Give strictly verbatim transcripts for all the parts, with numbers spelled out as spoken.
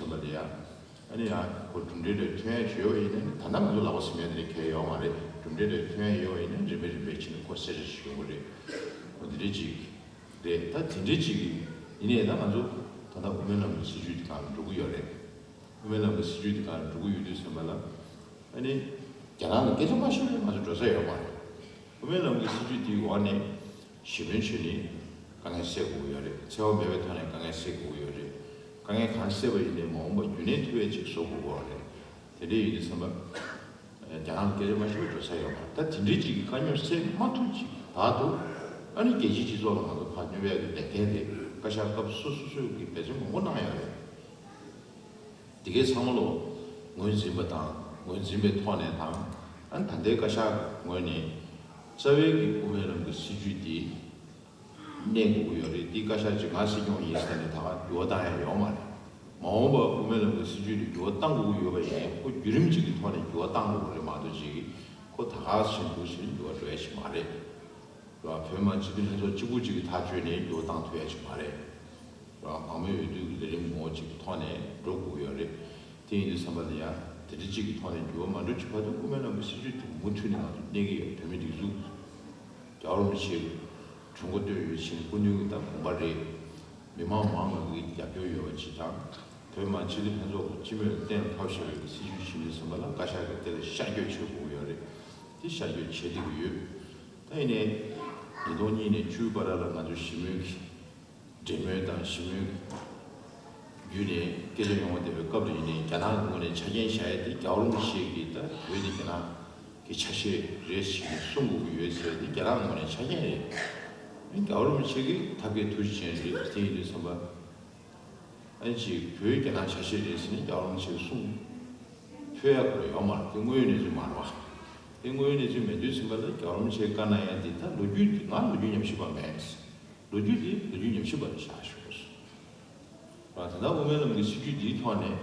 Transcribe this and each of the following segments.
པ་ལ་ཡ། ཨ་ནི་ཡ་ཁོ་གྲུབ་འབྲས་རེ་ཐོན་ཡ་ཞུ་ཡོད་ཡིན་ན་ད་ལྟ་ང་ཚོ་ལག་པ་ཟིན་ཡ་དེ་རེ་གལ་ཡོད་མ་རེད། གྲུབ་འབྲས་རེ་ཐོན་ཡ་ཡོད་ཡིན་ན་རིམ་པས་རིམ་པས་ཕྱིན་ནས་ཁོ་གསལ་བཤད་ཞུ་དགོས་རེད། ཁོ་འདི་འདྲ་ཅིག་རེད། ད་དེ་འདྲ་ཅིག་ཡིན་ནའི་ད་ང་ཚོ་ད་ལྟ་དབུ་མའི་ལམ་གྱི་སྲིད་བྱུས་དེ་གང་འགྲོ་གི་ཡོད་རེད། དབུ་མའི་ལམ་གྱི་སྲིད་བྱུས་དེ་གང་འགྲོ་གི་ཡོད་དུས་ཙམ་པ་ལ། ཨ་ནི་རྒྱ་ནག་ལ་སྐད་ཆ་མ་བཤད་པའི་ང་ཚོ་འགྲོ་ས་ཡོད་མ་རེད། དབུ་མའི་ལམ་གྱི་སྲིད་བྱུས་དེའི་འོག་ནས་ཞི་མོལ་བྱས་ནས་དཀའ་ངལ་སེལ་དགོས་ཀྱི་ཡོད་རེད། འཚེ་བ་མེད་པའི་ཐོག་ནས་དཀའ་ངལ་སེལ་དགོས་ཀྱི་ཡོད་རེད། དཀའ་ངལ་གང་སེལ་བ་ཡིན་ནའི་མ་འོངས་པ་རྒྱུན་གནས་ཐུབ་ཡ་ཅིག་བཟོ་དགོས་ཀྱི་ཡོད་རེད། དེ་འདྲ་ཡིན་དུས་ཙམ་པ། རྒྱ་ནག་ལ་སྐད་ཆ་མ་བཤད་པའི་འགྲོ་ས་ཡོད་མ་རེད། ད་དེ་འདྲའི་ཅིག་གི་དཀའ་རྙོག་སེལ་མ་ཐུབ་ཅིག་བར་དུ། ཨ་ནི་རྒྱལ་སྤྱིའི་སྤྱི་ཚོགས་ལ་ང་ཚོ་ཕར་སྙོབ་ཡ་གི་ལས་འགན་དེ་བཀའ་ཤག་སྐབས་སོ་སོ་སོས་ཀྱི་འབད་བརྩོན་མང་པོ་གནང་ཡོད་རེད། དེ་གའི་ཚང་མ་ལོ་ངོས་འཛིན་པ་དང་ངོས་འཛིན་པའི་ཐོག་ནས་དང་། ཨ་ནི་ད་ལྟའི་བཀའ་ཤག་གི་ངོས་ནས་རྩ་བའི་གི་དབུ་མའི་ལམ་གྱི་སྲིད་བྱུས་འདི་གནས་དགོས་ཀྱི་ཡོད་རེད། འདི་བཀའ་ཤག་ཅིག་ང་སྲིད་སྐྱོང་ཡིན་ཟེར་ནས་ད་ག་འགྱུར་བ་བཏང་ཡ་ཡོད་མ་རེད། མ་འོངས་པ་དབུ་མའི་ལམ་གྱི་སྲིད་བྱུས་ལ་འགྱུར་བ་གཏང་དགོས་ཀྱི་ཡོད་པ་ཡིན་ན་ཁོ་བརྒྱུད་རིམ་ཅིག་གི་ཐོག་ནས་འགྱུར་བ་གཏང་དགོས་ཀྱི་རེད་མ་གཏོགས་ཅིག་ཁོ་ད་ག་བཞིན་འདུག་ཟེར་ནས་འགྱུར་བ་འགྲོ་ཡ་ཞིག་མ་རེད། རེད་བ། བོད་མི་མང་སྤྱི་འཐུས་ལྷན་ཚོགས་གཅིག་པུ་གཅིག་གི་ཐག་གཅོད་ནས་འགྱུར་བ་གཏང་ཐུབ་ཡ་ཞིག་མ་རེད། རེད་བ། མང་མོས་འོས་བསྡུ་གི་ལས་རིམ་ངོ་བོ་གཅིག་གི་ཐོག་ནས་འགྲོ་དགོས་ཀྱི་ཡོད་རེད། དེ་ཡིན་དུས་ཙམ་པ་ལ་ཡ་དེ་འདྲ་གཅིག་གི་ཐོག་ནས་འགྱུར་བ་མ་འགྲོ་ཅིག་བར་དུ་དབུ་མའི་ལམ་གྱི་སྲིད་བྱུས་དེ་མུ་མཐུད་ནས་ང་ཚོ་གནས་ཀྱི་ཡོད། བོད་མིའི་སྒྲིག་འཛུགས་རྒྱལ་བ་རིན་པོ་ཆེའི་དྲུང་འགོ་བསྟོད་ཡོད་ཕྱིན་སྐུ་མདུན་གྱི་ད་དགོངས་པ་རེད། མི་མང་མང་ང་གི་རྒྱབ་སྐྱོར་ཡོད་པ་ཅིག་དང་། བོད་མི་མང་སྤྱི་འཐུས་ལྷན་ཚོགས་ཀྱི་སྤྱི་མོས་གཏན་ལ་ཕབ་བཞག་པའི་སྲིད་བྱུས་ཤིག་ཡིན་ཙམ་པ་ལ་བཀའ་ཤག་གིས་དེ་ལ་ཤར་བསྐྱོད་བྱེད་དགོས་ཀྱི་ཡོད་རེད། དེ་ཤར་བསྐྱོད་བྱེད་བསྡད་ཀྱི་ཡོད། ད་ཡིན་ནའི་ཉིས་སྟོང་གཉིས་ནས་བཅུ་བར་ལ་ང་ཚོ་ཞི་མོལ་གྱི་འབྲེལ་མོལ་དང་ཞི་མོལ་བརྒྱུད་ནས་སྐད་ཆ་ཡོང་བ་དེ་བའི་སྐབས་ལ་ཡིན་ནའི་རྒྱ་ནག་གི་ངོས་ནས་ཆ་རྐྱེན་བཞག་ཡས་དེ་རྒྱལ་བ་རིན་པོ་ཆེ་གིས་ད་བོད་དེ་རྒྱ་ནག་གི་ཆ་ཤས་རེད་ཞེས་གསུང་དགོས་ཀྱི་ཡོད་ཟེར་དེ་རྒྱ་ནག་ངོས་ནས་ཆ་རྐྱེན་རེད། རྒྱལ་བ་རིན་པོ་ཆེ་གི་ཐབས་མཁས་ཐུགས་རྗེ་ཅན་རེད། དེ་ཡིན་དུས་ཙམ་པ། ཨ་ནི་ཅིག་བོད་རྒྱ་ནག་ཆ་ཤས་རེད་ཟེར་ནས་རྒྱལ་བ་རིན་པོ་ཆེ་གི་གསུང་ཕུལ་ཡག་ཁོ་ཡོད་མ་རེད། དེ་དངོས་ཡོད་གནས་ཚུལ་མ་རེད་བ། དེ་དངོས་ཡོད་གནས་ཚུལ་མེད་དུས་ཙམ་པ་ལ་རྒྱལ་བ་རིན་པོ་ཆེས་བཀའ་གནང་ཡ་འདི་ད་ལོ་རྒྱུས་ང་ལོ་རྒྱུས་ཉམས་ཞིབ་པ་མེད། ལོ་རྒྱུས་འདི་ལོ་རྒྱུས་ཉམས་ཞིབ་པ་ལ་བཞག་ཞུ་དགོས་སོང་། ད་ལྟ་དབུ་མའི་ལམ་གྱི་སྲིད་བྱུས་འདིའི་ཐོག་ནས་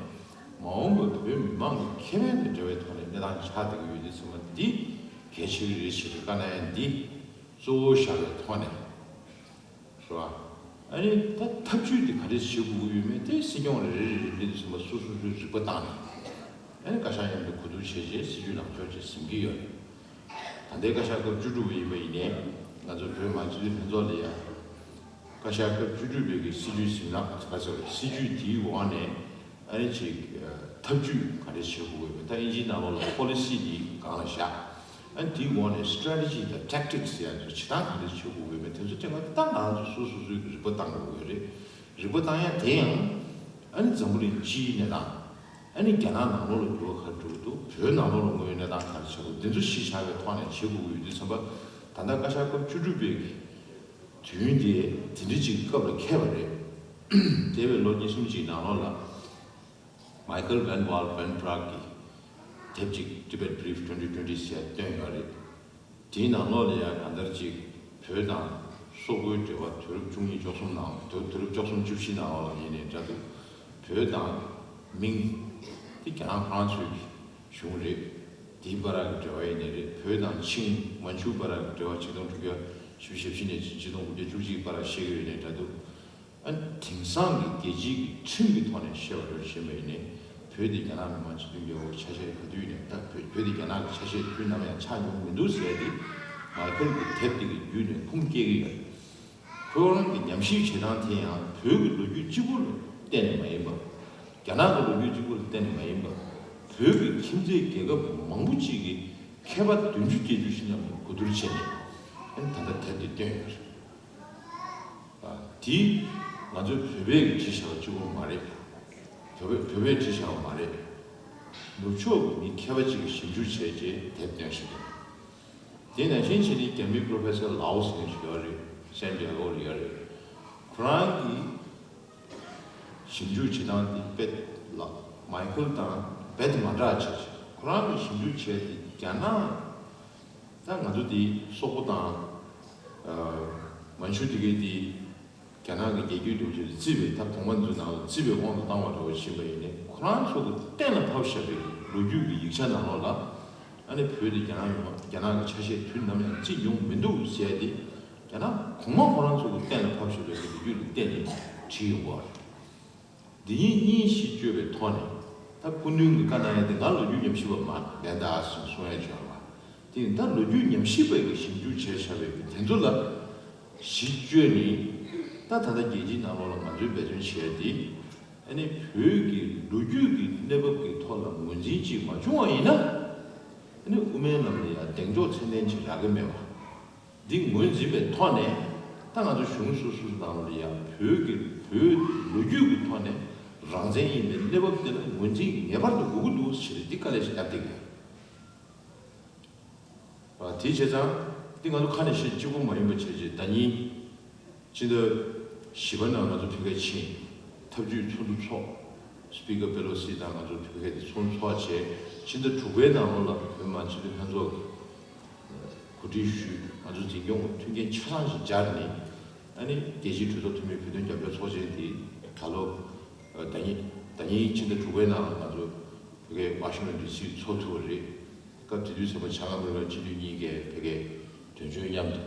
མ་འོངས་པའི་བོད་མི་མང་གི་ཁེ་ཕན་དང་འབྲེལ་བའི་ཐོག་ནས་གནས་སྟངས་ཆགས་བསྡད་ཀྱི་ཡོད་དུས་ཙམ་པ་འདི་གལ་ཆེ་གི་རེད་ཞེས་པའི་བཀའ་གནང་ཡ་འདི་གཙོ་བོ་བཞག་པའི་ཐོག་ནས། རེད་བ། ཨ་ནི་ད་ཐབས་ཇུས་དེ་ག་རེ་བྱེད་དགོས་ཀྱི་ཡོད་མེད་དེ་སྲིད་སྐྱོང་རེ་རེ་རེ་རེ་འདི་ཚོ་མ་སོ་སོ་སོའི་རིག་པ་བཏང་ནས། ཨ་ནི་བཀའ་ཤག་མཉམ་དུ་གོ་བསྡུར་བྱས་རྗེས་སྲིད་ཇུས་ལངས་ཕྱོགས་ཅིག་ཟིན་གྱི་ཡོད་རེད། ད་ལྟའི་བཀའ་ཤག་སྐབས་བཅུ་དྲུག་པ་ཡིན་པ་ཡིན་ནའི་ང་ཚོ་བོད་མི་མང་སྤྱི་འཐུས་ལྷན་ཚོགས་ལ་ཡ། བཀའ་ཤག་སྐབས་བཅུ་དྲུག་པའི་གི་སྲིད་ཇུས་ཟིན་ལག་ག་ཚོད་རེད། སྲིད་ཇུས་དེའི་འོག་ནས་ཨ་ནི་ཅིག་ཐབས་ཇུས་ག་རེ་བྱེད་དགོས་ཀྱི་ཡོད་མེད། ད་ཨིན་ཇིའི་ནང་ལོགས་ལ་པོ་ལི་སི་འདི་སྒང་ལ་བཞག་ཨ་ནི་དེའི་འོག་ནས་strategy་དང་tactics་ཟེར་ཡ་ཚོ་བྱེད་སྟངས་ག་རེ་བྱེད་དགོས་ཀྱི་ཡོད་མེད་དེ་ཚོ་སྤྱན་ག་ད་ང་ཚོ་སོ་སོ་སོའི་རིག་པ་བཏང་དགོས་ཀྱི་རེད། རིག་པ་བཏང་ཡ་དེ་ཡང་ཨ་ནི་འཛམ་བུ་གླིང་སྤྱིའི་གནས་སྟངས། ཨ་ནི་རྒྱ་ནག་ནང་ལོགས་ལ་འགྱུར་བ་ག་རེ་འགྲོ་གི་འདུག་བོད་ནང་ལོགས་ལ་དངོས་ཡོད་གནས་སྟངས་ག་རེ་ཆགས་འདུག་འདི་ཚོ་གཞི་བཞག་པའི་ཐོག་ནས་བྱེད་དགོས་ཀྱི་ཡོད་དུས་ཙམ་པ། ད་ལྟ་བཀའ་ཤག་སྐབས་བཅུ་དྲུག་པའི་དུས་ཡུན་དེ་དེ་འདྲ་ཅིག་གི་སྐབས་ལ་འཁེལ་བ་རེད། འདས་པའི་ལོ་གཉིས་གསུམ་ཅིག་ནང་ལོགས་ལ། Michael Van Wall Van Praag་གིས་དེབ་ཅིག་Tibet Brief twenty twenty་ཟེར་བཏོན་ཡོད་རེད། དེའི་ནང་ལོགས་ལ་ཡང་གང་ལྟར་ཅིག་བོད་དང་སོག་པོའི་འབྲེལ་བ་དུས་རབས་བཅུ་གཉིས་བཅུ་གསུམ་ནང་དུ་དུས་རབས་བཅུ་གསུམ་བཅུ་བཞི་ནང་ལོགས་ལ་ཡིན་ནའི་འདྲ་འདུག་བོད་དང་མིང་དེ་རྒྱ་ནག་ཧྥ་རན་སིའི་གཞུང་རེད། དེའི་བར་གྱི་འབྲེལ་བ་ཡིན་ནའི་རེད། བོད་དང་ཆིང་མན་ཇུའི་བར་གྱི་འབྲེལ་བ་ཆིག་སྟོང་དྲུག་བརྒྱ་བཞི་བཅུ་ཞེ་བཞི་ནས་ཆིག་སྟོང་དགུ་བརྒྱ་བཅུ་གཅིག་བར་བཤད་ཀྱི་ཡོད་ནའི་འདྲ་འདུག་ཨ། དེང་སང་གི་རྒྱལ་སྤྱིའི་གི་ཁྲིམས་ཀྱི་ཐོག་ནས་བཤད་པ་རེད་བཤད་པ་ཡིན་ནའི། བོད་དེ་རྒྱ་ནག་མི་དམངས་སྤྱི་མཐུན་རྒྱལ་ཁབ་ཆ་ཤས་ག་དུས་ནས་ད་བོད་བོད་དེ་རྒྱ་ནག་གི་ཆ་ཤས་དུས་ནམ་ཡང་ཆགས་མྱོང་མི་འདུག་ཟེར་ཏེ། མའི་ཁལ་གྱི་དེབ་དེ་གི་བརྒྱུད་ནས་ཁུངས་སྐྱེལ་གྱི་ཡོད། ཁོ་རང་གི་ཉམས་ཞིབ་བྱེད་སྟངས་དེ་ཡང་བོད་ཀྱི་ལོ་རྒྱུས་གཅིག་པུ་ལ་བརྟེན་ནས་མ་ཡིན་པ། རྒྱ་ནག་གི་ལོ་རྒྱུས་གཅིག་པུ་ལ་བརྟེན་ནས་མ་ཡིན་པ། བོད་ཀྱི་ཁྱིམ་མཚེས་རྒྱལ་ཁབ་མང་པོ་ཅིག་གི་མཁས་པ་བདུན་ཅུ་བརྒྱད་ཅུ་ཞིག་མཉམ་དུ་གོ་བསྡུར་བྱས་ནས། ཨ་ནི་ད་ལྟ་དེབ་དེ་བཏོན་ཡོད་རེད། དེ་ང་ཚོའི་བོད་པས་བྲིས་བཞག་པ་གཅིག་པུ་མ་རེད། བོད་པས་བོད་པས་བྲིས་བཞག་པ་མ་རེད། ནུབ་ཕྱོགས་ཀྱི་མི་མཁས་པ་ཅིག་གིས་ཞིབ་འཇུག་བྱས་རྗེས་དེབ་བཏོན་ཞིག་རེད། དེ་ནང་བཞིན་བྱས་ནས་རྒྱ་མིའི་པོ་རོ་ཕེ་སར་ལའོ་ཟེར་མཁན་ཞིག་ཡོད་རེད། སན་ཏི་ཡ་གོ་ལ་ཡོད་རེད། ཁོ་རང་གིས་ཞིབ་འཇུག་བྱེད་སྟངས་དེ་དཔེ་ལ་མའི་ཁལ་དང་རྦད་དེ་མ་འདྲ་བ་བྱས་བྱས། ཁོ་རང་གིས་ཞིབ་འཇུག་བྱས་ཏེ་རྒྱ་ནག་ད་ང་ཚོ་འདི་སོག་པོ་དང་། ཨ། མན་ཇུ་དེ་གའི་འདི་རྒྱ་ནག་གི་རྒྱལ་རྒྱུད་དུ་བརྩིས་པའི་ད་གོང་མ་ཚོའི་ནང་ལ་བརྩིས་པའི་དབང་དུ་བཏང་བ་འདྲ་བོ་ཕྱིན་པ་ཡིན་ནའི། ཁོ་རང་ཚོ་གི་གཏན་ལ་ཕབ་བཞག་པའི་ལོ་རྒྱུས་ཀྱི་ཡིག་ཆ་ནང་ལོགས་ལ། ཨ་ནི་བོད་དེ་རྒྱ་ནག་ཡོང་བ་རྒྱ་ནག་གི་ཆ་ཤས་དུས་ནམ་ཡང་བརྩིས་མྱོང་མི་འདུག་ཟེར་ཏེ། རྒྱ་ནག་གོང་མ་ཁོ་རང་ཚོ་གི་གཏན་ལ་ཕབ་བཞག་པའི་ལོ་རྒྱུས་ལ་བརྟེན་ནས་བྲིས་ཡོང་བ་རེད། འདི་ཉིད་གཉིས་གཞི་བཅོལ་བའི་ཐོག་ནས། ད་སྐུ་མདུན་གྱིས་བཀའ་གནང་ཡ་དེ་ང་ལོ་རྒྱུས་ཉམས་ཞིབ་པ་མ་རེད། ད་གསུང་ཡ་བྱུང་བ་དེ་ཡིན། ད་ལོ་རྒྱུས་ཉམས་ཞིབ་པ་གིས་ཞིབ་འཇུག་བྱས་བཞག་པའི་དེ་ཚོ་ལ་གཞི་བཅོལ་ནས། ད་ད་ལྟ་རྒྱལ་སྤྱིའི་ནང་ལོགས་ལ་ང་ཚོས་འབད་བརྩོན་བྱས་ཏེ། ཨ་ནི་བོད་ཀྱི་ལོ་རྒྱུས་ཀྱི་གནས་བབ་ཀྱི་ཐོག་ལ་ངོས་འཛིན་ཅིག་མ་བྱུང་བ་ཡིན་ན། ཨ་ནི་དབུ་མའི་ལམ་ལ་ཡང་གདེང་འཇོག་ཚད་ལྡན་ཅིག་རག་གི་མེད་པ། འདི་ངོས་འཛིན་པའི་ཐོག་ནས། ད་ང་ཚོ་གཞུང་སོ་སོ་སོ་ནང་ལ་ཡང་བོད་ཀྱི་བོད་ལོ་རྒྱུས་ཀྱི་ཐོག་ནས་རང་བཙན་ཡིན་པའི་གནས་བབ་དེ་ལ་ངོས་འཛིན་ངེས་པར་དུ་དགོས་ཀྱི་འདུག་ཟེར་ཏེ་འདི་དཀའ་ལས་ཤིག་བརྒྱབ་བསྡད་ཀྱི་ཡོད། དེ་བྱས་ཙང་འདི་ང་ཚོ་ཁ་ནས་བཤད་གཅིག་པོ་མ་ཡིན་པ་བྱས་རྗེས་ཟླ་ཉིན། ཕྱི་ཟླ་བཞི་པ་ནང་ང་ཚོ་ཕ་གིར་ཕྱིན། ཐབས་ཇུས་ཚོགས་འདུ་ཚོགས། སྤི་ཀར་པེ་ལོ་སི་དང་ང་ཚོ་ཕ་གིར་དེ་ཚོགས་འདུ་ཚོགས་བྱས། ཕྱི་ཟླ་དྲུག་པའི་ནང་ལོགས་ལ་བོད་མི་མང་སྤྱི་འཐུས་ལྷན་ཚོགས་ཀྱིས་གོ་སྒྲིག་ཞུས། ང་ཚོ་འཛིན་སྐྱོང་གི་མཐུན་རྐྱེན་ཆ་ཚང་ཞིག་སྦྱར་ནས། ཨ་ནི་རྒྱལ་སྤྱིའི་གྲོས་ཚོགས་འཐུས་མི་བོད་དོན་རྒྱབ་སྐྱོར་ཚོགས་ཆེན་དེ་ད་ལོ་ཟླ་ཉིན་ཟླ་ཉིན་ཕྱི་ཟླ་དྲུག་པའི་ནང་ལ་ང་ཚོ་ཕ་གིའི་ཝ་ཤིང་ཊོན་ཌི་སི་ཚོགས་ཐུབ་པ་རེད། སྐབས་དེ་དུས་ཙམ་པ་བྱ་དངོས་མི་མང་སྤྱི་འཐུས་གཉིས་ཀས་ཕ་གིའི་དོན་གཅོད་མཉམ་དུ།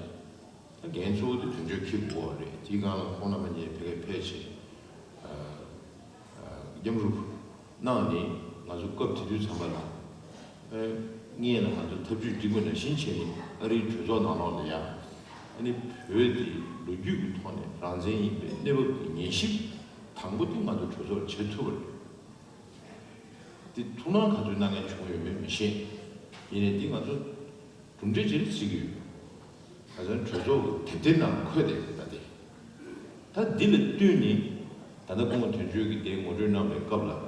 ད་འགན་གཙོ་བོ་དེ་དོན་གཅོད་འཁྱེར་དགོས་པ་རེད། དེའི་སྒང་ལ་ཁོང་རྣམ་པ་གཉིས་ཕ་གིར་ཕེབས་བྱས། ཨ་ཨ་མཉམ་རུབ་གནང་ནས་ང་ཚོ་སྐབས་དེ་དུས་ཙམ་པ་ལ། ཨ་སྔོན་ལ་ང་ཚོ་ཐབས་ཇུས་སྒྲིག་པ་ནང་བཞིན་བྱས་ནས་ཨ་རིའི་གྲོས་ཚོགས་ནང་ལོགས་ལ་ཡང་། ཨ་ནི་བོད་དེ་ལོ་རྒྱུས་ཀྱི་ཐོག་ནས་རང་བཙན་ཡིན་པའི་གནས་བབ་ཀྱི་ཉན་ཞིབ་དང་པོ་དེ་ང་ཚོ་གྲོས་ཚོགས་བྱེད་ཐུབ་པ་རེད། དེ་ཐུགས་སྣང་ག་ཚོད་གནང་མཁན་བྱུང་ཡོད་མེད་མི་ཤེས། ཡིན་ནའི་འདི་ང་ཚོ་གྲུབ་འབྲས་ཅིག་ལ་བརྩི་གི་ཡོད། ཁ་སང་གྲོས་ཚོགས་ཀྱི་དེབ་ཐེར་ནང་འཁོད་བསྡད་ཡོད། ད་དེ། ད་འདི་ལ་བསྟུན་ནས་ད་ལྟ་སྐུ་ངོ་དོན་གཅོད་ཀྱིས་དེ་ངོ་སྤྲོད་གནང་བའི་སྐབས་ལ་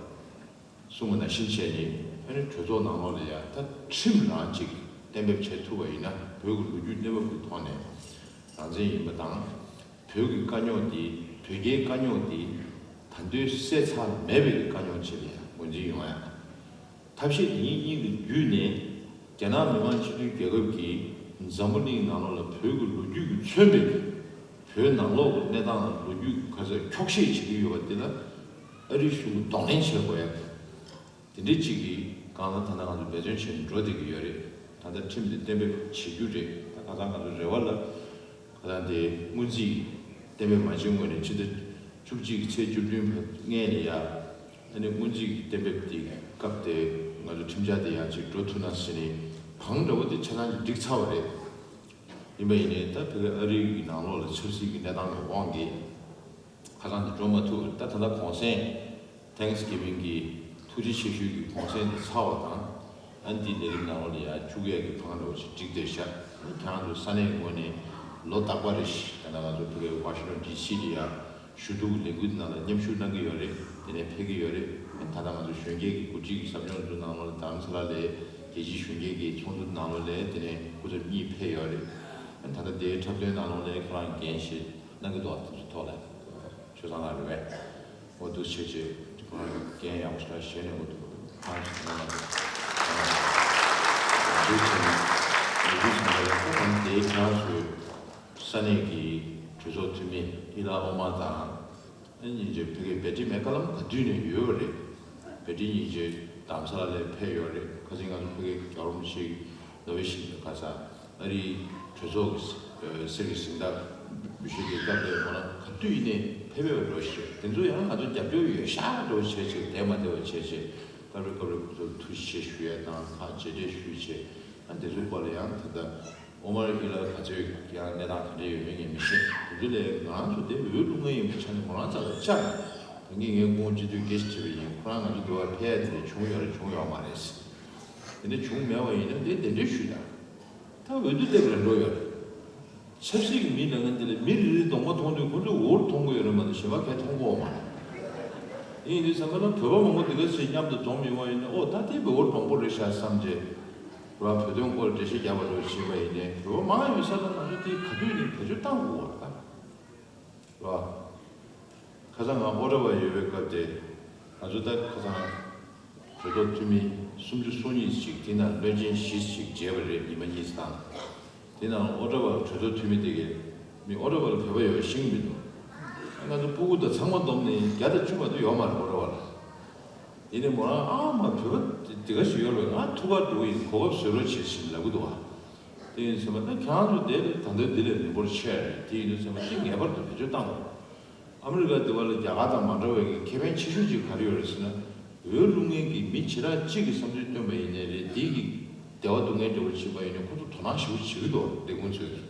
གསུངས་པ་ནང་བཞིན་བྱས་ནས། ཨ་ནི་གྲོས་ཚོགས་ནང་ལོགས་ལ་ཡང་ད་ཁྲིམས་རང་ཅིག་གཏན་འབེབས་བྱེད་ཐུབ་པ་ཡིན་ན། བོད་ཀྱི་ལོ་རྒྱུས་གནས་བབ་ཀྱི་ཐོག་ནས་རང་བཙན་ཡིན་པ་དང་། བོད་ཀྱི་དཀའ་རྙོག་འདི། བོད་རྒྱའི་དཀའ་རྙོག་འདི་ད་དུང་སེལ་ཚར་མེད་པའི་དཀའ་རྙོག་ཅིག་ལ་ཡང་ངོས་འཛིན་ཡོང་ཡ། ཐབས་ཤེས་འདི་གཉིས་གཉིས་ཀྱི་བརྒྱུད་ནས། རྒྱ་ནག་མི་དམངས་སྤྱི་མཐུན་རྒྱལ་ཁབ་ཀྱིས་འཛམ་བུ་གླིང་ནང་ལོགས་ལ་བོད་ཀྱི་ལོ་རྒྱུས་ཀྱིས་མཚོན་པའི་བོད་ནང་ལོགས་ཀྱི་གནས་སྟངས་ལ་ལོ་རྒྱུས་ཁ་ཚ་འཁྱོག་བཤད་བྱེད་ཀྱི་ཡོད་པ་འདི་ལ་ཨ་རིའི་གཞུང་གིས་གདོང་ལེན་བྱེད་དགོས་ཡ། དེ་འདྲའི་གཅིག་གི་སྒང་ལ་ད་ལྟ་ང་ཚོ་འབད་བརྩོན་བྱས་ནས་འགྲོ་བསྡད་ཀྱི་ཡོད་རེད། ད་ལྟ་ཁྲིམས་དེ་གཏན་འབེབས་བྱེད་རྒྱུ་རེད། ད་ཁ་སང་ང་ཚོ་རེ་བ་ལ། ད་ལྟ་དེ་སྔོན་རྩིས་གཏན་འབེབས་མ་བྱས་སྔོན་ནས་ཕྱི་ཟླ་བཅུ་གཅིག་གི་ཚེས་བཅུ་བདུན་བར་སྔོན་ནས་ཡ། ཨ་ནི་སྔོན་རྩིས་གཏན་འབེབས་དེ་སྐབས་དེ་ང་ཚོ་ཁྲིམས་འཆར་དེ་ཡང་ཅིག་འགྲོ་ཐུབ་ན་ཟེར་ནས་བང་འདྲ་བོ་དེ་ཆ་ཚང་ཅིག་བསྒྲིགས་ཚར་བ་རེད། ཡིན་པ་ཡིན་ནའི་ད་ཕ་གི་ཨ་རི་གི་ནང་ལོགས་ལ་ཆབ་སྲིད་ཀྱི་གནས་སྟངས་ཀྱི་དབང་གིས་ཁ་སང་དེ་འགྲོ་མ་ཐུབ། ད་ད་ལྟ་གུང་སེང་། Thanksgiving གི་ཐུགས་རྗེ་ཆེ་ཞུའི་གི་གུང་སེང་དེ་ཚར་བ་དང་། ཨ་ནི་དེའི་ལས་རིམ་ནང་ལོགས་ལ་ཡང་བཅུག་ཡས་ཀྱི་བང་འདྲ་བོ་ཞིག་བསྒྲིགས་བསྡད་ཤག་ཁྱེད་རང་ཚོ་ས་གནས་ངོས་ནས་ལོ་རྟག་པར་རེ་བཞིན་ད་ལྟ་ང་ཚོ་ཕ་གི་ཝ་ཤིང་ཊོན་ཌི་སི་ལ་ཡང་ཞུ་གཏུག་ལས་འགུལ་ནང་ལ་མཉམ་ཞུགས་གནང་གི་ཡོད་རེད། དེ་ནས་ཕེབས་ཀྱི་ཡོད་རེད། ད་ལྟ་ང་ཚོ་གཞོན་སྐྱེས་ཀྱི་གོ་སྒྲིག་གི་ཟབ་སྦྱོང་ཚོ་ནང་ལོགས་ལ་རྡ་རམ་ས་ལ་ལ་རྒྱལ་སྤྱིའི་གཞོན་སྐྱེས་ཀྱི་ཚོགས་འདུ་ནང་ལོགས་ལ་དེ་ནས་སྐུ་ཚབ་གཉིས་ཕེབས་ཡོད་རེད། ད་ལྟ་དེའི་འཁྲབ་སྟོན་ནང་ལོགས་ལ་ཁོ་རང་འགན་བཞེས་གནང་གི་འདུག་དེ་ཚོ་ཐོག་ལ་ཆོས་བཟང་ལགས་རེད་པས། འོ་འདུག་བྱས་རྗེས་ཁོ་རང་འགན་ཡག་པོ་ཞེ་དྲག་བཞེས་ནས། འོ་འདུག་ཁོ་རང་ཞིག་ཁོ་རང་ལ་འདུག་བྱས་ནས་འདུག་བྱས་ནས་ཁོ་རང་དེའི་ཁྱེད་རང་ཚོའི་ས་གནས་ཀྱི་གྲོས་ཚོགས་འཐུས་མི་ཨི་ལ་ཨོ་མ་དང་། ཨ་ནི་སྙིང་རྗེ་ཕ་གིའི་བེ་ཏི་མེ་ཀ་ལམ་ག་དུས་ནས་ཡོད་པ་རེད། བེ་ཏི་སྙིང་རྗེ་རྡ་རམ་ས་ལ་ལ་ཕེབས་ཡོད་རེད། ཁ་སང་ང་ཚོ་ཕ་གིའི་རྒྱལ་བ་རིན་པོ་ཆེ་གི་ནོ་བྷེལ་ཞི་བདེའི་ཁ་སང་ཨ་རིའི་གྲོས་ཚོགས་ཀྱི་གསེར་གྱི་གཟེངས་རྟགས་འབུལ་བཞེས་ཀྱི་སྐབས་དེར་ཁོ་རང་ག་དུས་ཡིན་ནའི་ཕེབས་ཡོད་འགྲོ་ཞིག་དེ་ཚོ་ཡང་ང་ཚོ་རྒྱབ་སྐྱོར་ཡོད་ཤག་འགྲོ་བྱས་བྱས་བསྡད་མ་བསྡད་པ་བྱས་བྱས་སྐབས་རེ་སྐབས་རེ་ཁོ་ཚོར་ཐུགས་རྗེ་ཆེ་ཞུ་ཡས་དང་ཁ་མཇལ་འཕྲད་ཞུས་བྱས། ཨ་དེ་ཚོའི་སྐོར་ལ་ཡང་ད་ལྟ། ཨོ་མར་ཨི་ལ་ག་ཚོད་ཀྱང་གནས་སྟངས་ག་འདྲ་ཡོད་མེད་ངས་མི་ཤེས། དེ་ཚོ་ལས་ང་རང་ཚོ་དེ་འོས་བླུག་མཁན་ཡིན་པའི་ཆ་ནས་ཁོ་རང་རྩ་ལ་བཅར་ནས། ད་ངས་ངའི་སྐུ་ངོ་སྤྱི་འཐུས་དགེ་བཤེས་བྱས་པ་ཡིན། ཁོ་རང་ང་ཚོ་འདི་བར་ཕེབས་ཡ་དེ་འདྲ་བྱུང་ཡོད་རེད་བྱུང་ཡོད་མ་རེད་ཟེར། དེ་འདྲ་བྱུང་མེད་པ་ཡིན་ན་དེ་གདན་འདྲེན་ཞུས་དང་། ད་འོས་བསྡུ་སླེབས་རན་འགྲོ་ཡོད་རེད། ཆབ་སྲིད་ཀྱི་མི་ལབ་མཁན་དེ་ལ་མི་རེ་རེའི་གདོང་པ་མཐོང་དུས་ཁོ་ཚོས་འོ་རུ་མཐོང་གི་ཡོད་རེད་མ་གཏོགས་གཞན་པ་གས་མཐོང་གི་ཡོད་མ་རེད། དེ་ཡིན་དུས་ཙམ་པ་ལ་བོད་པ་མང་པོ་འདི་ག་ཚོད་མཉམ་དུ་འཛོམས་ཡོང་བ་ཡིན་ན། ཨོ་ད་དེ་བོད་པ་མང་པོ་རེད་ཤག་བསམ་རྗེས། ར་བོད་དོན་སྐོར་འགྲེལ་བཤད་རྒྱབ་པ་འགྲོ་བཞིན་པ་ཡིན་ནའི་བོད་པ་མང་ཡོད་ས་ལ་ང་ཚོ་དེ་ག་དུས་ནས་བེད་སྤྱོད་བཏང་དགོས་པ་རེད་ད། ར། ཁ་སང་ང་ཨོ་ཊ་ཝ་ཡོད་པའི་སྐབས་དེ། ང་ཚོ་ད་ཁ་སང་གྲོས་ཚོགས་འཐུས་མི་སུམ་ཅུ་སོ་གཉིས་ཤིག་དེ་ནང་བློན་ཆེན་བཞི་ཞིག་མཇལ་བ་རེད། ཉི་མ་གཉིས་ཙམ། དེ་ནང་ཨོ་ཊ་ཝ་གྲོས་ཚོགས་འཐུས་མི་དེ་གས་མི་ཨོ་ཊ་ཝ་ལ་བོད་པ་ཡོད་པ་ཤེས་ཀྱི་མི་འདུག་ང་ཚོ་སྤུ་གུ་དང་ཚང་མ་བསྡོམས་ནས་བརྒྱ་དང་བཅུ་བར་དུ་ཡོད་མ་རེད་ཨོ་ཊ་ཝ་ལ། ཡིན་ནའི་མོ་རང་ཨ་མ་བོད་པ་དེ་ག་ཞིག་ཡོད་རེད། ང་ཐུག་ག་འགྲོ་གི་ཡིན། གོ་སྐབས་བཟོས་རོགས་བྱེད་ཞེས་ལབ་གི་འདུག་བ། དེ་ཡིན་ཟེར་བ་ད་ཁྱེད་རང་ཚོ་དེ་ལས་ད་ལྟ་འདི་ལས་མི་འབོར་ཆེ་རེད། དེ་ཡིན་དུས་ཟེར་བ་དེ་ངེས་པར་དུ་བེད་སྤྱོད་བཏང་དགོས། ཨ་མི་རི་ཀ་དེ་བ་ལ་རྒྱ་གར་དང་མ་འདྲ་བའི་གི་ཁེ་ཕན་ཆེ་ཤོས་ཅིག་ག་རེ་ཡོད་རེད་ཟེར་ན། འོས་བླུག་མཁན་གྱི་མི་བྱེ་བྲག་གཅིག་གི་བསམ་ཚུལ་བཏོན་པ་ཡིན་ནའི་རེད། དེ་གི་བདེ་བ་སྡུག་བསྔལ་འདྲ་བོ་ཕྱིན་པ་ཡིན་ན་ཁོ་ཚོ་དོ་སྣང་ཞེ་པོ་བྱེད་ཀྱི་འདུག་ལས་ཁུངས་ཚོས།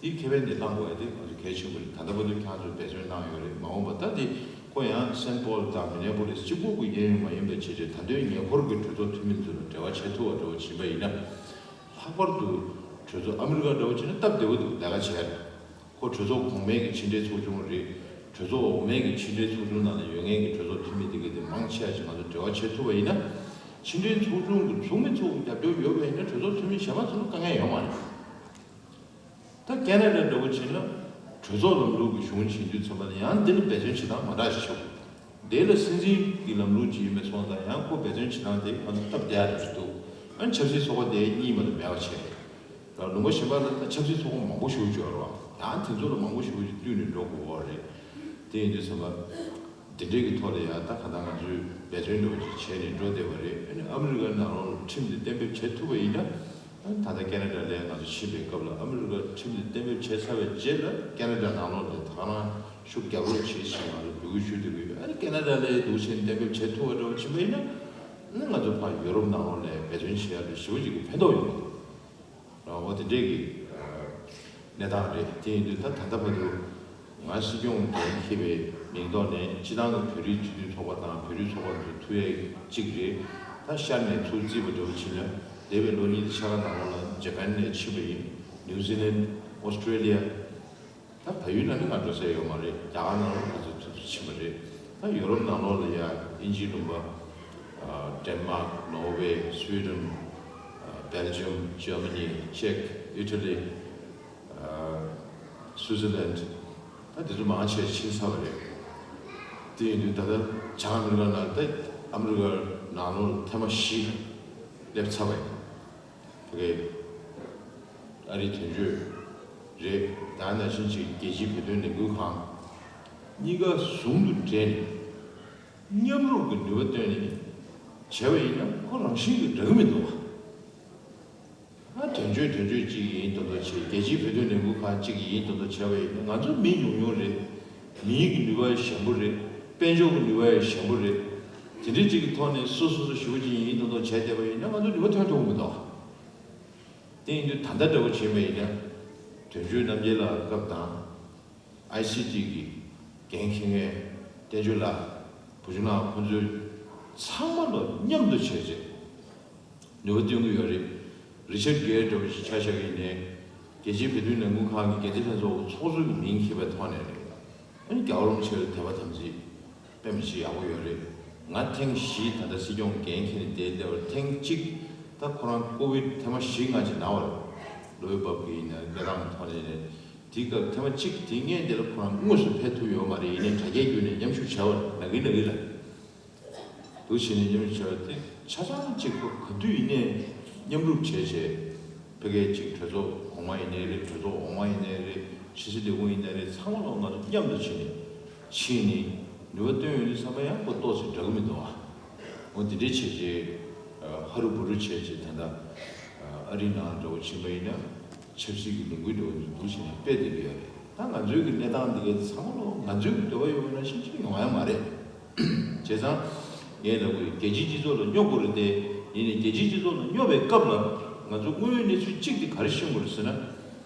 དེའི་ཁེ་ཕན་དེ་བླང་དགོས་ཡ་དེ་ང་ཚོ་གལ་ཆེན་པོ་རེད། ད་ལྟ་བར་དུ་ཁྱེད་རང་ཚོས་འབད་བརྩོན་གནང་ཡོད་རེད། མ་འོངས་པ་ད་དེ་ཁོ་ཡང་སེན་པོལ་དང་མི་ནེ་པོ་ལིས་གཅིག་པོ་གི་གཡས་གཡོན་མ་ཡིན་པའི་ཆེད་དུ་ད་ལྟའི་ཉེ་འཁོར་གྱི་གྲོས་ཚོགས་འཐུས་མི་ཚོ་ལ་འབྲེལ་བ་བྱེད་ཐུབ་པ་འདྲ་བོ་བྱེད་པ་ཡིན་ན། ལྷག་པར་དུ་གྲོས་ཚོགས་ཨ་མི་རི་ཀ་འདྲ་བོ་བྱས་ན་སྟབས་བདེ་པོ་འདུག་ལས་ཀ་བྱས། ཁོ་གྲོས་ཚོགས་གོང་མའི་གི་ཕྱི་འབྲེལ་ཚོགས་ཆུང་རེད། གྲོས་ཚོགས་འོག་མའི་གི་ཕྱི་འབྲེལ་ཚོགས་ཆུང་ནང་ལ་ཡོད་མཁན་གྱི་གྲོས་ཚོགས་འཐུས་མི་དེ་ག་དེ་མང་ཆེ་བ་ཞིག་ང་ཚོ་འབྲེལ་བ་བྱེད་ཐུབ་པ་ཡིན་ན། ཕྱི་འབྲེལ་ཚོགས་ཆུང་གི་ཚོགས་མི་ཚོ་གི་རྒྱབ་སྐྱོར་ཡོད་པ་ཡིན་ན་གྲོས་ཚོགས་འཐུས་མི་གཞན་པ་ཚོ་ལ་དཀའ་ངལ་ཡོད་མ་རེད། ད་ཁེ་ན་ཌ་འདྲ་བོ་བྱས་ན་གྲོས་ཚོགས་ལམ་ལུགས་ཀྱི་གཞུང་ཡིན་དུས་ཙམ་པ་ལ་ཡང་འདི་ལ་འབད་བརྩོན་བྱེད་སྟངས་མ་འདྲ་ཞིག་ཆགས་འདུག་དེ་ལ་སྲིད་འཛིན་གྱི་ལམ་ལུགས་ཅིག་ཡིན་པའི་སོང་ཙང་ཡང་ཁོ་འབད་བརྩོན་བྱེད་སྟངས་དེ་ང་ཚོ་སྟབས་བདེ་ཡ་འདྲ་ཞིག་འདུག་ཨ་ནི་ཆབ་སྲིད་ཚོགས་པ་དེ་གཉིས་མ་གཏོགས་མེད་པ་བྱས། ལུང་པ་གཞན་པ་ལ་ད་ཆབ་སྲིད་ཚོགས་པ་མང་པོ་ཞིག་ཡོད་རེད་བ། ཡང་དེ་ཚོ་ལ་མང་པོ་ཞིག་གིས་བསྟུན་ནས་འགྲོ་དགོས་པ་རེད། དེ་ཡིན་དུས་ཙམ་པ། དེ་འདྲའི་གི་ཐོག་ལ་ཡང་ད་ག་ད་ང་ཚོས་འབད་བརྩོན་འདྲ་བོ་ཅིག་བྱས་ནས་འགྲོ་བསྡད་པ་རེད། ཨ་ནི་ཨ་མི་རི་ཀའི་ནང་ལོགས་ལ་ཁྲིམས་དེ་གཏན་འབེབས་བྱེད་ཐུབ་པ་ཡིན་ན། ཨ་ནི་ད་ལྟ་ཁེ་ན་ཌ་ལ་ང་ཚོ་ཕྱིན་པའི་སྐབས་ལ་ཨ་མི་རི་ཀ་ཁྲིམས་དེ་གཏན་འབེབས་བྱས་ཚར་བའི་རྗེས་ལ་ཁེ་ན་ཌ་ནང་ལོགས་ལ་ད་ག་རང་ཤུགས་རྒྱག་རོགས་བྱེད་ཞེས་ང་ཚོ་འབོད་སྐུལ་ཞུ་བསྡད་ཀྱི་ཡོད། ཨ་ནི་ཁེ་ན་ཌ་ལ་འདུག་བྱས་ནས་གཏན་འབེབས་བྱེད་ཐུབ་པ་འདྲ་བོ་ཕྱིན་པ་ཡིན་ན། ཨ་ནི་ང་ཚོ་ཕར་ཡོ་རོབ་ནང་ལོགས་ལ་འབད་བརྩོན་བྱེད་ཡ་ལ་ཞེ་པོ་ཅིག་གི་ཕན་ཐོགས་ཡོང་གི་འདུག་འོ་དེ་འདྲས་ཀྱི་གནས་སྟངས་རེད། དེ་ཡིན་དུས་ད་ད་ལྟ་བར་དུ་ང་སྲིད་སྐྱོང་འགན་འཁྱེར་བའི་མིང་ཐོག་ནས་སྤྱི་བཏང་གི་བོད་རིགས་སྤྱི་མཐུན་ཚོགས་པ་དང་བོད་རིགས་ཚོགས་པ་ཚོ་ཐུག་ཡས་གཅིག་རེད། ད་ཤར་ནས་ཚུར་བརྩིས་པ་འདྲ་བོ་ཕྱིན་ན་འདས་པའི་ལོ་གཉིས་དང་ཕྱེད་ཀ་ནང་ལོགས་ལ་ཇ་པན་ནས་ཕྱིན་པ་ཡིན། ནིའུ་ཛི་ལན། ཨོ་སི་ཀྲེ་ལི་ཡ། ད་བལ་ཡུལ་ནང་ནི་ང་འགྲོ་ས་ཡོད་མ་རེད། རྒྱ་གར་ནང་ལ་ང་ཚོ་ཐུག་ཐུག་ཕྱིན་པ་རེད། ད་ཡོ་རོབ་ནང་ལོགས་ལ་ཡ་དབྱིན་ཇིའི་ལུང་པ། ཨ། ཌེན་མཱག་ནོར་ཝེ། སུའི་ཌེན། ཨ། སྦེལ་ཇམ། ཇར་མ་ནི། ཅེག། ཨི་ཊ་ལི། ཨ། སུའི་ཛར་ལན། ད་དེ་ཚོ་མང་ཆེ་ཕྱིན་ཚར་བ་རེད། དེ་ཡིན་དུས་ད་ལྟ་བྱང་ཨ་མི་རི་ཀ་ནང་ད་ཨ་མི་རི་ཀ་ནང་ལོགས་ཐེངས་མ་བཞི་སླེབས་ཚར་བ་ཡིན། ཕ་གི་ཨ་རིའི་དོན་གཅོད་རེད། ད་ནང་བཞིན་གྱི་རྒྱལ་སྤྱིའི་བོད་དོན་ལས་འགུལ་ཁང་གཉིས་ཀ་ཟུང་དུ་འབྲེལ་ནས་མཉམ་རུབ་ཀྱི་ནུས་པ་བཏོན་ནས་བྱས་པ་ཡིན་ན་ཁོ་རང་བཞིན་གྱིས་འདྲ་གི་མི་འདུག་བ། ཨ། དོན་གཅོད་དོན་གཅོད་གཅིག་ཡིན་མདོག་མདོག་བྱས། རྒྱལ་སྤྱིའི་བོད་དོན་ལས་འགུལ་ཁང་གཅིག་ཡིན་མདོག་མདོག་བྱས་པ་ཡིན་ན་ང་ཚོ་མི་ཉུང་ཉུང་རེད། མིའི་གི་ནུས་པ་ཞན་པོ་རེད། དཔལ་འབྱོར་གྱི་ནུས་པ་ཞན་པོ་རེད། དེ་འདྲའི་གཅིག་གི་ཐོག་ནས་སོ་སོ་སོ་ཞེ་པོ་ཅིག་ཡིན་མདོག་མདོག་བྱས་བསྡད་པ་ཡིན་ན་ང་ཚོ་ནུས་པ་ཐོན་ཐུབ་ཀྱི་མི་འདུག་དེ་ཡིན་དུས་ད་ལྟ་འདྲ་བོ་བྱས་པ་ཡིན་ན། དོན་གཅོད་རྣམ་རྒྱལ་ལགས་སྐབས་དང་། ཨའི་སི་ཊི་གི་འགན་འཁྱེར་མཁན་བསྟན་ཆོས་ལགས། བུ་ཆུང་ལགས། ཁོང་ཚོའི་ཚང་མ་ལོ་མཉམ་དུ་བྱས་རྗེས་ནུས་པ་བཏོན་གྱི་ཡོད་རེད། རི་ཆར་གྷེར་འདྲ་བོ་ཞིག་ཆ་བཞག་གི་ཡིན་ནའི། རྒྱལ་སྤྱིའི་བོད་དོན་ལས་འགུལ་ཁང་གི་འགན་འཛིན་ལྷན་ཚོགས་ཚོགས་གཙོ་གི་མིང་འཁྱེར་བའི་ཐོག་ནས་རེད། ཨ་ནི་རྒྱལ་བ་རིན་པོ་ཆེ་ལ་དད་པ་དམ་ཚིག་དཔེ་མི་སྲིད་ཡག་པོ་ཡོད་རེད། ང་ཐེངས་བཞི་ད་ལྟ་སྲིད་སྐྱོང་འགན་འཁྱེར་ནས་བསྡད་བསྡད་པར་ཐེངས་གཅིག་ད་ཁོ་རང་ཀོ་ཝིད་ཐེངས་མ་བཞི་ལྔ་ཅིག་ན་བ་རེད། གློ་བའི་རྦབ་ཀྱི་ཡིན་ན་གནས་སྟངས་ཐོག་ནས་ནས། དེའི་སྐབས་ཐེངས་མ་གཅིག་དེ་སྔོན་དེ་ལ་ཁོ་རང་དངོས་སུ་ཕེབས་ཐུབ་ཡོད་མ་རེད། ཡིན་ནའི་དྲ་རྒྱའི་བརྒྱུད་ནས་མཉམ་ཞུགས་བྱས་པ་རེད། ན་གི་ན་གི་ལ། འདུག་བྱས་ནས་མཉམ་ཞུགས་བྱས་པ་དེ་ཆ་ཚང་གཅིག་པོ་ག་དུས་ཡིན་ནའི་མཉམ་རུབ་བྱས་བྱས། ཕ་གིའི་གཅིག་གྲོས་ཚོགས་གོང་མ་ཡིན་ནའི་རེད། གྲོས་ཚོགས་འོག་མ་ཡིན་ནའི་རེད། ཕྱི་སྲིད་ལས་ཁུངས་ཡིན་ནའི་རེད། ཚང་མ་ལ་ང་ཚོ་མཉམ་དུ་བྱས་ནས་ཕྱིན་ནས་ནུས་པ་བཏོན་ཡོང་དུས་ཚང་མ་ཡང་ཁོ་ཏོག་ཙམ་འདྲ་གི་མི་འདུག་ཨ། འོ་དེ་འདྲའི་བྱས་རྗེས། ཧ་རུ་བུ་རུ་བྱས་རྗེས་ད་ལྟ་ཨ་རི་ནང་འདྲ་བོ་ཕྱིན་པ་ཡིན་ན་ཆབ་སྲིད་ཀྱི་ལས་འགུལ་འདྲ་བོ་འདུག་བྱས་ནས་སྤེལ་བསྡད་ཀྱི་ཡོད་རེད། ད་ང་ཚོའི་གི་གནས་སྟངས་འདི་གའི་ཚང་མ་ལོ་ང་ཚོའི་གི་འདོད་པ་ཡོད་པ་ནང་བཞིན་ཅིག་ཡོང་ཡ་མ་རེད། བྱས་ཙང་ངས་ལབ་དགོས། རྒྱལ་སྤྱིའི་སྤྱི་ཚོགས་ལ་སྙོབ་དགོས་རེད་དེ། ཡིན་ནའི་རྒྱལ་སྤྱིའི་སྤྱི་ཚོགས་ལ་སྙོབ་པའི་སྐབས་ལ་ང་ཚོ་དངོས་ཡོད་གནས་ཚུལ་གཅིག་དེ་ག་རེ་ཤེས་དགོས་རེད་ཟེར་ན།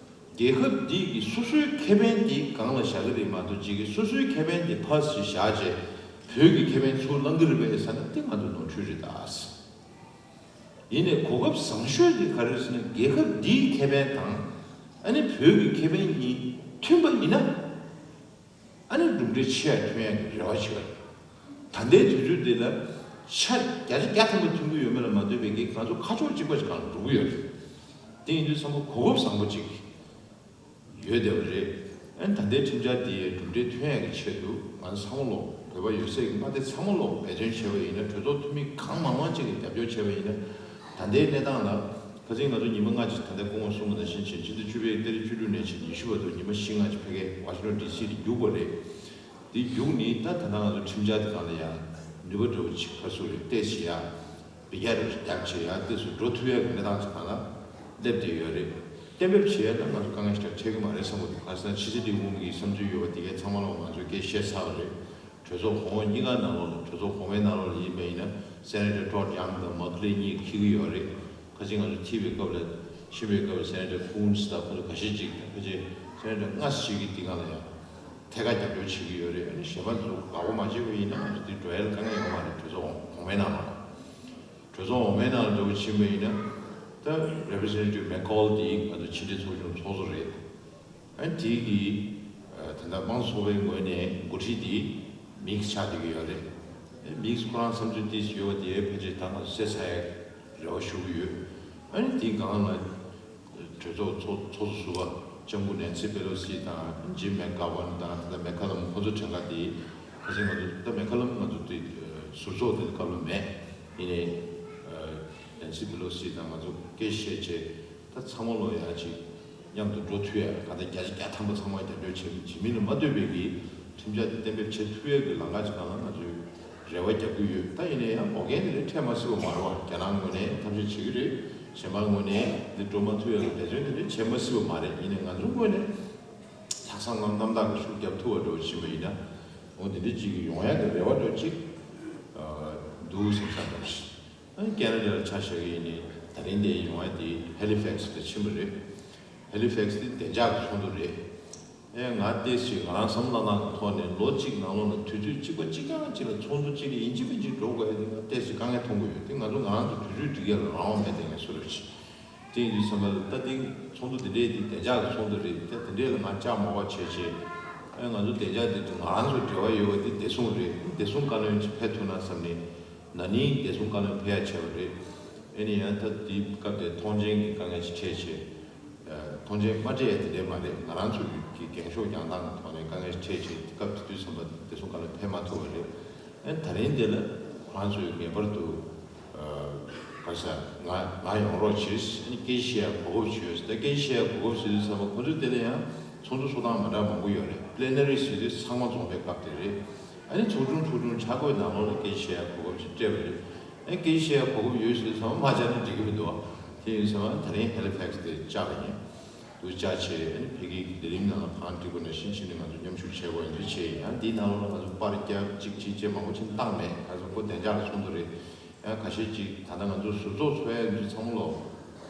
རྒྱལ་ཁབ་འདི་གི་སོ་སོའི་ཁེ་ཕན་དེ་སྒང་ལ་བཞག་གི་རེད་མ་གཏོགས་ཅིག་གི་སོ་སོའི་ཁེ་ཕན་དེ་ཕར་ཞིག་བཞག་བྱས་བོད་ཀྱི་ཁེ་ཕན་ཚུར་བླང་གི་རེད་པས་ཟེར་ན་དེ་ང་ཚོ་ནོར་འཁྲུལ་རེད་ད། ཡིན་ནའི་གོ་སྐབས་བཟང་ཤོས་དེ་ག་རེ་ཟེར་ན་རྒྱལ་ཁབ་འདིའི་ཁེ་ཕན་དང་ཨ་ནི་བོད་ཀྱི་ཁེ་ཕན་གཉིས་མཐུན་པ་ཡིན་ན། ཨ་ནི་གྲུབ་འབྲས་ཆེ་ཡང་ཐོན་ཡག་གི་རེ་བ་བྱེད་པ་རེད། ད་ལྟའི་དུས་ཚོད་འདི་ལ་ཆ་བརྒྱ་ཆ་བརྒྱ་ཐམ་པ་ཐོན་གྱི་ཡོད་མེད་ལ་མ་ལྟོས་པའི་གི་ང་ཚོ་ཁ་ཕྱོགས་གཅིག་པ་ཞིག་སྒང་ལ་འགྲོ་གི་ཡོད་རེད། དེ་ཡིན་དུས་ཚང་མ་གོ་སྐབས་བཟང་པོ་ཅིག་ཡོད་བསྡད་པ་རེད། ཨ་ནི་ད་ལྟའི་ཁྲིམས་འཆར་འདི་གྲུབ་འབྲས་ཐོན་ཡག་གི་ཆེད་དུ་ང་ཚོ་ཚང་མ་ལོག་བོད་པ་ཡོད་ཚད་ཀྱི་མངའ་སྡེ་ཚང་མ་ལོག་འབད་བརྩོན་བྱས་པ་ཡིན་ན། གྲོས་ཚོགས་འཐུས་མི་གང་མང་མང་ཅིག་གིས་རྒྱབ་སྐྱོར་བྱས་པ་ཡིན་ན། ད་ལྟའི་གནས་སྟངས་ལ་ཁ་སང་ང་ཚོ་ཉི་མ་ལྔ་ཅིག་ད་ལྟ་སྐུ་ངོ་གསུངས་པ་ནང་བཞིན་བྱས་ཕྱི་ཟླ་བཅུ་པའི་ཏ་རིག་བཅུ་དྲུག་ནས་བྱས་ཉི་ཤུ་བར་དུ་ཉི་མ་བཞི་ལྔ་ཅིག་ཕ་གིའི་ཝ་ཤིང་ཊོན་ཌི་སི་ལ་རྒྱུག་པ་རེད། དེ་རྒྱུགས་ནི་ད་ད་ལྟ་ང་ཚོ་ཁྲིམས་འཆར་དེ་སྒང་ལ་ཡང་ནུས་པ་འདྲ་བོ་ཅིག་ག་རེ་ཟེར་དགོས་རེད། ཏོག་ཙམ་ཡང་འབུད་རྒྱག་འདྲ་བོ་ཅིག་རྒྱབ་བྱས་ཡང་ཏོག་ཙམ་འགྲོ་ཐུབ་ཡག་གི་གནས་སྟངས་ཅིག་སྒང་ལ་སླེབས་བསྡད་ཡོད་རེད། གཏན་འབེབས་བྱས་ན་ང་ཚོ་དཀའ་ངལ་ཞིག་འཕྲད་ཀྱི་མ་རེད་བསམ་གྱི་འདུག་ག་ཟེར་ན་ཕྱི་སྲིད་ལས་ཁུངས་ཀྱི་བསམ་ཚུལ་ཡོད་པ་དེ་གའི་ཚང་མ་ལ་ང་ཚོས་སྐད་བཤད་ཚར་བ་རེད། གྲོས་ཚོགས་གོང་འོག་གཉིས་ཀ་ནང་ལོགས་ལ་གྲོས་ཚོགས་གོང་མའི་ནང་ལོགས་ལ་ཡིན་པ་ཡིན་ན་Senator Todd Young དང་Mike Lee གཉིས་འཁྱེར་གྱི་ཡོད་རེད། ཁ་ཅིག་ང་ཚོ་ཐིས་པའི་སྐབས་ལ་ཕྱིན་པའི་སྐབས་ལ་Senator Coons དང་ཁོ་ཚོ་འགའ་ཤས་ཅིག་དང་ཁ་ཅིག་Senator སྔ་ཕྱི་གི་དེ་སྒང་ལ་ཡང་ཐད་ཀར་རྒྱབ་སྐྱོར་བྱེད་ཀྱི་ཡོད་རེད། ཨ་ནི་གཞན་པ་ཚོ་དགའ་པོ་མ་བྱེད་པ་ཡིན་ན་ང་ཚོ་དེ་འགྲོ་ཡ་ལ་དཀའ་ངལ་ཡོད་མ་རེད། གྲོས་ཚོགས་གོང་མའི་ནང་ལ། གྲོས་ཚོགས་འོག་མའི་ནང་ལ་འདྲ་བོ་ཕྱིན་པ་ཡིན་ན། ད་Representative McCaul དེ་ང་ཚོ་ཕྱི་འབྲེལ་ཚོགས་ཆུང་ཚོགས་གཙོ་རེད། ཨ་དེ་གི་ད་ལྟ་དམངས་གཙོ་ཚོགས་པའི་ངོས་ནས་འགོ་ཁྲིད་དེ་Meeks ཆགས་བསྡད་ཀྱི་ཡོད་རེད། Meeks ཁོ་རང་བསམ་ཚུལ་ཏོག་ཙམ་ཡོད་པ་དེ་ཕལ་ཆེར་ད་ང་ཚོ་གསལ་ཚར་ཡག་རེ་བ་ཞུ་གི་ཡོད། ཨ་ནི་དེའི་སྒང་ལ། གྲོས་ཚོགས་ཚོགས་ཚོགས་གཙོ་ཟུར་པ་ལྕམ་སྐུ་Nancy Pelosi དང་Jim McGovern དང་ད་ལྟ་McCallum ཁོ་ཚོ་གྲངས་ཀ་དེ་ཁ་སང་ང་ཚོ་ད་McCallum ང་ཚོ་དེ་ཟུར་ཚོགས་དེ་སྐབས་ལ་མེད། ཡིན་ནའི་Nancy Pelosi དང་ང་ཚོ་སྐད་བཤད་བྱས་ད་ཚང་མ་ལོ་ཡ་ཅིག་མཉམ་དུ་འགྲོ་ཐུབ་ཡ་ག་ད་བརྒྱ་ཆ་བརྒྱ་ཐམ་པ་ཚང་མ་རྒྱབ་སྐྱོར་བྱས་པའི་བྱེད་མི་ལ་མ་ལྟོས་པའི་གི་ཁྲིམས་འཆར་དེ་གཏན་འབེབས་བྱེད་ཐུབ་ཡ་གི་ལམ་ཁ་ཅིག་སྒང་ལ་ང་ཚོས་རེ་བ་རྒྱག་གི་ཡོད། ད་ཡིན་ན་ཡང་འགོག་རྐྱེན་དེ་འདྲ་འཕྲད་མ་སྲིད་པ་མ་རེད་བ། རྒྱ་ནག་ངོས་ནས་ཐབས་ཤེས་བྱེད་ཀྱི་རེད། གཞན་པ་ངོས་ནས་འདི་འགྲོ་མ་ཐུབ་ཡ་གི་འབད་བརྩོན་དེ་འདྲ་བྱེད་མ་སྲིད་པ་མ་རེད། ཡིན་ནའི་ང་ཚོ་ངོས་ནས་ལྷག་བསམ་རྣམ་དག་གི་ཤུགས་རྒྱབ་ཐུབ་པ་འདྲ་བོ་ཕྱིན་པ་ཡིན་ན་འོ་དེ་འདྲ་ཅིག་ཡོང་ཡ་གི་རེ་བ་འདྲ་བོ་ཅིག་འདུག་བསམ་བསམ་འདྲ་བོ་ཞིག་ཨ་ནི་ཀེ་ན་ཌ་ལ་ཆ་བཞག་གི་ཡིན་ནའི་ད་རིང་འདིར་ཡོང་ཡ་དེ་Halifax དུ་ཕྱིན་པ་རེད། Halifax དེ་བདེ་འཇགས་ཀྱི་ཚོགས་འདུ་རེད། ཨེ་ང་ཏོག་ཙམ་ང་རང་བསམ་བློ་བཏང་སྟངས་ཀྱི་ཐོག་ནས་ལོ་གཅིག་ནང་ལོགས་ལ་དུས་ཚོད་གཅིག་པ་གཅིག་རྐྱང་གཅིག་ལ་ཚོགས་འདུ་གཅིག་ལ་ཡིན་གཅིག་མིན་གཅིག་འགྲོ་དགོས་ཡ་དེ་ང་ཏོག་ཙམ་དཀའ་ངལ་མཐོང་གི་ཡོད། དེ་ང་ཚོ་ང་རང་ཚོ་དུས་ཚོད་སྒྲིག་ཡ་ལ་རང་དབང་མེད་དེ་ངས་སུ་རེད་ཅིག་དེ་ཡིན་དུས་ཙམ་པ་ལ་ད་དེ་ཚོགས་འདུ་དེ་འདྲའི་དེ་བདེ་འཇགས་ཀྱི་ཚོགས་འདུ་རེད། ད་དེ་འདྲའི་ལ་ང་ལྕགས་མ་བ་བྱས་བྱས་ཨེ་ང་ཚོ་བདེ་འཇགས་དེ་དུས་ང་རང་ཚོ་འབྲེལ་བ་ཡོད་པ་དེ་བདེ་སྲུང་རེད། བདེ་སྲུང་བཀའ་བློན་ཅིག་ཕེབས་ཐུབ་ན་བསམ་ནས་ན་ནིང་བདེ་སྲུང་བཀའ་བློན་ཕེབས་ཡ་བྱས་པ་རེད། ཨེ་ནི་ཡང་ད་དེའི་སྐབས་དེ་ཐོངས་མཆན་གྱི་དཀའ་ངལ་ཅིག་འཕྲད་བྱས། ཐོངས་མཆན་མ་སྤྲད་ཡ་དེ་འདྲས་མ་རེད། ང་རང་ཚོ་གི་འགན་ཤོག་རྒྱག་སྟངས་ཀྱི་ཐོག་ནས་དཀའ་ངལ་འཕྲད་བྱས་སྐབས་དེ་དུས་ཙམ་པ་བདེ་སྲུང་བཀའ་བློན་ཕེབས་མ་ཐུབ་པ་རེད། ཨ་ནི་ད་རིང་འདི་ལ་ཁོ་རང་ཚོས་ངེས་པར་དུ་ག་ས་ང་ང་ཡོང་རོགས་བྱེད། ཨ་ནི་སྐད་ཆ་བཤད་ཡ་གོ་སྐབས་བྱོས། ད་སྐད་ཆ་བཤད་ཡ་གོ་སྐབས་བྱེད་དུས་ཙམ་པ་ཁོ་ཚོས་དེ་ལ་ཡང་ཚོགས་འདུ་ཚོགས་སྟངས་མ་འདྲ་མང་པོ་ཡོད་རེད། པི་ལེ་ན་རི་ཟེར་དུས་ཚང་མ་འཛོམས་པའི་སྐབས་དེ་རེད། ཨ་ནི་ཚོགས་ཆུང་ཚོགས་ཆུང་ཆ་བགོས་ནང་ལོགས་ལ་སྐད་ཆ་བཤད་ཡ་གོ་སྐབས་ཅིག་སྤྲད་པ་རེད། ཨ་ནི་སྐད་ཆ་བཤད་ཡ་གོ་སྐབས་ཡོད་ཟེར་དུས་ཙམ་པ་མ་བཅར་ན་འགྲིག་གི་མི་འདུག་བ། དེ་ཡིན་ཙང་ད་རིང་Halifax དེ་བཅར་བ་ཡིན། འདུག་བཅར་བྱས་ཨ་ནི་ཕ་གིའི་ལས་རིམ་ནང་ལ་གང་འགྲིག་པ་ནང་བཞིན་ཕྱིན་ནས་ང་ཚོ་མཉམ་ཞུགས་བྱེད་དགོས་ཡིན་དུས་བྱས་ཡིན། ཡང་འདིའི་ནང་ལོགས་ལ་ང་ཚོ་པར་རྒྱབ་གཅིག་གཅིག་བྱས་མང་པོ་ཕྱིན་བཏང་མེད། ང་ཚོ་ཁོ་བདེ་འཇགས་ལ་ཚོགས་འདུ་རེད། ཡང་ཁ་ཤས་ཅིག་ད་ལྟ་ང་ཚོ་ཟུར་ཚོགས་ཚོགས་ཡ་ཚོ་ཚང་མ་ལོ་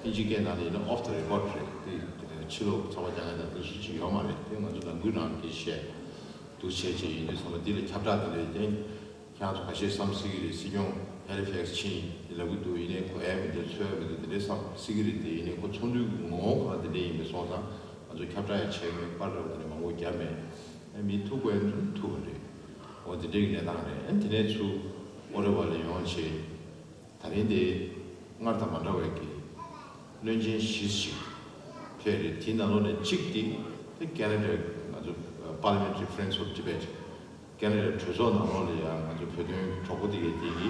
ཨིན་ཇི་སྐད་ནང་ལ་ཡིན་ན་off the record རེད། དེ་ཕྱི་ལོགས་ཚོགས་པ་རྒྱག་མཁན་དང་དེ་ཚོ་ཅིག་ཡོད་མ་རེད། དེ་ང་ཚོ་ནང་ཁུལ་རང་གི་བཤད་འདུག་བྱས་བྱས་ཡིན་དུས་ཚང་མ་འདི་ལ་ཁྱབ་བསྒྲགས་དེ་འདྲ་བསྟན། ཁྱེད་རང་ཚོ་ཁ་ཤས་བསམ་སྲིད་ཀྱི་རེད། སྲིད་སྐྱོང་Halifax ཕྱིན་ཡིན་ལབ་ཀྱི་འདུག་ཡིན་ནའི་གོ་ཡ་མི་འདུག་ཚོད་ཡ་མི་འདུག་དེ་འདྲའི་བསམ་སྲིད་ཀྱི་རེད། དེ་ཡིན་ནའི་ཁོ་ཚོགས་འདུའི་ངོ་བོ་ཁོ་རང་དེ་འདྲ་ཡིན་པས་སོང་ཙང་ང་ཚོ་ཁྱབ་བསྒྲགས་ཡང་བྱས་མེད། པར་འདྲ་བོ་དེ་འདྲ་མང་པོ་བརྒྱབ་མེད། ཨ་མི་ཐུག་དགོས་ཡ་ཚོ་ཐུག་པ་རེད། འོ་དེ་འདྲའི་གནས་སྟངས་རེད། ཨ་དེ་ནས་ཚུར་ཨོ་ཊ་ཝ་ལ་ཡོང་བྱས། ད་རིང་དེ་སྔར་དང་མ་འདྲ་བའི་གི་བློན་ཆེན་བཞི་ཞིག་ཕེབས་རེད། དེའི་ནང་ལོགས་ནས་གཅིག་དེ་དེ་ཀེ་ན་ཌ་ང་ཚོ་Parliamentary Friends of Tibet ཀེ་ན་ཌའི་གྲོས་ཚོགས་ནང་ལོགས་ལ་ཡང་ང་ཚོ་བོད་དོན་གྲོགས་པོ་དེ་གའི་དེ་གི་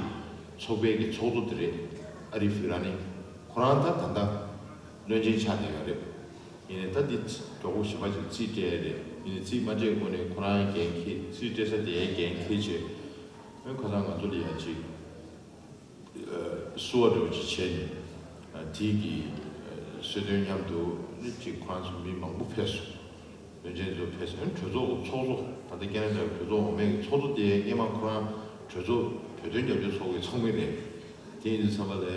ཚོགས་པའི་གི་ཚོགས་གཙོ་དེ་རེད། ཨ་རི་ཕི་ར་ནི། ཁོ་རང་ད་ད་ལྟ་བློན་ཆེན་ཆགས་བསྡད་ཡོད་རེད། ཡིན་ནའི་ད་འདི་གྲོགས་པོ་གཞན་པ་ཅིག་རྩིས་སྤྲད་ཡ་རེད། ཡིན་ནའི་རྩིས་མ་སྤྲད་གོང་ནས་ཁོ་རང་འགན་འཁྱེར་རྩིས་སྤྲད་ས་དེ་ཡའི་འགན་འཁྱེར་བྱས། ཨ་ཁ་སང་ང་ཚོ་ལ་ཡ་ཅིག་བསུ་བ་འདྲ་བོ་ཅིག་བྱས་ནས་དེའི་གི་གསོལ་སྟོན་མཉམ་དུ་ནི་ཅིག་ཁོ་རང་ཚོ་མི་མང་པོ་ཕེབས་སོང་། བློན་ཆེན་ཚོ་ཕེབས་སོང་། གྲོས་ཚོགས་ཚོགས་གཙོ་ད་ལྟ་ཀེ་ན་ཌ་གྲོས་ཚོགས་འོག་མའི་གི་ཚོགས་གཙོ་དེ་སྔོན་མ་ཁོ་རང་གྲོས་ཚོགས་བོད་དོན་རྒྱབ་སྐྱོར་ཚོགས་པའི་ཚོགས་མི་རེད། དེ་ཡིན་དུས་ཙམ་པ་ལས་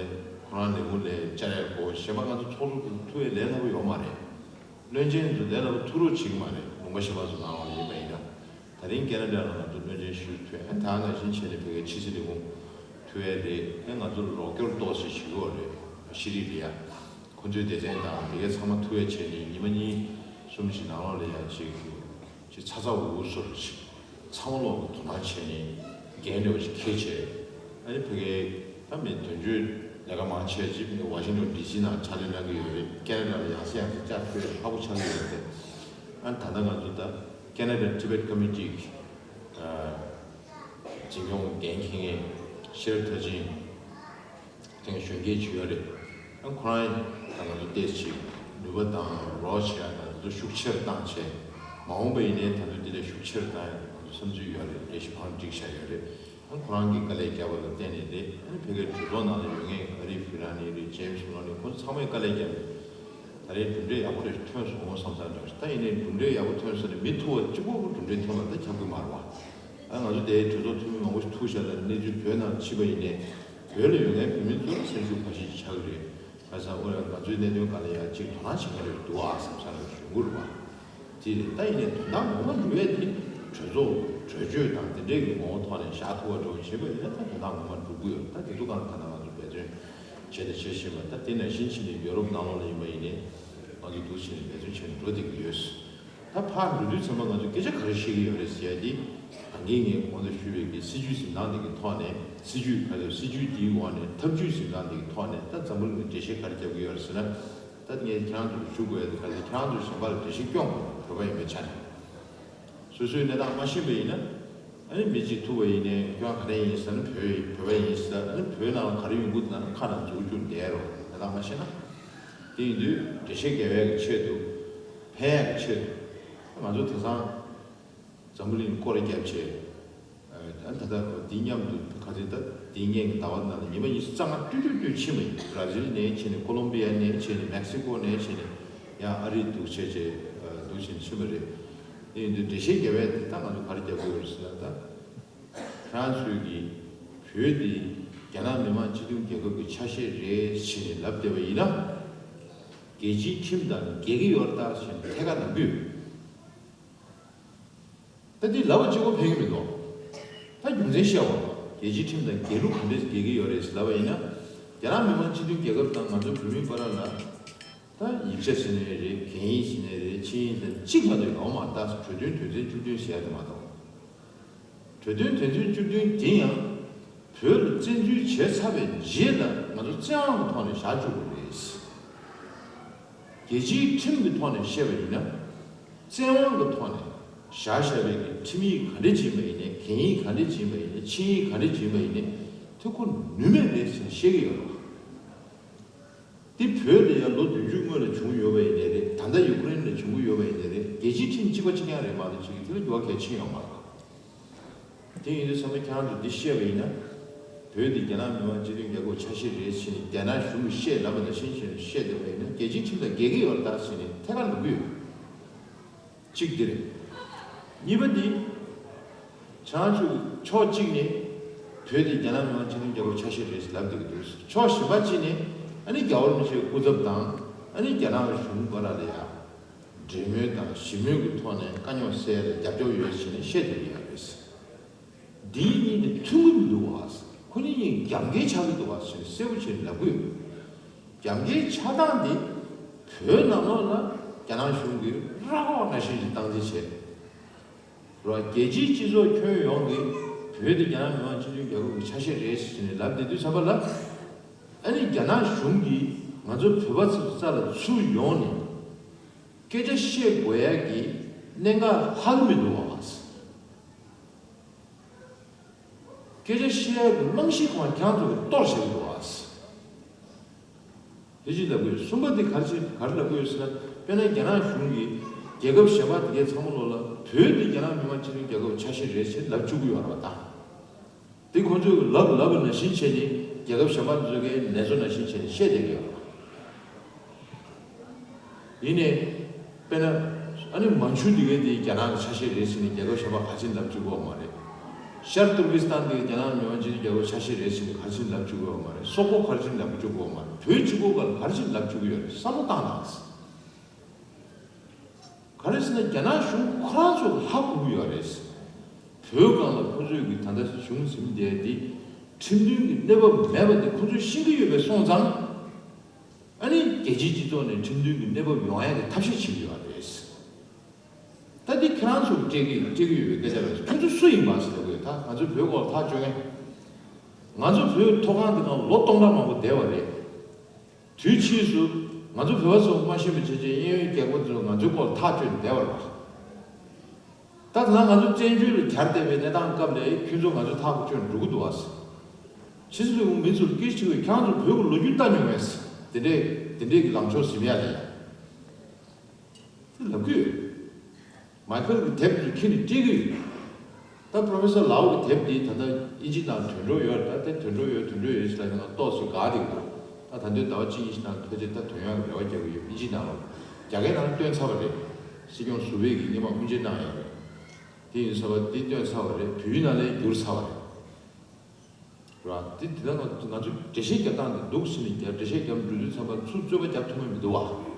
ཁོ་རང་ལས་ཁུངས་ལས་བཅར་ཡ་གོ་གཞན་པ་ང་ཚོ་ཚོགས་གཙོ་ཐུབ་ཡ་ལས་སླ་པོ་ཡོད་མ་རེད། བློན་ཆེན་ཚོ་ལས་སླ་པོ་ཐུག་རོགས་བྱེད་ཀྱི་མ་རེད། ལུང་པ་གཞན་པ་ཚོ་ནང་ལ་ཡིན་པ་ཡིན་ན། ད་རིང་ཀེ་ན་ཌ་ལ་ང་ཚོ་བློན་ཆེན་ཞུས་ཐོན་ཨ་ད་ནང་བཞིན་བྱས་ནས་བོད་ཀྱི་ཕྱི་སྲིད་ལས་ཁུངས་ཐུབ་ཡ་རེད། ཨ་ང་ཚོ་ལ་རོགས་སྐྱོར་ཏོག་ཙམ་ཞིག་ཞུ་གི་ཡོད་རེད། ཤེས་རིག་ལ་ཡ། ཁོ་ཚོའི་སྡེ་ཚན་དང་དེ་གའི་ཚང་མ་ཐུག་ཡ་བྱས་ནས་ཉི་མ་གཉིས་གསུམ་ཞིག་ནང་ལོགས་ལ་ཡ་ཅིག་ཅིག་ཚ་ཚ་འུར་འུར་བཟོ་རུ་ཅིག་ཚང་མ་ལོག་གི་དོ་སྣང་བྱས་ནས་འགན་འདྲ་བོ་ཞིག་འཁྱེར་བྱས། ཨ་ནི་ཕ་གིའི་ད་མི་དོན་གཅོད་ལས་ཀ་མང་ཆེ་ཅིག་ཕ་གི་ཝ་ཤིང་ཊོན་ཌི་སི་ནང་ཕྱག་ལས་གནང་གི་ཡོད་རེད། ཀེ་ན་ཌ་ལ་ཡང་སེ་ཡང་སེ་བཅར་ཕེབས་ཡ་ཁག་པོ་ཆགས་ཀྱི་ཡོད་རེད། ཨ་ནི་ད་ལྟ་ང་ཚོ་ད་ཀེ་ན་ཌ་ཊི་བེཊ་ཀོ་མི་ཊི་གི་འཛིན་སྐྱོང་འགན་འཁྱེར་མཁན་ཤེར་ཐ་ཅིན་དེང་གཞོན་སྐྱེས་ཅིག་ཡོད་རེད། ཨ་ཁོ་རང་ད་ང་ཚོ་ཏོག་ཙམ་ནུས་པ་དང་རོགས་བྱེད་ཡ་དང་དེ་ཚོ་ཤུགས་ཆེར་བཏང་བྱས། མ་འོངས་པ་ཡིན་ནའི་ད་དུང་དེ་ལས་ཤུགས་ཆེར་བཏང་ཡ་ང་ཚོ་བསམ་ཚུལ་ཡོད་རེད། ལས་གཞི་བང་སྒྲིག་བཞག་ཡོད་རེད། ཨ་ཁོ་རང་གིས་དཀའ་ལས་བརྒྱབ་པ་ལ་བརྟེན་ནས་རེད། ཨ་ནི་ཕ་གིའི་གྲོས་ཚོགས་ནང་ལ་ཡོད་མཁན་ཨ་རི་ཕི་ར་ནི་རེད། ཇེམ་སི་མེ་ལོ་ནི་ཁོ་ཚོ་ཚང་མས་དཀའ་ལས་བརྒྱབ་ཡོད། ད་རེས་གྲུབ་འབྲས་ཡག་པོ་རེ་ཐོན་སོང་བསམ་ས་འདྲ། ད་ཡིན་ནའི་གྲུབ་འབྲས་ཡག་པོ་ཐོན་སོང་ནས་མི་ཐུག་པ་གཅིག་པོ་གྲུབ་འབྲས་ཐོན་པ་ད་ཁྱབ་ཀྱི་མ་རེད་བ། ཨ་ང་ཚོ་དེའི་གྲོས་ཚོགས་འཐུས་མི་མང་པོ་ཞིག་ཐུག་བཞག་ལ་གནས་ཚུལ་བོད་ནང་ཕྱིན་པ་ཡིན་ནའི་བོད་ལ་ཡོད་མཁན་བོད་མི་ཚོ་ལ་སེམས་ཤུགས་འཕར་ཤུགས་ཆག་གི་རེད། ཁ་སང་ཨོ་ཡ་ང་ཚོའི་གནད་དོན་སྒང་ལ་ཡང་གཅིག་དོ་སྣང་བྱེད་མཁན་རེ་འདུག་ཨ་བསམ་ས་རེ་ཡོང་གི་རེད་བ། དེ་རེད། ད་ཡིན་ནའི་དོན་དག་ངོ་མ་འགྲོ་ཡས་དེ་གྲོས་ཚོགས་གྲོས་ཆོད་དང་དེ་འདྲས་ཀྱི་ངོ་བོ་ཐོག་ནས་བཞག་ཐུབ་པ་འགྲོ་བཞིན་པ་ཡིན་ན་ད་དོན་དག་ངོ་མ་འགྲུབ་ཀྱི་ཡོད། ད་དེ་ཚོ་སྒང་ལ་ད་ལྟ་ང་ཚོ་འབད་བརྩོན་བྱས་ནས་བྱེད་བཞིན་པ། ད་དེ་ནང་བཞིན་བྱས་ནས་ཡོ་རོབ་ནང་ལོགས་ལ་ཡིན་པ་ཡིན་ནའི་ང་ཚོ་འདུག་བྱས་ནས་འབད་བརྩོན་བྱས་ནས་འགྲོ་བསྡད་ཀྱི་ཡོད། ད་ཕར་འགྲོ་དུས་ཙམ་པ་ང་ཚོས་སྐད་ཆ་ག་རེ་བཤད་ཀྱི་ཡོད་རེད་ཟེར་ཡ་དེ། ད་གིན་ངས་གོང་དུ་ཞུས་པའི་གི་སྲིད་ཇུས་འཛིན་སྟངས་དེ་གི་ཐོག་ནས། སྲིད་ཇུས་ག་ཚོད་སྲིད་ཇུས་དེའི་འོག་ནས་ཐབས་ཇུས་འཛིན་སྟངས་དེ་གི་ཐོག་ནས་ད་འཛམ་བུ་གླིང་ལ་འགྲེལ་བཤད་ག་རེ་རྒྱབ་ཀྱི་ཡོད་རེད་ཟེར་ན། ད་ངས་ཁྱེད་རང་ཚོར་ཞུ་དགོས་ཡ་དེ་ག་ཚོད་ཁྱེད་རང་ཚོར་གཞན་པ་ལ་འགྲེལ་བཤད་སྐྱོན་དགོས་བོད་པ་ཡིན་པའི་ཆ་ནས། སོ་སོའི་གནས་སྟངས་མ་ཤེས་པ་ཡིན་ན། ཨ་ནི་མི་གཅིག་ཐུག་པ་ཡིན་ནའི་སྐྱོན་ག་རེ་ཡིན་ཟེར་ན་བོད་བོད་པ་ཡིན་ཟེར། ཨ་ནི་བོད་ནང་ལ་ག་རེ་ཡོང་གི་འདུག་ན་ཁ་ནང་འཛུགས་རྒྱུ་བསྡད་རོགས། གནས་སྟངས་མ་ཤེས་ན། དེ་ཡིན་དུས་འགྲེལ་བཤད་རྒྱག་ཡག་གི་ཆེད་དུ། ཕན་ཡག་གི་ཆེད་དུ། ང་ཚོ་དེང་སང་འཛམ་བུ་གླིང་སྐོར་ར་བརྒྱབ་བྱས། ཨ་ད་ལྟ་འདི་མཉམ་དུ་ག་ཚོད་ད་འདི་སྔོན་གྱི་ཟླ་བ་ནང་ལ་ཉི་མ་ཉི་ཤུ་རྩ་ལྔ་ཏུས་ཏུས་ཏུས་ཕྱིན་པ་ཡིན། བྷ་ར་ཟིལ་ནས་ཕྱིན་ནས་ཀོ་ལོམ་བི་ཡ་ནས་ཕྱིན་ནས་མེག་སི་ཀོ་ནས་ཕྱིན་ནས་ཡང་ཨ་རི་འདུག་བྱས་བྱས་འདུག་བྱས་ནས་ཕྱིན་པ་རེད། དེ་ཡིན་དུས་འགྲེལ་བཤད་རྒྱག་པའི་དེ་ད་ང་ཚོ་ག་རེ་རྒྱག་དགོས་རེད་ཟེར་ན། ད་ཁྱེད་རང་ཚོས་ཀྱིས་བོད་འདི་རྒྱ་ནག་མི་དམངས་སྤྱི་མཐུན་རྒྱལ་ཁབ་ཀྱི་ཆ་ཤས་རེད་ཟེར་ནས་ལབ་བསྡད་པ་ཡིན་ན། རྒྱལ་སྤྱིའི་ཁྲིམས་དང་འགལ་གྱི་ཡོད་རེད་ད་ཟེར་ནས་ཐད་ཀར་ལབ་ཀྱི་ཡོད། ད་འདི་ལབ་པ་གཅིག་པོ་ཕན་གྱི་མི་འདུག་ད་རྒྱུ་མཚན་བཤད་པ། རྒྱལ་སྤྱིའི་ཁྲིམས་དང་འགལ་ལུགས་ག་འདྲས་འགལ་གྱི་ཡོད་རེད་ཟེར་ལབ་པ་ཡིན་ན། རྒྱ་ནག་མི་དམངས་སྤྱི་མཐུན་རྒྱལ་ཁབ་དང་ང་ཚོ་བོད་མིའི་བར་ལ། ད་ཡིག་ཆ་ཟེར་ནའི་རེད། གན་ཡིག་ཟེར་ནའི་རེད། ཆིངས་ཡིག་དང་གཅིག་མ་གཏོགས་ཡོད་མ་རེད། ད་གྲོས་མཐུན་དོན་ཚན་བཅུ་བདུན་ཟེར་ཡ་དེ་མ་གཏོགས། གྲོས་མཐུན་དོན་ཚན་བཅུ་བདུན་དེ་ཡང་བོད་ལ་བཙན་འཛུལ་བྱས་ཚར་བའི་རྗེས་ལ་ང་ཚོ་བཙན་དབང་གི་ཐོག་ནས་བཞག་བཅུག་དགོས་རེད། རྒྱལ་སྤྱིའི་ཁྲིམས་ཀྱི་ཐོག་ནས་བཤད་པ་ཡིན་ན། བཙན་དབང་གི་ཐོག་ནས་བཞག་བཞག་པའི་གི་ཁྲིམས་ཡིག་ག་འདྲ་ཅིག་ཡིན་པ་ཡིན་ནའི། གན་ཡིག་ག་འདྲ་ཅིག་ཡིན་པ་ཡིན་ནའི། ཆིངས་ཡིག་ག་འདྲ་ཅིག་ཡིན་པ་ཡིན་ནའི། དེ་ཁོ་ནུས་མེད་རེད་ཟེར་བཤད་ཀྱི་ཡོད་རེད། དེ་བོད་ལ་ཡང་ལོ་བདུན་ཅུ་སྔོན་ལ་བྱུང་ཡོད་པ་ཡིན་ནའི་རེད། ད་ལྟ་ཡུ་ཀེ་རེན་ལ་བྱུང་གི་ཡོད་པ་ཡིན་ནའི་རེད། རྒྱལ་སྤྱིའི་ཁྲིམས་གཅིག་པ་གཅིག་རྐྱང་རེད་མ་གཏོགས་ཅིག་དེ་ལ་འགྱུར་བ་གལ་ཆེན་ཡོད་མ་རེད། དེ་ཡིན་དུས་ཚང་མས་ཁྱེད་རང་ཚོས་འདི་བཤད་པ་ཡིན་ན། བོད་འདི་རྒྱ་ནག་མི་དམངས་སྤྱི་མཐུན་རྒྱལ་ཁབ་ཆ་ཤས་རེད་ཟེར་ནས་རྒྱ་ནག་གཞུང་གིས་བཤད་ལབ་པ་ནང་བཞིན་བྱས་ནས་བཤད་བསྡད་པ་ཡིན་ན། རྒྱལ་སྤྱིའི་ཁྲིམས་དང་འགལ་གྱི་ཡོད་རེད་ད་ཟེར་ནས་ཐད་ཀར་ལབ་ཀྱི་ཡོད། གཅིག་འདི་རེད། གཉིས་པ་འདི། བྱང་ཕྱོགས་ཕྱོགས་གཅིག་ནས་བོད་དེ་རྒྱ་ནག་མི་དམངས་སྤྱི་མཐུན་རྒྱལ་ཁབ་ཆ་ཤས་རེད་ཟེར་ལབ་བསྡད་ཀྱི་འདུག་ཕྱོགས་གཞན་པ་གཅིག་ནས་ཨ་ནི་རྒྱལ་བ་རིན་པོ་ཆེའི་སྐུ་ཚབ་དང་ཨ་ནི་རྒྱ་ནག་གཞུང་བར་ལ་ཡ། འབྲེལ་མོལ་དང་ཞི་མོལ་གྱི་ཐོག་ནས་དཀའ་རྙོག་སེལ་ཡ་ལ་རྒྱབ་སྐྱོར་ཡོད་ཟེར་ནས་བཤད་བསྡད་ཀྱི་ཡོད་རེད། འདིའི་གཉིས་དེ་མཐུན་གྱི་མི་འདུག་བ། ཁོ་གཉིས་གཉིས་རྒྱབ་འགལ་ཆགས་ཀྱི་འདུག་བ་ཟེར་ནས་གསལ་པོ་བྱས་ནས་ལབ་ཀྱི་ཡོད། རྒྱབ་འགལ་ཆགས་སྟངས་འདི་བོད་ནང་ལོགས་ལ་རྒྱ་ནག་གཞུང་གིས་ར་ཁོག་ནང་བཞིན་གྱི་སྟངས་འཛིན་བྱས། རོ། རྒྱལ་སྤྱིའི་སྤྱི་ཚོགས་ཁྱོན་ཡོངས་ཀྱིས་བོད་དེ་རྒྱ་ནག་མི་དམངས་སྤྱི་མཐུན་རྒྱལ་ཁབ་ཀྱི་ཆ་ཤས་རེད་ཟེར་ནས་ལབ་བསྡད་དུས་ཙམ་པ་ལ། ཨ་ནི་རྒྱ་ནག་གཞུང་གིས་ང་ཚོ་བོད་པ་ཚོའི་རྩ་ལ་ཚུར་ཡོང་ནས་སྐད་ཆ་བཤད་དགོས་ཡ་གི་གནད་འགག་ལྷག་གི་མི་འདུག་བ། སྐད་ཆ་བཤད་ཡ་གི་རྨང་གཞི་ཁོང་ཁྱེད་རང་ཚོ་གིས་གཏོར་བཞག་གི་འདུག་བ། དེ་གཅིག་ལབ་དགོས། གསུམ་པ་དེ་ག་རེ་བྱེད་ག་རེ་ལབ་དགོས་ཟེར་ན། དཔེར་ན་རྒྱ་ནག་གཞུང་གིས་རྒྱལ་ཁབ་གཞན་པ་དེ་གའི་ཚང་མ་ལོག་ལ་བོད་དེ་རྒྱ་ནག་མི་དམངས་སྤྱི་མཐུན་རྒྱལ་ཁབ་ཆ་ཤས་རེད་ཅེས་ལབ་བཅུག་གི་ཡོད་རེད་པ་ད། དེ་ཁོང་ཚོས་ལབ་ལབ་པ་ནང་བཞིན་བྱས་ནས་རྒྱལ་ཁབ་གཞན་པ་དེ་ཚོ་གའི་ལས་བཟོ་ནང་བཞིན་བྱས་ནས་བཤད་བསྡད་ཀྱི་ཡོད་རེད་པ། ཡིན་ནའི། དཔེར་ན། ཨ་ནི་མན་ཇུ་དེ་གའི་དེ་རྒྱ་ནག་གི་ཆ་ཤས་རེད་ཟེར་ནས་རྒྱལ་ཁབ་གཞན་པ་ག་ཅིག་ལབ་བཅུག་གི་ཡོད་མ་རེད། ཤར་ཏུར་ཀི་སི་ཐན་དེ་རྒྱ་ནག་མི་དམངས་སྤྱི་མཐུན་རྒྱལ་ཁབ་ཆ་ཤས་རེད་ཟེར་ནས་ག་ཅིག་ལབ་བཅུག་གི་ཡོད་མ་རེད། སོག་པོ་ག་ཅིག་ལབ་བཅུག་གི་ཡོད་མ་རེད། བོད་གཅིག་པོ་ག་ལ་ག་ཅིག་ལབ་བཅུག་གི་ཡོད་རེད། བསམ་བློ་བཏང་དང་། ག་རེ་ཟེར་ན་རྒྱ་ནག་གཞུང་ཁོ་རང་ཚོ་ཧ་གོ་གི་ཡོད་རེད། བོད་སྒང་ལ་ཁོ་ཚོས་ཀྱི་ད་ལྟ་གཞུང་འཛིན་བསྡད་དེ་ཁྲིམས་མཐུན་གྱི་གནས་བབ་མེད་པ་དེ་ཁོ་ཚོས་ཤེས་ཀྱི་ཡོད་པས་སོང་ཙང་། ཨ་ནི་རྒྱལ་སྤྱིའི་སྤྱི་ཚོགས་ནས་ཁྲིམས་མཐུན་གྱི་གནས་བབ་ཡོང་ཡ་གི་ཐབས་ཤེས་བྱེད་ཀྱི་ཡོད་རེད། ད་འདི་ཁྱེད་རང་ཚོར་སྤྲད་ཀྱི་སྤྲད་ཀྱི་ཡོད་པའི་སྐད་ཆ་རེད། ཁྱོད་ཚོ་སུ་ཡིན་པ་ཟེར་དགོས། ད་ང་ཚོ་བོད་སྐོར་ཐག་གཅོད་མཁན། ང་ཚོ་བོད་མཐོ་སྒང་འདི་ནང་ལོ་སྟོང་ཕྲག་མང་པོ་བསྡད་པ་རེད། དུས་ཕྱིས་སུ་ང་ཚོ་བོད་པ་ཚོ་མ་ཤེས་པ་བྱས་བྱས་གཡས་གཡོན་རྒྱལ་ཁབ་ཚོས་ང་ཚོའི་སྐོར་ཐག་གཅོད་ནས་བསྡད་པ་རེད། ད་ད་ལྟ་ང་ཚོ་བཙན་བྱོལ་ལ་གྱར་བསྡད་པའི་གནས་སྟངས་སྐབས་ལ་ཁྱོད་ཚོ་ང་ཚོ་ཐག་གཅོད་འགྲོ་གི་འདུག་བ། ཕྱི་སྲིད་ལས་ཁུངས་མི་ཚོར་སྐད་ཆ་དྲིས་པས་ཁྱེད་རང་ཚོ་བོད་ཀྱི་ལོ་རྒྱུས་ལྟ་མྱོང་ངས། དེ་འདྲས་དེ་འདྲས་ཀྱི་ལངས་ཕྱོགས་ཟིན་ཡ་ལས། དེ་ལབ་ཀྱི་ཡོད། མའི་ཁལ་གྱི་དེབ་དེ་ཁྱེར་ནས་སྤྲད་ཀྱི་ཡོད། ད་པྲོ་ཕེ་སར་ལའོ་གི་དེབ་དེ་ད་ལྟ་དབྱིན་ཇི་ནང་ཐོན་འགྲོ་ཡོད་རེད། ད་དེ་ཐོན་འགྲོ་ཡོད་ཐོན་འགྲོ་ཡོད་ཟེར་ལབ་ནས་ང་ཏོག་ཙམ་དགའ་བསྡད་ཀྱི་འདུག་ད་ད་དུང་ཟླ་བ་གཅིག་གཉིས་ཤིག་ནང་ཕལ་ཆེར་ད་ཐོན་ཡག་གི་རེ་བ་རྒྱག་གི་ཡོད། དབྱིན་ཇིའི་ནང་ལ་རྒྱ་སྐད་ནང་བཏོན་ཚར་བ་རེད། སྲིད་སྐྱོང་ཟུར་པས་ཀྱི་སྔོན་མ་དབུ་འབྱེད་གནང་ཡོད་རེད། དེ་ཡིན་ཚར་བ་དེ་བཏོན་ཚར་བ་རེད། བོད་ཡིག་ནང་ལ་བསྒྱུར་ཚར་བ་རེད། ར་དེ་དེ་ལ་ང་ང་ཚོ་འགྲེལ་བཤད་རྒྱབ་སྟངས་དེ་འདུག་ཟེར་ནས་རྒྱབ་འགྲེལ་བཤད་རྒྱབ་འགྲོ་དུས་ཚང་མ་ཚུར་རྩོད་པ་རྒྱབ་ཐུབ་མིན་མི་འདུག་བ།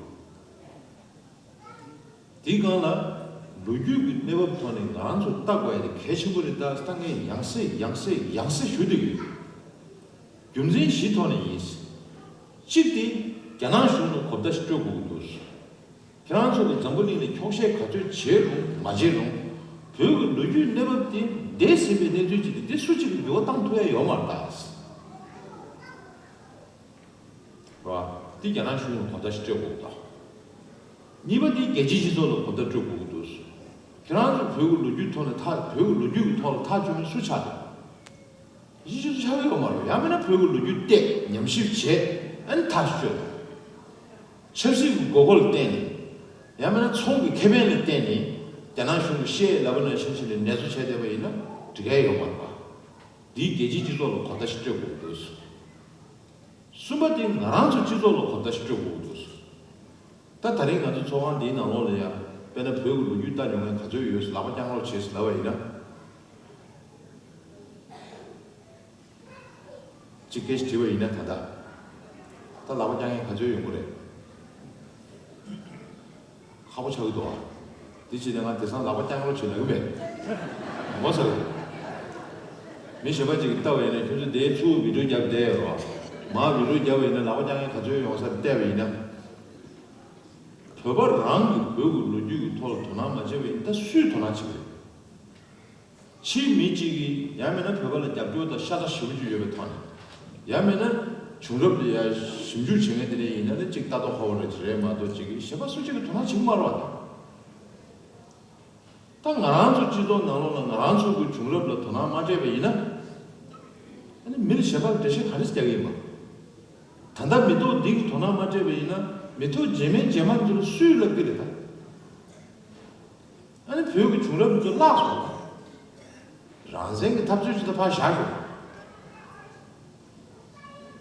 དེའི་སྒང་ལ་ལོ་རྒྱུས་ཀྱི་གནས་བབ་ཐོག་ནས་ང་རང་ཚོ་ལྟ་དགོས་ཡ་དེ་གལ་ཆེན་པོ་རེད། ད་ལྟ་ངས་ཡང་སེ་ཡང་སེ་ཡང་སེ་ཞུ་བསྡད་ཀྱི་ཡོད། རྒྱུ་མཚན་བཞི་ཐོག་ནས་ཡིན། གཅིག་དེ་རྒྱ་ནག་གཞུང་ལ་གོ་བརྡ་ཞིག་སྤྲོད་དགོས་ཀྱི་འདུག་ཁྱེད་རང་ཚོ་གིས་འཛམ་བུ་གླིང་ལ་འཁྱོག་བཤད་ག་ཚོད་བྱས་རུང་མ་བྱས་རུང་། བོད་ཀྱི་ལོ་རྒྱུས་གནས་བབ་དེ་འདས་ཟིན་པའི་གནས་ཚུལ་ཅིག་དེ་སུ་གཅིག་གིས་འགྱུར་བ་བཏང་ཐུབ་ཡ་ཡོད་མ་རེད་ད། རེད་བ། དེ་རྒྱ་ནག་གཞུང་ལ་གོ་བརྡ་ཞིག་སྤྲོད་དགོས་ཀྱི་འདུག་གཉིས་པ་དེ་རྒྱལ་སྤྱིའི་སྤྱི་ཚོགས་ལ་གོ་བརྡ་སྤྲོད་དགོས་ཀྱི་འདུག་ཁྱེད་རང་ཚོ་བོད་ཀྱི་ལོ་རྒྱུས་ཐོག་ནས་ཐག་བོད་ཀྱི་ལོ་རྒྱུས་ཀྱི་ཐོག་ལ་ཐག་གཅོད་མཁན་སུ་ཆགས་འདུག་རྒྱལ་སྤྱིའི་སྤྱི་ཚོགས་ཆགས་ཀྱི་ཡོད་མ་རེད། ཡང་མིན་ན་བོད་ཀྱི་ལོ་རྒྱུས་བལྟས་ཉམས་ཞིབ་བྱས་ཨ་ནི་ཐག་གཅོད་དང་། ཆབ་སྲིད་ཀྱི་དགོས་མཁོ་ལ་བརྟེན་ནས། ཡང་མིན་ན་ཚོང་གི་ཁེ་ཕན་ལ་བརྟེན་ནས་རྒྱ་ནག་གཞུང་གིས་བཤད་ལབ་པ་ནང་བཞིན་བྱས་ནས་ནེ་ཙོ་བྱས་བསྡད་པ་ཡིན་ན་འགྲིག་གི་ཡོད་མ་རེད་པ། འདིས་རྒྱལ་སྤྱིའི་སྤྱི་ཚོགས་ལ་གོ་བརྡ་ཞིག་སྤྲོད་དགོས་ཀྱི་འདུག་གསུངས། གསུམ་པ་དེ་ང་རང་ཚོ་སྤྱི་ཚོགས་ལ་གོ་བརྡ་ཞིག་སྤྲོད་དགོས་ཀྱི་འདུག་གསུངས། ད་ད་རིང་ང་ཚོ་ཚོགས་ཁང་འདིའི་ནང་ལོགས་ལ་ཡ་དཔེར་ན་བོད་ཀྱི་ལོ་རྒྱུས་ལྟ་མྱོང་མཁན་ག་ཚོད་ཡོད་ལག་པ་བརྐྱང་རོགས་བྱེད་ཟེར་ལབ་པ་ཡིན་ན། གཅིག་སྐད་ཆ་དྲིས་པ་ཡིན་ན་ད་ལྟ། ད་ལག་པ་བརྐྱང་མཁན་ག་ཚོད་ཡོང་གི་རེད། ཁག་པོ་ཆགས་ཀྱི་འདུག་ཨ། དེ་བྱས་ནས་ང་དེང་སང་ལག་པ་བརྐྱང་རོགས་བྱེད་ལབ་ཀྱི་མེད། ངོ་ཚ་གི། མི་གཞན་པ་ཅིག་གིས་ལྟ་བ་ཡིན་ན་ཁྱོད་ཚོ་དེའི་ཚུར་བི་ཌིའོ་རྒྱབ་བསྡད་ཡོད་རོ། མར་བི་ཌིའོ་རྒྱབ་པ་ཡིན་ན་ལག་པ་བརྐྱང་མཁན་ག་ཚོད་ཡོང་ས་བལྟས་པ་ཡིན་ན། བོད་པ་རང་གི་བོད་ཀྱི་ལོ་རྒྱུས་ཀྱི་ཐོག་ལ་དོ་སྣང་མ་བྱས་པ་ཡིན་ན་ད་སུས་དོ་སྣང་བྱེད་ཀྱི་རེད། ཕྱིའི་མི་གཅིག་གིས་ཡང་མིན་ན་བོད་པ་ལ་རྒྱབ་སྐྱོར་དང་ཤ་ཚ་ཞེ་པོ་ཅིག་ཡོད་པའི་ཐོག་ནས། ཡང་མིན་ན་བྱུང་རབས་ལ་ཡ་ཞིབ་འཇུག་བྱེད་མཁན་དེ་འདྲ་ཡིན་ན་ནི་གཅིག་ལྟ་རྟོག་ཧ་གོ་རེད་རེད་མ་གཏོགས་གཅིག་གིས་གཞན་པ་སུ་གཅིག་གིས་དོ་སྣང་བྱེད་ཀྱི་མ་རེད་བ། ད་ང་རང་ཚོ་སྤྱི་ཚོགས་ནང་ལོགས་ལ་ང་རང་ཚོ་གི་བྱུང་རབས་ལ་དོ་སྣང་མ་སྤྲད་པ་ཡིན་ན། ཨ་ནི་མི་ལ་གཞན་པ་ལ་འགྲེལ་བཤད་ག་རེ་རྒྱག་གི་ཡིན་པ། ད་ལྟ་མི་ཐོག་འདི་གི་དོ་སྣང་མ་སྤྲད་པ་ཡིན་ན་མི་ཐོག་རྗེས་མའི་རྗེས་མ་ཚོ་ལ་སུས་ལབ་ཀྱི་རེད་ད། ཨ་ནི་བོད་ཀྱི་བྱུང་རབས་ཚོ་བརླག་སོང་། རང་བཙན་གྱི་འཐབ་རྩོད་ཅིག་ད་ཕར་བཞག་དགོས།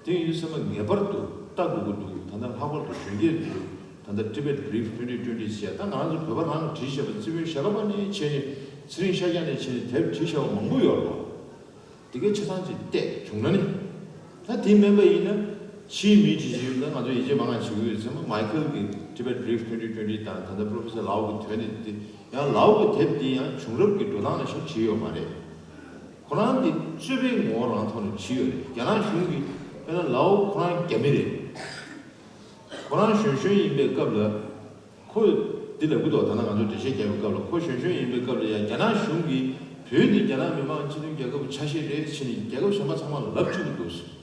དེ་ཡིན་དུས་ཙམ་པ་ངེས་པར་དུ་ལྟ་དགོས་ཀྱི་འདུག་ད་ལྟ་ལྷག་པར་དུ་གཞོན་སྐྱེས་ཚོས་ད་ལྟ་Tibet Brief twenty twenty ཞེས་ད་ང་རང་ཚོ་བོད་པ་རང་གིས་བྲིས་བཞག་པ་རྩིས་དཔོན་ཞྭ་སྒབ་པ་ནས་བྱས་ནས་ཚེ་རིང་ཤཱཀྱ་ནས་བྱས་ནས་དེབ་བྲིས་བཞག་པ་མང་པོ་ཡོད་རེད། དེ་གའི་ཆ་ཚང་ཅིག་བལྟས་བྱུང་ན་ནི། ད་དེ་མིན་པ་ཡིན་ན་ཕྱིའི་མི་ཇི་ཇི་ཡོད་ན་ང་ཚོ་ཡིད་ཆེས་མང་ང་བྱེད་ཀྱི་ཡོད་ཚེ་མ་མའི་ཁལ་གྱི་Tibet Brief twenty twenty དང་ད་ལྟ་Professor Lau གི་དོན་དེ་དེ་ཡང་Lau གི་དེབ་འདི་ཡང་བྱུང་རབས་ཀྱི་འགྲོ་སྟངས་ལ་ཞིབ་བྱས་ཡོད་མ་རེད། ཁོ་རང་འདི་རྩོད་པའི་ངོ་བོ་རང་ཐོག་ནས་བྲིས་ཡོད་རེད། རྒྱ་ནག་གཞུང་གིས་དཔེར་ན་Lau ཁོ་རང་རྒྱ་མི་རེད། ཁོ་རང་གཞོན་གཞོན་ཡིན་པའི་སྐབས་ལ། ཁོས་འདི་ལབ་ཀྱི་འདུག་ད་ལྟ་ང་ཚོ་འགྲེལ་བཤད་རྒྱག་པའི་སྐབས་ལ་ཁོ་གཞོན་གཞོན་ཡིན་པའི་སྐབས་ལ་ཡང་རྒྱ་ནག་གཞུང་གིས་བོད་འདི་རྒྱ་ནག་མི་དམངས་སྤྱི་མཐུན་རྒྱལ་ཁབ་ཆ་ཤས་རེད་ཟེར་ནས་རྒྱལ་ཁབ་གཞན་པ་ཚང་མ་ལ་ལབ་བཅུག་གི་འདུག་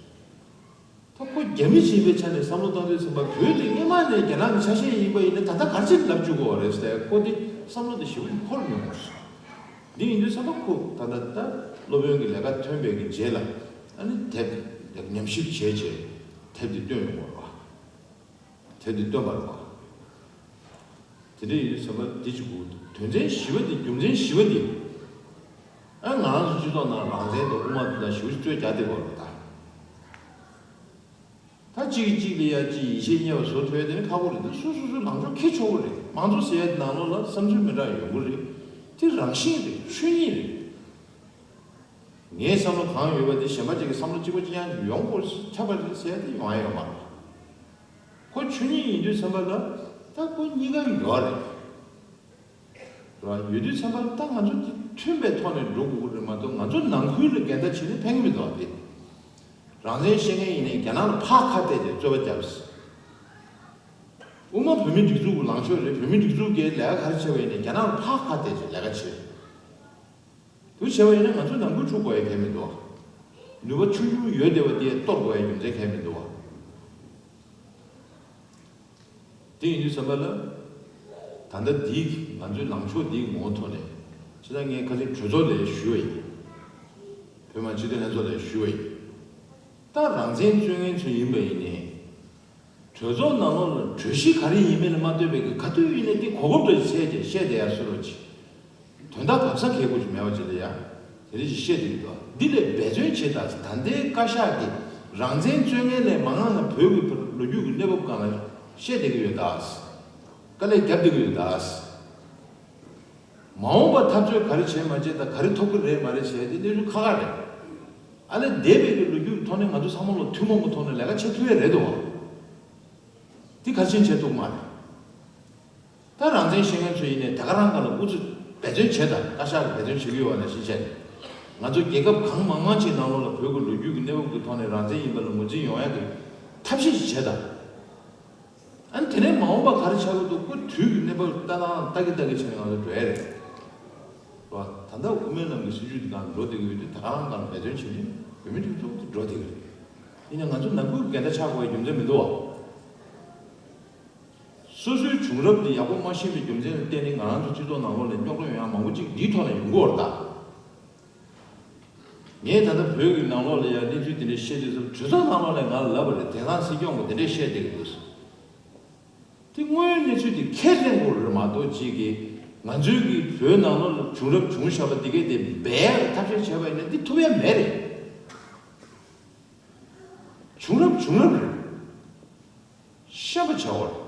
ད་ཁོ་རྒྱ་མི་ཡིན་པའི་ཆ་ནས་བསམ་བློ་བཏང་དུས་ཙམ་པ་བོད་འདི་སྔོན་མ་ནས་རྒྱ་ནག་གི་ཆ་ཤས་ཡིན་པ་ཡིན་ན་ད་ལྟ་ག་རེ་བྱས་ལབ་བཅུག་དགོས་རེད་ཟེར་ཁོ་འདི་བསམ་བློ་འདི་ཞེ་པོ་ཅིག་འཁོར་མྱོང་། འདི་ཡིན་དུས་ཙམ་པ་ཁོ་ད་ལྟ་ད་སློབ་དཔོན་གྱི་ལས་ཀ་ཐོན་པའི་གི་རྗེས་ལ་ཨ་ནི་དེབ་ཉམས་ཞིབ་བྱས་བྱས་དེབ་འདི་བཏོན་ཡོང་བ་རེད་བ། དེབ་འདི་བཏོན་པ་རེད་བ། དེ་འདྲ་ཡིན་དུས་ཙམ་པ་འདི་གཅིག་དགོས་འདུག་དོན་ཚན་བཞི་པ་འདི་རྒྱུ་མཚན་བཞི་པ་འདི། ཨ་ང་རང་ཚོ་སྤྱི་ཚོགས་ནང་རང་བཙན་དང་དབུ་མ་དང་ཞེ་པོ་ཅིག་རྩོད་རྒྱག་བསྡད་པ་རེད་ད། ད་གཅིག་གིས་གཅིག་ལ་ཡ་གཅིག་ཡིད་ཆེས་རྙེད་པ་བཟོ་ཐུབ་ཡ་དེ་ནི་ཁག་པོ་རེད་འདུག་སོ་སོ་སོའི་ལངས་ཕྱོགས་འཁྱེར་ཆོག་གི་རེད། མང་གཙོ་ཟེར་ཡ་དེ་ནང་ལོགས་ལ་བསམ་ཚུལ་མི་འདྲ་ཡོང་གི་རེད། དེ་རང་བཞིན་རེད། ཆོས་ཉིད་རེད། ངའི་བསམ་བློ་གང་ཡོད་པ་དེ་གཞན་པ་ཅིག་གི་བསམ་བློ་གཅིག་པ་གཅིག་རྐྱང་ཡོང་དགོས་ཁྱབ་པ་རེད་ཟེར་ཡ་དེ་ཡོང་ཡ་ཡོད་མ་རེད། ཁོ་ཆོས་ཉིད་ཡིན་དུས་ཙམ་པ་ལ་ད་ཁོ་གཉིས་ཀ་ཡོད་རེད། རེད་བ། ཡོད་དུས་ཙམ་པ་ལ་ད་ང་ཚོ་དེ་མཐུན་པའི་ཐོག་ནས་འགྲོ་དགོས་ཀྱི་རེད་མ་གཏོགས་ང་ཚོ་ནང་ཁུལ་ལ་འགལ་ཟླ་བྱས་ནས་ཕན་གྱི་མི་འདུག་བ། དེ་རང་བཙན་བཤད་མཁན་ཡིན་ནའི་རྒྱ་ནག་ལ་ཕར་ཁ་གཏད་དེ་རྩོད་པ་བརྒྱབ། དབུ་མ་བོད་མིའི་སྒྲིག་འཛུགས་ཀྱི་ལངས་ཕྱོགས་རེད། བོད་མིའི་སྒྲིག་འཛུགས་ཀྱིས་ལས་ཀ་ག་རེ་བྱས་པ་ཡིན་ནའི་རྒྱ་ནག་ལ་ཕར་ཁ་གཏད་དེ་ལས་ཀ་བྱས། དུ་བྱས་པ་ཡིན་ན་ང་ཚོ་ནང་ཁུལ་འཁྲུག་དགོས་ཡ་གལ་མི་འདུག་བ། ནུས་པ་ཆུང་ཆུང་ཡོད་བསྡད་པ་དེ་གཏོར་དགོས་ཡ་རྒྱུ་མཚན་གལ་མི་འདུག་བ། དེ་ཡིན་དུས་ཙམ་པ་ལ། ད་ལྟ་འདིའི་ང་ཚོའི་ལངས་ཕྱོགས་འདིའི་ངོ་བོ་ཐོག་ནས་ཅི་ལྟར་ངས་ཁ་སང་གྲོས་ཚོགས་ལ་ཞུས་པ་ཡིན། བོད་མི་མང་སྤྱི་འཐུས་ལྷན་ཚོགས་ལ་ཞུས་པ་ཡིན། ད་རང་བཙན་རྩོད་མཁན་ཚོ་ཡིན་པ་ཡིན་ནའི། གྲོས་ཚོགས་ནང་ལོགས་ལ་གྲོས་གཞི་ག་རེ་ཡིན་མིན་ལ་མ་ལྟོས་པའི་གི་ག་དུས་ཡིན་ནའི་དེ་གོ་སྐབས་འདྲ་ཞིག་བཤད་དེ་བཤད་བསྡད་ཡ་བཟོ་འདྲ་ཅིག་དོན་དག་ག་ས་གལ་དགོས་ཅིག་མེད་པ་ཅིག་ལ་ཡ། དེ་རིགས་ཅིག་བཤད་དེ་གི་འདུག་འདི་ལས་འབད་བརྩོན་བྱེད་དང་ད་ལྟའི་བཀའ་ཤག་གི་ རང་བཙན་རྩོད་མཁན་ལས་མང་ང་ལ་བོད་ཀྱི་ལོ་རྒྱུས་ཀྱི་གནས་བབ་སྒང་ལ་བཤད་བསྡད་ཀྱི་ཡོད་ད། དཀའ་ལས་རྒྱབ་བསྡད་ཀྱི་ཡོད་ད། མ་འོངས་པ་འཐབ་རྩོད་ག་རེ་བྱས་མ་བྱས་དང་ག་རེ་ཐོབ་ཀྱི་རེད་མ་རེད་བྱས་དེ་གནས་ཚུལ་ཁག་ཁག་རེད། ཨ་ལས་འདས་པའི་གི་ལོ་རྒྱུས་ཀྱི་ཐོག་ནས་ང་ཚོ་ཚང་མ་ལོ་ཐུན་མོང་གི་ཐོག་ནས་ལས་ཀ་བྱེད་ཐུབ་ཡས་རེད་དོ། འདི་ག་ཕྱིན་བྱེད་ཐུབ་མ་རེད། ད་རང་བཙན་ཤེས་མཁན་ཚོ་ཡིན་ནའི་ད་ག་རང་ག་ལ་ཨུ་ཚུགས་འབད་བརྩོན་བྱེད་དང་བཀའ་ཤག་གི་འབད་བརྩོན་བྱེད་ཀྱི་ཡོད་པ་ནང་བཞིན་བྱས། ང་ཚོ་རྒྱལ་ཁབ་གང་མང་མང་ཅིག་ནང་ལོགས་ལ་བོད་ཀྱི་ལོ་རྒྱུས་ཀྱི་གནས་བབ་ཀྱི་ཐོག་ནས་རང་བཙན་ཡིན་པ་ལ་ངོས་འཛིན་ཡོང་ཡག་གི་ཐབས་ཤེས་ཤིག་བྱེད་དང་། ཨ་ནི་དེ་ནས་མ་འོངས་པ་ག་རེ་ཆགས་ཀྱི་འདུག་ཁོ་དུས་ཀྱི་གནས་བབ་ལྟ་སྟངས་ལྟ་གི་ལྟ་གི་བྱས་ནས་ང་ཚོ་འགྲོ་ཡ་རེད། རོ། ད་ལྟ་དབུ་མའི་ལམ་གྱི་སྲིད་བྱུས་འདི་གང་འགྲོ་བསྡད་ཀྱི་ཡོད་དུས་ད་ག་རང་གང་འབད་བརྩོན་བྱེད་ནས་བོད་མི་སྒྲིག་འཛུགས་འདི་འགྲོ་བསྡད་ཀྱི་རེད། ཡིན་ནའི་ང་ཚོ་ནང་ཁུལ་འགལ་ཟླ་ཆགས་དགོས་པའི་རྒྱུ་མཚན་མི་འདུག་བ། སོ་སོའི་བྱུང་རབས་འདི་ཡག་པོ་མ་ཤེས་པའི་རྒྱུ་མཚན་ལ་བརྟེན་ནས་ང་རང་ཚོ་སྤྱི་ཚོགས་ནང་ལོགས་ལ་རྙོག་དྲ་ཡོང་ཡ་མང་པོ་ཅིག་འདིའི་ཐོག་ལ་ཡོང་གི་ཡོད་རེད་ད། ངས་ད་ལྟ་བོད་ཀྱི་ནང་ལོགས་ལ་ཡང་གནས་ཚུལ་དེ་འདྲ་བཤད་དུས་ཙམ་གྲོས་ཚོགས་ནང་ལོགས་ལ་ང་ལ་ལབ་པ་རེད། དེང་སང་སྲིད་སྐྱོང་གིས་དེ་འདྲ་བཤད་བསྡད་ཀྱི་འདུག་དེ་དངོས་ཡོད་གནས་ཚུལ་དེ་ཁས་ལེན་དགོས་རེད་མ་གཏོགས་ཅིག་གིས་ང་ཚོའི་གི་བོད་ནང་ལོགས་ལ་བྱུང་རབས་བྱུང་བཞག་པ་དེ་གས་དེ་སྦས་ཡག་གི་ཐབས་ཤེས་བྱས་པ་ཡིན་ན་འདི་ཐུབ་ཡ་མེད་རེད། བྱུང་རབས་བྱུང་རབས་རེད། ཤེས་པ་བྱའོ།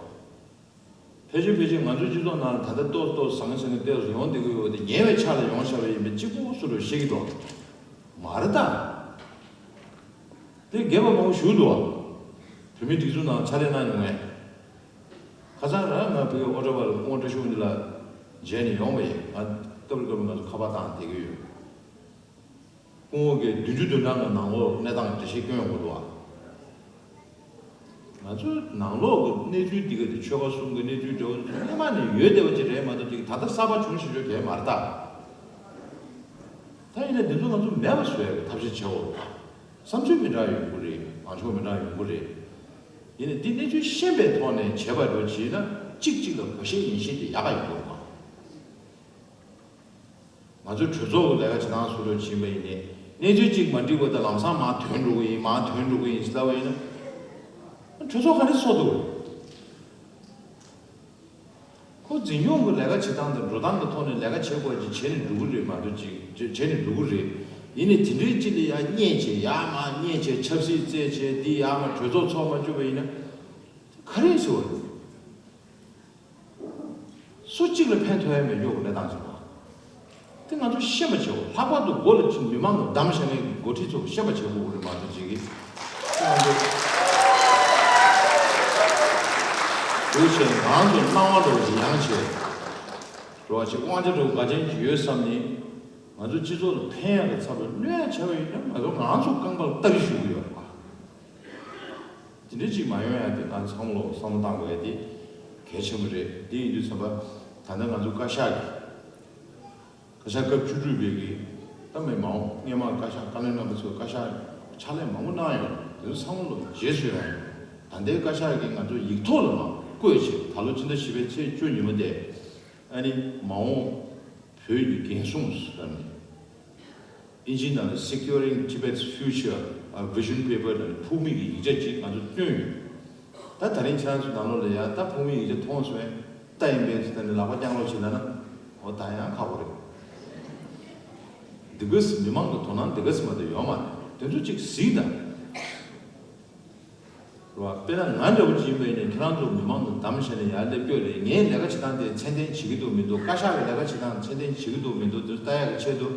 ཕལ་ཆེར་ཕལ་ཆེར་ང་ཚོའི་སྤྱི་ཚོགས་ནང་ལ་ད་ལྟ་ཏོག་ཙམ་ཏོག་ཙམ་ཟང་ངེ་ཟིང་ངེ་ཏོག་ཙམ་ཡོང་བསྡད་ཀྱི་ཡོད་དེ་ཉེ་བའི་ཆར་ལ་ཡོང་བཞག་པ་ཡིན་པས་གཅིག་པུ་སུ་རུ་ཤེས་ཀྱི་འདུག་མ་རེད་ད། དེ་རྒན་པ་མང་པོ་བཞུགས་འདུག་བ། བོད་མིའི་སྒྲིག་འཛུགས་ནང་ཕྱག་ལས་གནང་མྱོང་ངས། ཁ་སང་རང་ང་བོད་ཨོ་ཊ་བར་སྐུ་ངོ་བཀྲ་ཤིས་དབང་འདུས་ལགས་མཇལ་ནས་ཡོང་བ་ཡིན། ང་སྐབས་རེ་སྐབས་རེ་ང་ཚོ་ཁ་པར་བཏང་བསྡད་ཀྱི་ཡོད། སྐུ་ངོ་གིས་བདུན་ཅུ་དོན་གྲངས་ཀྱི་ནང་ལོགས་གནས་སྟངས་འགྲེལ་བཤད་སྐྱོན་ཡོང་གི་འདུག་བ། ང་ཚོའི་ནང་ལོགས་ཀྱི་གནས་ཚུལ་འདི་ག་དེ་ཆོལ་ཁ་གསུམ་གྱི་གནས་ཚུལ་འདྲ་བོ་སྔོན་མ་ནས་ཡོད་བསྡད་པ་ཅིག་རེད་མ་གཏོགས་ཅིག་ད་ལྟ་གསར་པ་བྱུང་ཞེས་བརྗོད་མཁན་མ་རེད་ད། ད་ཡིན་ན་འདི་ཚོ་ང་ཚོ་མེད་པ་བཟོ་ཡག་གི་ཐབས་ཤེས་བྱེད་དགོས་རེད་པ། བསམ་ཚུལ་མི་འདྲ་ཡོང་གི་རེད། ལངས་ཕྱོགས་མི་འདྲ་ཡོང་གི་རེད། ཡིན་ནའི་འདི་གནས་ཚུལ་ཤེས་པའི་ཐོག་ནས་བྱས་པ་འདྲ་བོ་བྱས་ན་གཅིག་གཅིག་ལ་གོ་ཤེས་ཉན་ཤེས་དེ་ཡག་ག་ཡོང་གི་རེད་པ། ང་ཚོའི་གྲོས་ཚོགས་ཀྱི་ལས་ཀ་བྱེད་སྟངས་སུ་འགྲོ་བྱིན་པ་ཡིན་ནའི་གནས་ཚུལ་གཅིག་མ་འགྲིག་པ་དང་ལམ་སང་མར་ཐོན་འགྲོ་གི་ཡིན་མར་ཐོན་འགྲོ་གི་ཡིན་ཟེར་ལབ་པ་ཡིན་ན། གྲོས་ཚོགས་ག་རེ་ཚོགས་འདུག་ཁོ་འཛིན་སྐྱོང་གི་ལས་ཀ་བྱེད་སྟངས་དང་འགྲོ་སྟངས་ཀྱི་ཐོག་ནས་ལས་ཀ་བྱེད་དགོས་ཀྱི་བྱས་ནས་འགྲོ་གི་རེད་མ་གཏོགས་ཅིག་བྱས་ནས་འགྲོ་གི་རེད། ཡིན་ནའི་དེ་འདྲའི་ཅིག་ལ་ཡར་བསྙད་བྱས་ཡར་མར་བསྙད་བྱས་ཆབ་སྲིད་རྩེད་བྱས་འདི་ཡར་མར་གྲོས་ཚོགས་ཚོགས་མ་བཅུག་པ་ཡིན་ན་ག་རེ་ཟེར་བ་རེད། སུ་གཅིག་ལ་ཕན་ཐོགས་ཡ་མེད་མཁན་གྱི་གནས་སྟངས་ཅིག་རེད། དེ་ང་ཚོ་ཤེས་པ་བྱེད་དགོས། ལྷག་པར་དུ་མགོ་ལ་ཅིག་མི་མང་གི་བདམས་བཞག་མཁན་གྱི་འགོ་ཁྲིད་ཚོ་ཤེས་པ་བྱེད་དགོས་རེད་མ་གཏོགས་ཅིག་གིས་ང་ཚོ་འདུག་བྱས་ང་ཚོ་སྣང་བ་འདྲ་བོ་ཅིག་ཡང་བྱས་རོགས་ཅིག་དབང་ཆ་འདྲ་བོ་འགལ་རྐྱེན་ཅིག་ཡོད་བསམ་ནས་ང་ཚོ་སྤྱི་ཚོགས་ལ་ཕན་ཡག་གི་ཚབ་ལ་གནོད་ཡག་བྱས་པ་ཡིན་ན་ང་ཚོ་ང་ཚོ་རྐང་པ་ལ་སྟ་རེ་གཞུ་གི་ཡོད་རེད་པ། དེ་འདྲ་ཅིག་མ་ཡོང་ཡ་དེ་ང་ཚང་མ་ལོག་བསམ་བློ་བཏང་དགོས་ཡ་དེ་གལ་ཆེན་པོ་རེད། དེ་ཡིན་དུས་ཙམ་པ་ད་ལྟ་ང་ཚོ་བཀའ་ཤག་གི་བཀའ་ཤག་སྐབས་བཅུ་དྲུག་པའི་གི་ད་མི་མང་སྔོན་མ་བཀའ་ཤག་བཀའ་བློན་རྣམ་པ་ཚོས་བཀའ་ཤག་ཕྱག་ལས་མང་པོ་གནང་ཡོད། དེ་ཚོ་ཚང་མ་ལོག་རྗེས་སུ་ཡོང་ཡ། ད་ལྟའི་བཀའ་ཤག་གིས་ང་ཚོ་ཡིག་ཐོག་ལ་མ་བཀོད་བྱས་ད་ལོ་ཕྱི་ཟླ་བཞི་པའི་ཚེས་བཅུ་ཉིན་མོ་དེ་ཨ་ནི་མ་འོངས་བོད་ཀྱི་འགན་སྲུང་ཟེར་ནས། ཨིན་ཇི་ནང་ལ་Securing Tibet's Future, a Vision Paper ལབ་ནས་ཕུགས་དམིགས་ཀྱི་ཡིག་ཆ་ཅིག་ང་ཚོ་བཏོན་ཡོད། ད་ད་རིང་ཁྱེད་རང་ཚོ་ནང་ལོགས་ལ་ཡ་ད་ཕུགས་དམིགས་ཡིག་ཆ་མཐོང་སོང་ད་ཡིན་པས་ད་ནི་ལག་པ་བརྐྱངས་རོགས་བྱེད་ལབ་ན་འོ་ད་ཡང་ཁག་པོ་རེད། འདི་ག་སི་མི་མང་གི་དོ་སྣང་འདི་ག་སི་མ་གཏོགས་ཡོད་མ་རེད། དེ་ཚོ་ཅིག་གཟིགས་དང་། རེད་བ། དཔེར་ན་ང་འདྲ་བོ་ཅིག་ཡིན་པ་ཡིན་ན་ཁྱེད་རང་ཚོ་མི་མང་གི་གདམ་བྱས་ནས་ཡར་སླེབས་རྒྱུ་རེད། ངའི་ལས་ཀ་བྱེད་སྟངས་དེ་ཚད་ལྡན་བྱེད་ཀྱི་འདུག་མི་འདུག་བཀའ་ཤག་གི་ལས་ཀ་བྱེད་སྟངས་ཚད་ལྡན་བྱེད་ཀྱི་འདུག་མི་འདུག་དེ་ལྟ་ཡག་གི་ཆེད་དུ་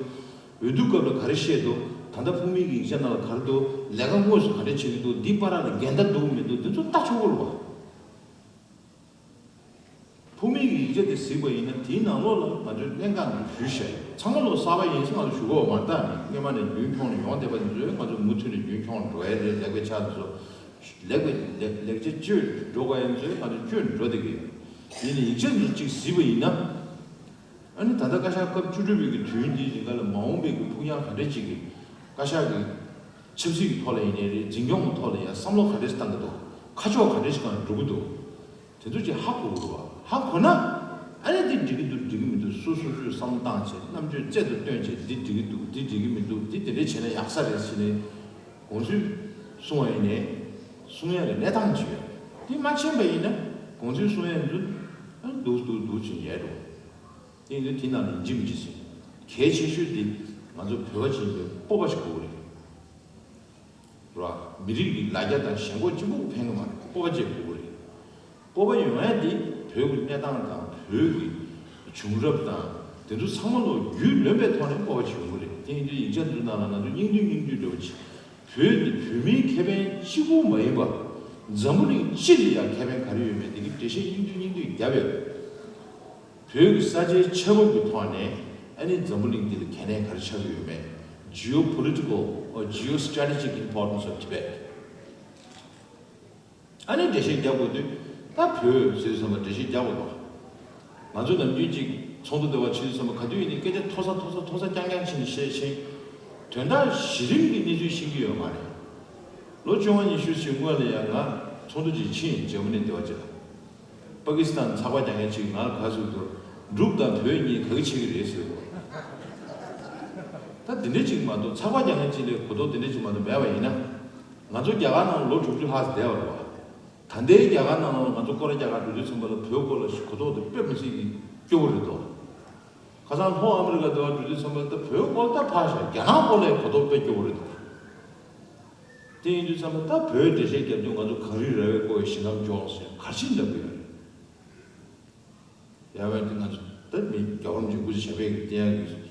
འོས་བསྡུ་སྐབས་ལ་ག་རེ་བཤད་འདུག་ད་ལྟ་ཕུགས་དམིགས་ཀྱི་ཡིག་ཆ་ནང་ལ་ག་རེ་འདུག་ལས་ཀ་དངོས་སུ་ག་འདྲ་བྱེད་ཀྱི་འདུག་འདི་བར་ལ་འགལ་ཟླ་འདུག་མི་འདུག་འདི་ཚོ་ལྟ་ཆོག་གི་རེད་བ། ཕུགས་དམིགས་ཀྱི་ཡིག་ཆ་དེ་གཟིགས་པ་ཡིན་ན་དེའི་ནང་ལོགས་ལ་ང་ཚོའི་གནད་འགག་འདི་ཞུས་བཞག་ཡོད། ཚང་མ་ལོག་གསར་པ་ཡིན་ཟེར་ང་ཚོ་ཞུ་གི་ཡོད་མ་རེད། ད་སྔོན་མ་ནས་རྒྱུན་འཁྱོངས་ནས་ཡོང་བསྡད་པ་འདི་ཚོས་ང་ཚོ་མུ་མཐུད་ནས་རྒྱུན་འཁྱོངས་འགྲོ་ཡ་རེད། ལེགས་པའི་ཆ་དེ་ཚོ་ལེགས་པའི་ལེགས་ལེགས་ཆ་བཅོས་འགྲོ་དགོས་ཡ་ཚོས་ང་ཚོ་བཅོས་འགྲོ་བསྡད་ཀྱི་ཡོད། ཡིན་ནའི་ཡིག་ཆ་འདི་གཅིག་གཟིགས་པ་ཡིན་ན། ཨ་ནི་ད་ལྟ་བཀའ་ཤག་སྐབས་བཅུ་དྲུག་པའི་གི་དུས་ཡུན་འདིའི་རིང་ག་ལ་མ་འོངས་པའི་གི་ཕུགས་རྒྱང་ག་འདྲ་ཅིག་གི་བཀའ་ཤག་གི་ཆབ་སྲིད་ཀྱི་ཐོག་ལ་ཡིན་ནའི་རེད། འཛིན་སྐྱོང་གི་ཐོག་ལ་ཡང་བསམ་བློ་ག་འདྲ་ཞིག་བཏང་གི་འདུག་ཁ་ཕྱོགས་ག་འདྲ་ཞིག་སྒང་འགྲོ་གི་འདུག་དེ་ཚོ་ཅིག་ཧ་གོ་དགོས་རེད་བ། ཧ་གོ་ན་ཨ་ནི་འདི་འགྲིག་གི་འདུག་འགྲིག་གི་མི་འདུག་སོ་སོ་སོས་བསམ་བློ་བཏང་བྱས་རྣམ་དཔྱོད་རྩལ་དུ་བཏོན་བྱས་འདི་འགྲིག་གི་འདུག་འདི་འགྲིག་གི་མི་འདུག་འདི་དེ་འདྲ་བྱས་ན་ཡག་ས་རེད་ཟེར་ནས་དགོངས་ཚུལ་གསུང་བ་ཡིན་ནའི་གསུང་ཡ་གི་གནས་སྟངས་ཅིག་ཡོད། འདི་མ་ཕྱིན་པ་ཡིན་ན་དགོངས་ཚུལ་གསུང་ཡ་འདི་ཨ་ནི་འདུག་འདུག་འདུག་ཅིག་ཡལ་འགྲོ། དེ་ཡིན་དུས་དེ་ནང་ལ་ཡིན་གཅིག་མིན་གཅིག་ཟེར། གལ་ཆེ་ཤོས་དེ་ང་ཚོ་བོད་པ་ཅིག་ཡིན་པའི་སྤོབས་པ་ཞིག་དགོས་ཀྱི་རེད། ར། མི་རིགས་ཀྱི་ལ་རྒྱ་དང་ཞེན་ཁོག་གཅིག་པོ་ཕན་གི་མ་རེད། སྤོབས་པ་བྱེད་དགོས་ཀྱི་རེད། སྤོབས་པ་ཡོང་ཡ་དེ་བོད་ཀྱི་གནས་སྟངས་དང་བོད་ཀྱི་བྱུང་རབས་དང་དེ་ཚོ་ཚང་མ་ལོ་རྒྱུས་ལོན་པའི་ཐོག་ནས་སྤོབས་པ་བྱེད་ཡོང་གི་རེད། དེ་ཡིན་དུས་ཡིག་ཆ་འདི་ཚོ་ནང་ལ་ང་ཚོ་སྙིང་བསྡུས་སྙིང་བསྡུས་འདྲ་བོ་བྱེད། བོད་འདི་བོད་མིའི་ཁེ་ཕན་གཅིག་པུ་མ་ཡིན་པ། འཛམ་བུ་གླིང་སྤྱི་ལ་ཡང་ཁེ་ཕན་ག་རེ་ཡོད་མེད་དེ་གི་འགྲེལ་བཤད་སྙིང་བསྡུས་སྙིང་བསྡུས་བརྒྱབ་ཡོད། བོད་ཀྱི་ས་ཆའི་ཆ་བབ་ཀྱི་ཐོག་ནས་ཨ་ནི་འཛམ་བུ་གླིང་འདི་ལ་གལ་གནད་ག་རེ་ཆགས་ཀྱི་ཡོད་མེད། Geopolitical or geostrategic importance of Tibet. ཨ་ནི་འགྲེལ་བཤད་རྒྱག་དགོས་དུས་ད་བོད་ཟེར་དུས་ཙམ་པ་འགྲེལ་བཤད་རྒྱག་དགོས་དོ། ང་ཚོ་ནམ་རྒྱུན་ཅིག་ཚོགས་འདུ་འདྲ་བ་བྱེད་དུས་ཙམ་པ་ག་དུས་ཡིན་ནའི་སྐད་ཆ་མཐོ་ས་མཐོ་ས་མཐོ་ས་རྐྱང་རྐྱང་ཕྱིན་ནས་བཤད་ཕྱིན། དོན་དག་གཞི་རིམ་གྱི་གནས་ཚུལ་ཤེས་ཀྱི་ཡོད་མ་རེད། ལོ་བཅོ་ལྔ་ཉི་ཤུ་ཞིག་སྔོན་ལ་ཡང་ང་ཚོགས་འདུ་ཅིག་ཕྱིན། འཇར་མ་ནི་འདྲ་བ་ཅིག་ལ། པ་ཀི་སི་ཐན་ཚགས་པར་རྒྱག་མཁན་ཅིག་ང་ལ་ག་ཟེར་འདུག་འབྲུག་དང་བོད་གཉིས་ག་གི་ཆེ་གི་རེད་ཟེར་འདུག་ད་དེ་འདྲ་ཅིག་མ་གཏོགས་ཚགས་པར་རྒྱག་མཁན་ཅིག་ལ་གོ་རྟོགས་དེ་འདྲ་ཅིག་མ་གཏོགས་མེད་པ་ཡིན་ན། ང་ཚོ་རྒྱ་གར་ནང་ལོ་དྲུག་ཅུ་ལྷག་ཙམ་བསྡད་པ་རེད་བ། ད་ལྟའི་རྒྱ་གར་ནང་ལ་ང་ཚོ་སྐོར་ར་རྒྱག་གར་འགྲོ་དུས་ཙམ་པ་ལ་བོད་སྐོར་ལ་གོ་རྟོགས་དེ་དཔེ་མི་སྲིད་ཀྱི་སྐྱོ་བོ་རེད་དོ། ཁ་སང་ལྷོ་ཨ་མི་རི་ཀ་འདྲ་བ་འགྲོ་དུས་ཙམ་པ་ད་བོད་སྐོར་ད་ཕར་བཞག་རྒྱ་ནག་སྐོར་ལ་གོ་རྟོགས་དཔེ་སྐྱོ་བོ་རེད་དོ། དེ་ཡིན་དུས་ཙམ་པ་ད་བོད་འགྲེལ་བཤད་རྒྱབ་དུས་ང་ཚོ་གངས་རི་ར་བས་བསྐོར་བའི་ཞིང་ཁམས་ལྗོངས་ཟེར་ག་རེ་བྱས་ནས་ལབ་ཀྱི་ཡོད་རེད། ཡ་བས་དེ་ང་ཚོ་ད་མི་རྒྱལ་བ་རིན་པོ་ཆེ་སྐུ་ཚེ་ཞབས་པད་ཀྱི་བརྟན་ཡག་གི་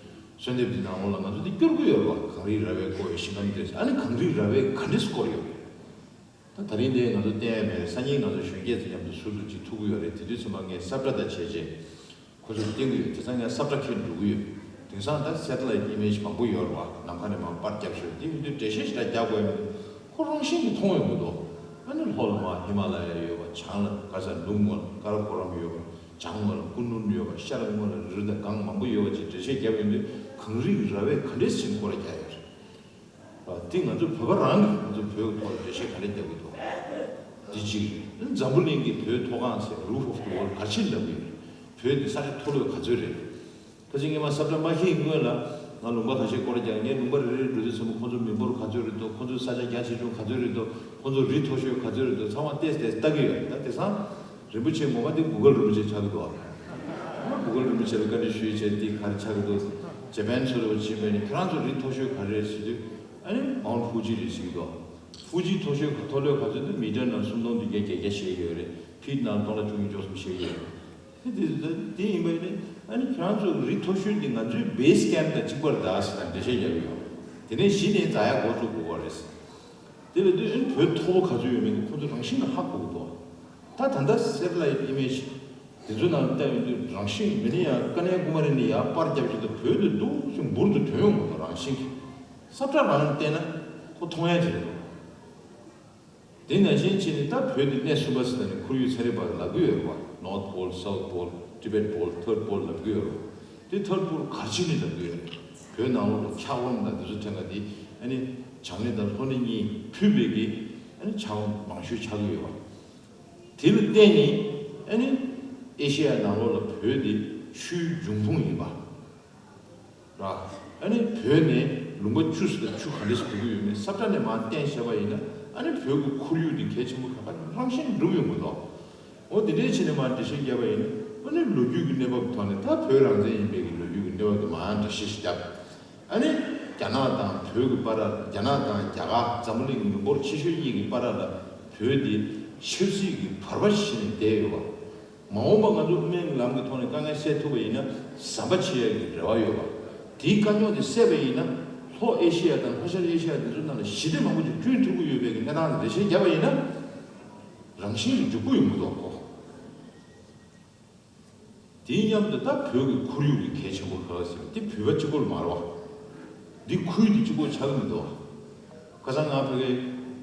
གསོལ་འདེབས་འདི་ནང་ལོགས་ལ་ང་ཚོ་འདི་སྐྱོར་གྱི་ཡོད་རེད་བ། གངས་རི་ར་བས་བསྐོར་བའི་ཞིང་ཁམས་དེ། ཨ་ནི་གངས་རི་ར་བས་ག་འདྲས་བསྐོར་ཡོད་རེད། ད་ད་རིང་འདི་ང་ཚོ་བསྟན་ཡ་མེད་རེད། སང་ཉིན་ང་ཚོ་གཞོན་སྐྱེས་ཚོ་མཉམ་དུ་ཟུར་དུ་ཅིག་ཐུག་གི་ཡོད་རེད། དེ་དུས་ཚོད་མ་ངས་ས་བཀྲ་དང་བྱས་རྗེས་ཁོ་ཚོར་བསྟན་གྱི་ཡོད། དེ་ཚང་ངས་ས་བཀྲ་འཁྱེར་འགྲོ་གི་ཡོད། དེང་སང་ད་སེ་ཊི་ལའིཊ་ཨི་མེཇ་མང་པོ་ཡོད་རེད་བ། ནམ་མཁའ་ནས་མར་པར་བརྒྱབ་ཤོག་དེ་ཡིན་དུས་འགྲེལ་བཤད་ཞེ་དྲག་རྒྱག་དགོས་ཡ་མི་འདུག་ཁོ་རང་བཞིན་གྱིས་མཐོང་ཡོང་གི་འདུག་ཨ་ནི་ལྷོ་ལ་མར་ཧི་མ་ལ་ཡ་ཡོད་པ། བྱང་ལ་ག་ས་ནུབ་ངོས་ལ་ཀ་ར་ཀོ་རམ་ཡོད་པ། བྱང་ངོས་ལ་ཀུན་ལུན་ཡོད་པ། ཤར་ངོས་ལ་རི་དང་སྒང་མང་པོ་ཡོད་པ་ཅིག་འགྲེལ་བཤད་བརྒྱབ་ཡོང་དུས་གངས་རིའི་ར་བས་ག་འདྲས་ཟིན་སྐོར་ར་རྒྱག་ཡོད་རེད། དེ་ང་ཚོ་བོད་པ་རང་གིས་ང་ཚོ་བོད་ཀྱི་ཐོག་ལ་འགྲེལ་བཤད་ག་རེ་རྒྱག་གི་འདུག་འདི་གཅིག་རེད། འཛམ་བུ་གླིང་གི་བོད་མཐོ་སྒང་ཟེར་roof of the world ག་རེ་བྱས་ནས་ལབ་ཀྱི་ཡོད་རེད། བོད་འདི་ས་ཆ་མཐོ་ལོས་ག་ཚོད་རེད། ཕལ་ཆེར་སྔོན་མ་ས་བཀྲ་མ་འཁྱེར་སྔོན་ལ་ང་ལུང་པ་ཁ་ཤས་སྐོར་ར་རྒྱག་ངས་ལུང་པ་རེ་རེ་འགྲོ་དུས་ཙམ་པ་ཁོ་ཚོ་མི་འབོར་ག་ཚོད་རེད་འདུག་ཁོ་ཚོའི་ས་ཆ་རྒྱ་ཆེ་ཆུང་ག་ཚོད་རེད་འདུག་ཁོ་ཚོ་རི་མཐོ་ཤོས་ག་ཚོད་རེད་འདུག་ཚང་མ་ཏོག་ཙམ་ལྟ་གི་ཡོད་རེད། ད་དེང་སང་རིན་པོ་ཆེ་ངོ་མ་དེ་གུ་གལ་རིན་པོ་ཆེ་ཆགས་ཀྱི་འདུག་ཨ་གུ་གལ་རིན་པོ་ཆེ་ལ་བཀའ་འདྲི་ཞུས་བྱས་དེ་ག་རེ་ཆགས་ཀྱི་འདུག་ཇེ་པན་ཚོ་ལ་ཕྱིན་པས་ནི་ཁྱེད་རང་ཚོ་རི་མཐོ་ཤོས་ག་རེ་རེད་ཟེར་དུས། ཨ་ནི་མའུན་ཕུ་ཇི་རེད་ཟེར་གྱི་འདུག་ཕུ་ཇི་མཐོ་ཤོས་མཐོ་ལོས་ག་ཚོད་འདུག་མི་ཊར་ནང་སུམ་སྟོང་བདུན་བརྒྱ་བརྒྱད་བརྒྱ་བཤད་ཀྱི་ཡོད་རེད། ཕིཊ་ནང་སྟོང་ཕྲག་བཅུ་གཉིས་བཅུ་གསུམ་བཤད་ཀྱི་ཡོད་རེད། དེ་དེ་དེ་ཡིན་པ་ཡིན་ན་ཨ་ནི་ཁྱེད་རང་ཚོ་རི་མཐོ་ཤོས་དེ་ང་ཚོའི་བེ་སི་ཀེམ་དང་གཅིག་པ་རེད་ད་ཟེར་ནས་འགྲེལ་བཤད་རྒྱག་གི་ཡོད། དེ་ནས་གཞི་ནས་འཛེག་ཡ་འགོ་བཙུགས་དགོས་པ་རེད། དེ་ལ་དུས་ཨ་ནི་བོད་མཐོ་པོ་ག་ཚོད་ཡོད་མེད་དེ་ཁོ་ཚོ་རང་བཞིན་ལ་ཧ་གོ་གི་འདུག་ད་ད་ལྟ་སེ་ཊི་ལའིཊ་ཨི་མེཇ་དེ་ཚོའི་ནང་ལ་བལྟས་ཡོང་དུས་རང་བཞིན་མི་ནི་ཡང་དཀའ་གནད་དགུ་མ་རེད་ནི་ཡང་པར་རྒྱབ་བཞིན་དུ་བོད་དུ་འདུག་ཅིང་འབུར་དུ་ཐོན་ཡོང་གི་འདུག་རང་བཞིན་གྱིས་ས་བཀྲ་རང་བལྟས་ན་ཁོ་མཐོང་ཡ་ཅིག་རེད་འདུག་དེ་ནང་བཞིན་བྱས་ནས་ད་བོད་འདི་གནས་གསུམ་པ་ཟེར་ནས་ཁོར་ཡུག་ཚན་རིག་པ་ལབ་ཀྱི་ཡོད་རེད་བ། North Pole, South Pole, Tibet Pole, Third Pole ལབ་ཀྱི་ཡོད་རེད། དེ་Third Pole ག་རེ་བྱས་ནས་ལབ་ཀྱི་ཡོད་རེད། བོད་ནང་ལོགས་ལ་འཁྱགས་རོམ་དང་དེ་ཚོ་ཐོན་ཁ་དེ་ཨ་ནི་བྱང་སྣེ་དང་ལྷོ་སྣེ་གཉིས་ཕུད་པའི་གི་ཨ་ནི་འཁྱགས་རོམ་མང་ཤོས་ཆགས་ཀྱི་ཡོད་བ། དེ་ལ་བརྟེན་ནས་ཨ་ནི་ཨེ་ཤེ་ཡ་ནང་ལོགས་ལ་བོད་དེ་ཆུའི་འབྱུང་ཁུངས་ཡིན་པ། ར། ཨ་ནི་བོད་ནས་ལུང་པ་བཅུ་ཙམ་ལ་ཆུ་ག་འདྲས་སུ་འགྲོ་གི་ཡོད་མེད་ས་བཀྲ་ནས་མར་བསྟན་བཞག་པ་ཡིན་ན་ཨ་ནི་བོད་ཀྱི་ཁོར་ཡུག་འདི་གལ་ཆེན་པོ་ག་པར་རང་བཞིན་འགྲུབ་ཡོང་གི་འདུག་འོ་དེ་འདྲས་བྱས་ནས་མར་འགྲེལ་བཤད་བརྒྱབ་པ་ཡིན་ན་ཨ་ནི་ལོ་རྒྱུས་ཀྱི་གནས་བབ་ཐོག་ནས་ད་བོད་རང་བཙན་ཡིན་པའི་གི་ལོ་རྒྱུས་ཀྱི་གནས་བབ་དེ་མར་འགྲེལ་བཤད་ཞིག་བརྒྱབ། ཨ་ནི་རྒྱ་ནག་དང་བོད་ཀྱི་བར་ལ་རྒྱ་ནག་དང་རྒྱ་གར་འཛམ་བུ་གླིང་གི་མི་འབོར་ཆེ་ཤོས་གཉིས་ཀྱི་བར་ལ་བོད་འདི་ཆབ་སྲིད་ཀྱི་བར་པ་ཞིག་བྱས་ནས་བསྡད་ཡོད་པ། མ་འོངས་པ་ང་ཚོ་དབུ་མའི་ལམ་གྱི་ཐོག་ནས་དཀའ་ངལ་སེལ་ཐུབ་པ་ཡིན་ན་ཟམ་པ་ཆད་ཡག་གི་རེ་བ་ཡོད་པ། དེའི་དཀའ་རྙོག་དེ་སེལ་བ་ཡིན་ན་ལྷོ་ཨེ་ཤེ་ཡ་དང་ལྷོ་ཤར་ཨེ་ཤེ་ཡ་དེ་ཚོའི་ནང་ལ་ཞི་བདེ་མང་པོ་ཅིག་བསྐྲུན་ཐུབ་ཀྱི་ཡོད་པའི་གི་གནས་སྟངས་དེ་འགྲེལ་བཤད་བརྒྱབ་པ་ཡིན་ན་རང་བཞིན་གྱིས་འཇུག་པོ་ཡོང་གི་འདུག་གོ། དེའི་མཉམ་དུ་ད་བོད་ཀྱི་ཁོར་ཡུག་གི་གལ་ཆེན་པོ་ག་ཟེར་དེ་བོད་པ་གཅིག་པོ་ལ་མ་རེད་བ། འདི་ཁུལ་དེ་གཅིག་པོ་ཆགས་ཀྱི་མི་འདུག་བ། ཁ་སང་ང་ཕ་གི་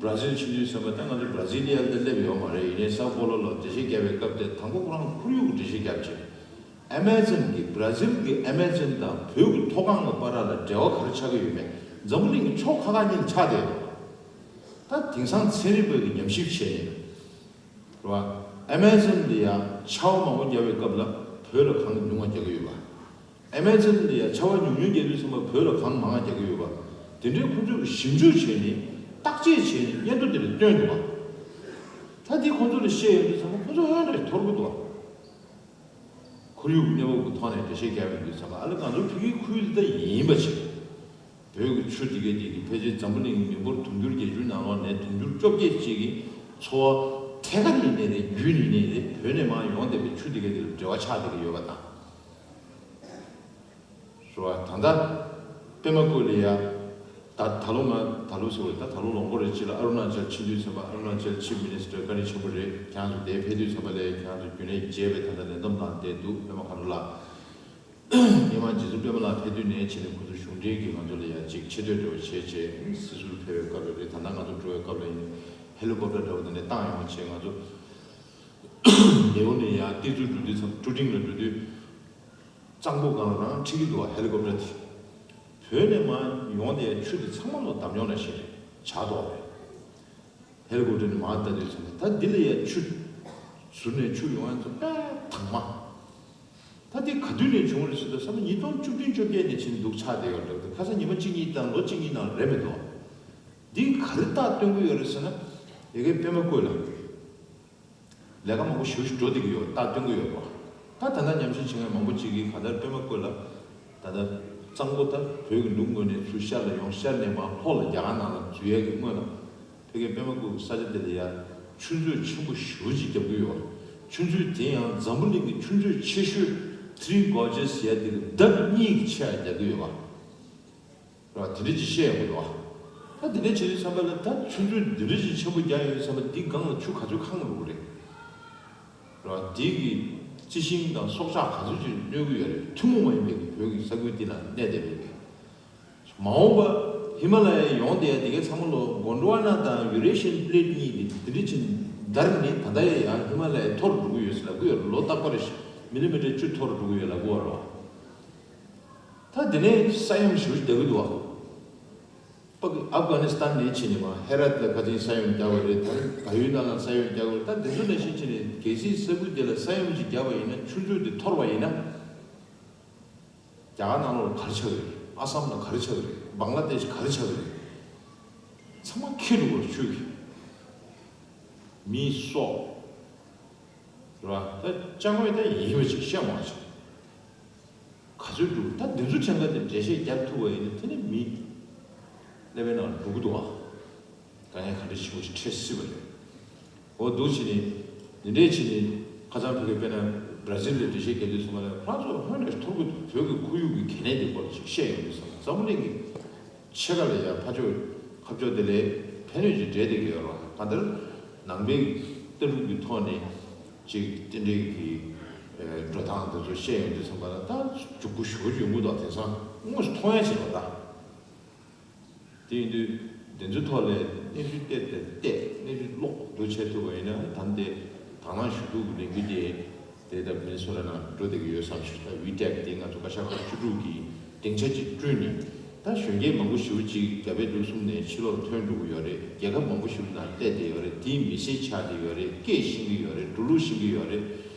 བྷ་ར་ཟིལ་ཕྱིན་དུས་ཙམ་པ་ད་ང་ཚོ་བྷ་ར་ཟི་ལི་ཡ་ལ་སླེབས་ཡོད་མ་རེད། ཡིན་ནའི་སའོ་པོ་ལོ་ལ་འགྲེལ་བཤད་བརྒྱབ་པའི་སྐབས་དེ་དང་པོ་ཁོ་རང་ཁོར་ཡུག་གི་འགྲེལ་བཤད་བརྒྱབ་བྱས། ཨ་མ་ཛོན་གྱི་བྷ་ར་ཟིལ་གྱི་ཨ་མ་ཛོན་དང་བོད་ཀྱི་མཐོ་སྒང་གི་བར་ལ་འབྲེལ་བ་ག་རེ་ཆགས་ཀྱི་ཡོད་མེད་འཛམ་བུ་གླིང་གི་ཕྱོགས་ཁག་ཁག་གཉིས་ལ་ཆགས་བསྡད་ཡོད། ད་དེང་སང་ཚན་རིག་པ་གི་ཉམས་ཞིབ་བྱས་ནས། རེད་བ། ཨ་མ་ཛོན་འདི་ཡང་ཆར་པ་མང་པོ་བརྒྱབ་པའི་སྐབས་ལ་བོད་ལ་གངས་ཉུང་བ་རྒྱག་གི་ཡོད་པ། ཨ་མ་ཛོན་འདི་ཡང་ཆར་པ་ཉུང་ཉུང་རྒྱག་དུས་ཙམ་པ་བོད་ལ་གངས་མང་བ་རྒྱག་གི་ཡོད་པ། དེ་འདྲའི་ཁོང་ཚོས་ཞིབ་འཇུག་བྱས་ནས་བརྟག་དཔྱད་བྱས་ནས་སྙན་ཐོ་འདི་ལ་བཏོན་འདུག་པ། ད་འདི་ཁོང་ཚོ་ལ་བཤད་ཡོང་དུས་ཙམ་པ་ཁོང་ཚོ་ཧོན་རེ་འཐོར་གི་འདུག་པ། ཁོར་ཡུག་གི་གནས་བབ་ཀྱི་ཐོག་ནས་འགྲེལ་བཤད་བརྒྱབ་ཡོང་དུས་ཙམ་པ་ཨ་ལེ་ང་ཚོ་ཕ་གིའི་ཁུལ་འདི་ད་ཡིན་པ་ཞིག་བོད་ཀྱི་ཆུ་དེ་གའི་དེ་གི་ཕལ་ཆེར་འཛམ་བུ་གླིང་གི་མི་འབོར་དུང་ཕྱུར་བརྒྱད་ཅུ་ནང་ལོགས་ནས་དུང་ཕྱུར་བཅོ་བརྒྱད་ཅིག་གི་འཚོ་བ་ཐད་ཀར་ཡིན་ནའི་རེད། རྒྱུན་ཡིན་ནའི་རེད། བོད་ནས་མར་ཡོང་བསྡད་པའི་ཆུ་དེ་གའི་དེ་ལ་འབྲེལ་བ་ཆགས་བསྡད་ཀྱི་ཡོད་པ་དང་། རེད་བ། ད་ལྟ་པད་མ་བཀོད་ལ་ཡ། ད་ད་ལོ་ང་ད་ལོ་ཟེར་བ་ད་ད་ལོ་ལོ་མགོ་རེ་གཅིག་ལ་ཨ་རུ་ན་ཅལ་ཕྱིན་དུས་ཚོད་པ། ཨ་རུ་ན་ཅལ་ཆིབ་མི་ནི་སི་ཊར་བཀའ་དྲིན་ཆེན་པོ་རེད། ཁྱེད་རང་ཚོ་དེ་ཕེབས་དུས་ཚོད་པ་ལ་ཁྱེད་རང་ཚོ་རྒྱུན་ལས་བརྗེས་པའི་ད་ལྟ་ལས་བསྡོམས་ནང་བསྡད་འདུག་པད་མ་མཁའ་འགྲོ་ལགས། སྔོན་མ་རྗེ་བཙུན་པད་མ་ལགས་ཕེབས་དུས་ནས་བྱས་ནས་ཁོ་ཚོ་གཞུང་འབྲེལ་གྱིས་ང་ཚོ་ལ་ཡ་གཅིག་ཆེ་བསྟོད་འདྲ་བོ་བྱས་བྱས་སྲིད་ཟུར་ཕེབས་པའི་སྐབས་ལ་རེད། ད་ལྟ་ང་ཚོ་འགྲོ་བའི་སྐབས་ལ་ཡིན། ཧེ་ལི་ཀོབ་ཊར་འདྲ་བོ་དེ་ནས་བཏང་ཡོང་བྱས། ང་ཚོ་ལེའོ་ནས་ཡ་ཏི་ཙུ་འགྲོ་དུས་ཙམ་ཀྲུ་ཀྲིང་ལ་འགྲོ་དུས། གཙང་པོ་སྒང་ལ་རང་འཁྲིད་ཀྱི་འདུག་བ། ཧེ་ལི་ཀོབ་ཊར་དེ། བོད་ནས་མར་ཡོང་དེ་ཆུ་དེ་ཚང་མ་ལོ་འདམ་ཉོག་ནང་བཞིན་རེད། ཇག་ཐོག་རེད། ཧེ་ལི་ཀོབ་ཊར་ནས་མར་ལྟ་དུས་ཙམ་ནས་ད་འདི་ལ་ཡ་ཆུ་ཟུར་ནས་ཆུ་ཡོང་ཡ་ཚོ་དཔེ་དྭངས་མ། ད་འདི་ག་དུས་ནས་བྱུང་རེད་ཟེར་དུས་ཙམ་ཉིས་སྟོང་བཅུ་བདུན་བཅོ་བརྒྱད་ནས་ཕྱིན་འདུག་ཆགས་བསྡད་ཡོད་འདྲ་འདུག་ཁ་སང་ཉི་མ་གཅིག་གཉིས་དང་ལོ་གཅིག་གཉིས་ནང་རེད་མི་འདུག་འདི་ག་རེ་རྟགས་སྟོན་གྱི་ཡོད་རེད་ཟེར་ན། ཡ་གི་པད་མ་བཀོད་ལ། ལས་ཀ་མང་པོ་ཞེ་པོ་ཞིག་འགྲོ་བསྡད་ཀྱི་ཡོད། རྟགས་སྟོན་གྱི་ཡོད་པ། ད་ད་ལྟ་ཉམས་ཞིབ་བྱེད་མཁན་མང་པོ་ཅིག་གིས་གང་ལྟར་པད་མ་བཀོད་ལ། ད་ལྟ་གཙང་པོ་ད་བོད་ཀྱི་ལུང་ངོས་ནས་ཚུར་ཤར་ལ་ཡོང་། ཤར་ནས་མར་ལྷོ་ལ་རྒྱ་གར་ནང་ལ་འཛུལ་ཡས་ཀྱི་སྔོན་ལ། ཕ་གིའི་པད་མ་བཀོད་ཀྱི་ས་ཆ་དེ་ལ་ཡ་ཆུ་མཛོད་ཆེན་པོ་ཞེ་པོ་ཅིག་བརྒྱབ་ཀྱི་ཡོད་པ། ཆུ་མཛོད་དེ་ཡང་འཛམ་བུ་གླིང་གི་ཆུ་མཛོད་ཆེ་ཤོས་Three Gorges ཟེར་ཡ་དེ་གི་ལྡབ་གཉིས་ཀྱི་ཆེ་བ་རྒྱག་གི་ཡོད་པ། རེད་བ། དེ་འདྲ་ཅིག་བཤད་ཡོང་གི་འདུག་བ། ད་དེ་འདྲ་བྱེད་དུས་ཙམ་པ་ལ་ད་ཆུ་མཛོད་འདི་འདྲ་ཅིག་ཆེན་པོ་རྒྱག་ཡོང་དུས་ཙམ་པ་འདི་སྒང་ལ་ཆུ་ག་ཚོད་གང་འགྲོ་གི་རེད། རེད་བ། དེ་གི་རྩི་ཤིང་དང་སྲོག་ཆགས་ག་ཚོད་ཅིག་གནོད་གི་ཡོད་རེད། ཐུན་མོང་མ་ཡིན་པའི་བོད་ཀྱི་ས་ཁུལ་འདི་ན་གནས་བསྡད་པའི་གི། མ་འོངས་པ་ཧི་མ་ལ་ཡའི་ཡོང་བསྡད་ཡ་དེ་གའི་ཚང་མ་ལོ་གོན་ཌོ་ཝ་ན་དང་ཡུ་རེ་ཤི་ཡན་པི་ལེ་ཊི་གཉིས་དེ་དེ་འདྲ་ཅིག་འདར་ནས་ད་ལྟ་ཡ་ཡང་ཧི་མ་ལ་ཡ་མཐོ་རུ་འགྲོ་གི་ཡོད་ཟེར་ལབ་གི་ཡོད་རེད། ལོ་རྟག་པར་མི་ལི་མི་ཊར་བཅུ་མཐོ་རུ་འགྲོ་གི་ཡོད་ལབ་གི་ཡོད་རེད་བ། ད་དེ་ནས་ས་ཡོམ་ཞེ་པོ་ཞིག་བརྒྱབ་ཀྱི་འདུག་བ། ཨབ་གྷ་ནི་སི་ཐན་ནས་ཕྱིན་ནས་མར་ཧེ་ར་ཏི་ལ་ཁ་སང་ས་ཡོམ་བརྒྱབ་པ་རེད། ད་རེས་བལ་ཡུལ་ནང་ལ་ས་ཡོམ་བརྒྱབ་པ་རེད། ད་དེ་ཚོ་ནང་བཞིན་བྱས་ནས་གལ་སྲིད་ས་ཁུལ་དེ་ལ་ས་ཡོམ་ཅིག་བརྒྱབ་པ་ཡིན་ན། ཆུ་མཛོད་དེ་འཐོར་བ་ཡིན་ན། རྒྱ་གར་ནང་ལོགས་ལ་ག་རེ་ཆགས་ཀྱི་རེད། ཨ་སམ་ལ་ག་རེ་ཆགས་ཀྱི་རེད། བང་ལ་དེ་ཤི་ག་རེ་ཆགས་ཀྱི་རེད། ཚང་མ་འཁྱེར་འགྲོ་གི་རེད། ཆུ་གིས་མིའི་སྲོག་རེད་བ། ད་ཅང་ངོས་ད་ཡིན་པ་ཅིག་བཤད་མ་ཅིག་ག་ཚོད་འགྲོ་གི། ད་འདི་ཚོ་ཕྲན་ཁ་དེ་འགྲེལ་བཤད་རྒྱག་ཐུབ་པ་ཡིན་ན། དེ་ནི་མི་ཀླད་པའི་ནང་འགྲོ་གི་འདུག་ཨ། དཀའ་ངལ་ག་འདྲ་ཞིག་འཕྲད་སྲིད་པ་རེད། འོ་འདུག་བྱས་ནས་འདི་འདྲས་བྱས་ནས་ཁ་སང་ཕ་གི་དཔེར་ན་བྷ་ར་ཟིལ་ལ་འགྲེལ་བཤད་རྒྱག་དུས་ཙམ་པ་ལ་ཁོ་རང་ཚོ་ཧོན་རེ་ཐོར་གི་འདུག་བོད་ཀྱི་ཁོར་ཡུག་གི་གལ་གནད་དེ་སྐོར་ལ་ཅིག་བཤད་ཡོང་དུས་ཙམ་པ་འཛམ་བུ་གླིང་གི་ཕྱེད་ཀ་ལ་ཡ་ཕར་ཕྱོགས་ཁ་ཕྱོགས་དེ་ལས་ཕན་གནོད་ཅིག་འབྲེལ་བསྡད་ཀྱི་ཡོད་རེད་བ། གང་ལྟར་ནང་པའི་ལྟ་གྲུབ་ཀྱི་ཐོག་ནས་ཅིག་དེ་འདྲའི་གི་འགྲོ་སྟངས་དེ་ཚོ་བཤད་ཡོང་དུས་ཙམ་པ་ལ་ད་འཇུག་སྒོ་ཞེ་པོ་ཅིག་ཡོང་གི་འདུག་དེང་སང་དངོས་སུ་མཐོང་ཡ་ཅིག་རེད་བ་ད། དེ་ཡིན་དུས་འདི་ཚོའི་ཐོག་ལ་གནས་ཚུལ་བལྟས་ཏེ་བལྟས། གནས་ཚུལ་ཀློག་འདུག་བྱེད་ཐུབ་པ་ཡིན་ན། ད་ལྟའི་དང་བླངས་ཞུ་གཏུག་གི་ལས་འགུལ་དེ་དེ་ལྟར་མི་ནི་སོ་ཊ་ནང་འགྲོ་བསྡད་ཀྱི་ཡོད་བསམ་ཞུ། ད་ཝི་ཊེག་དེ་ང་ཚོ་བཀའ་ཤག་སྐབས་བཅུ་དྲུག་གི་སྡིངས་ཆ་ཅིག་བསྐྲུན་ནས། ད་གཞོན་སྐྱེས་མང་པོ་ཞེ་པོ་ཅིག་རྒྱ་བལ་འབྲུག་གསུམ་ནས་ཕྱི་ལོགས་ཐོན་འགྲོ་གི་ཡོད་རེད། རྒྱལ་ཁབ་མང་པོ་ཞེ་པོ་ནང་སླེབས་བསྡད་ཡོད་རེད། དེའི་མི་སེར་ཆགས་བསྡད་ཡོད་རེད། སྐད་ཤེས་ཀྱི་ཡོད་རེད། འབྲུག་ལུགས་ཤེས་ཀྱི་ཡོད་རེད།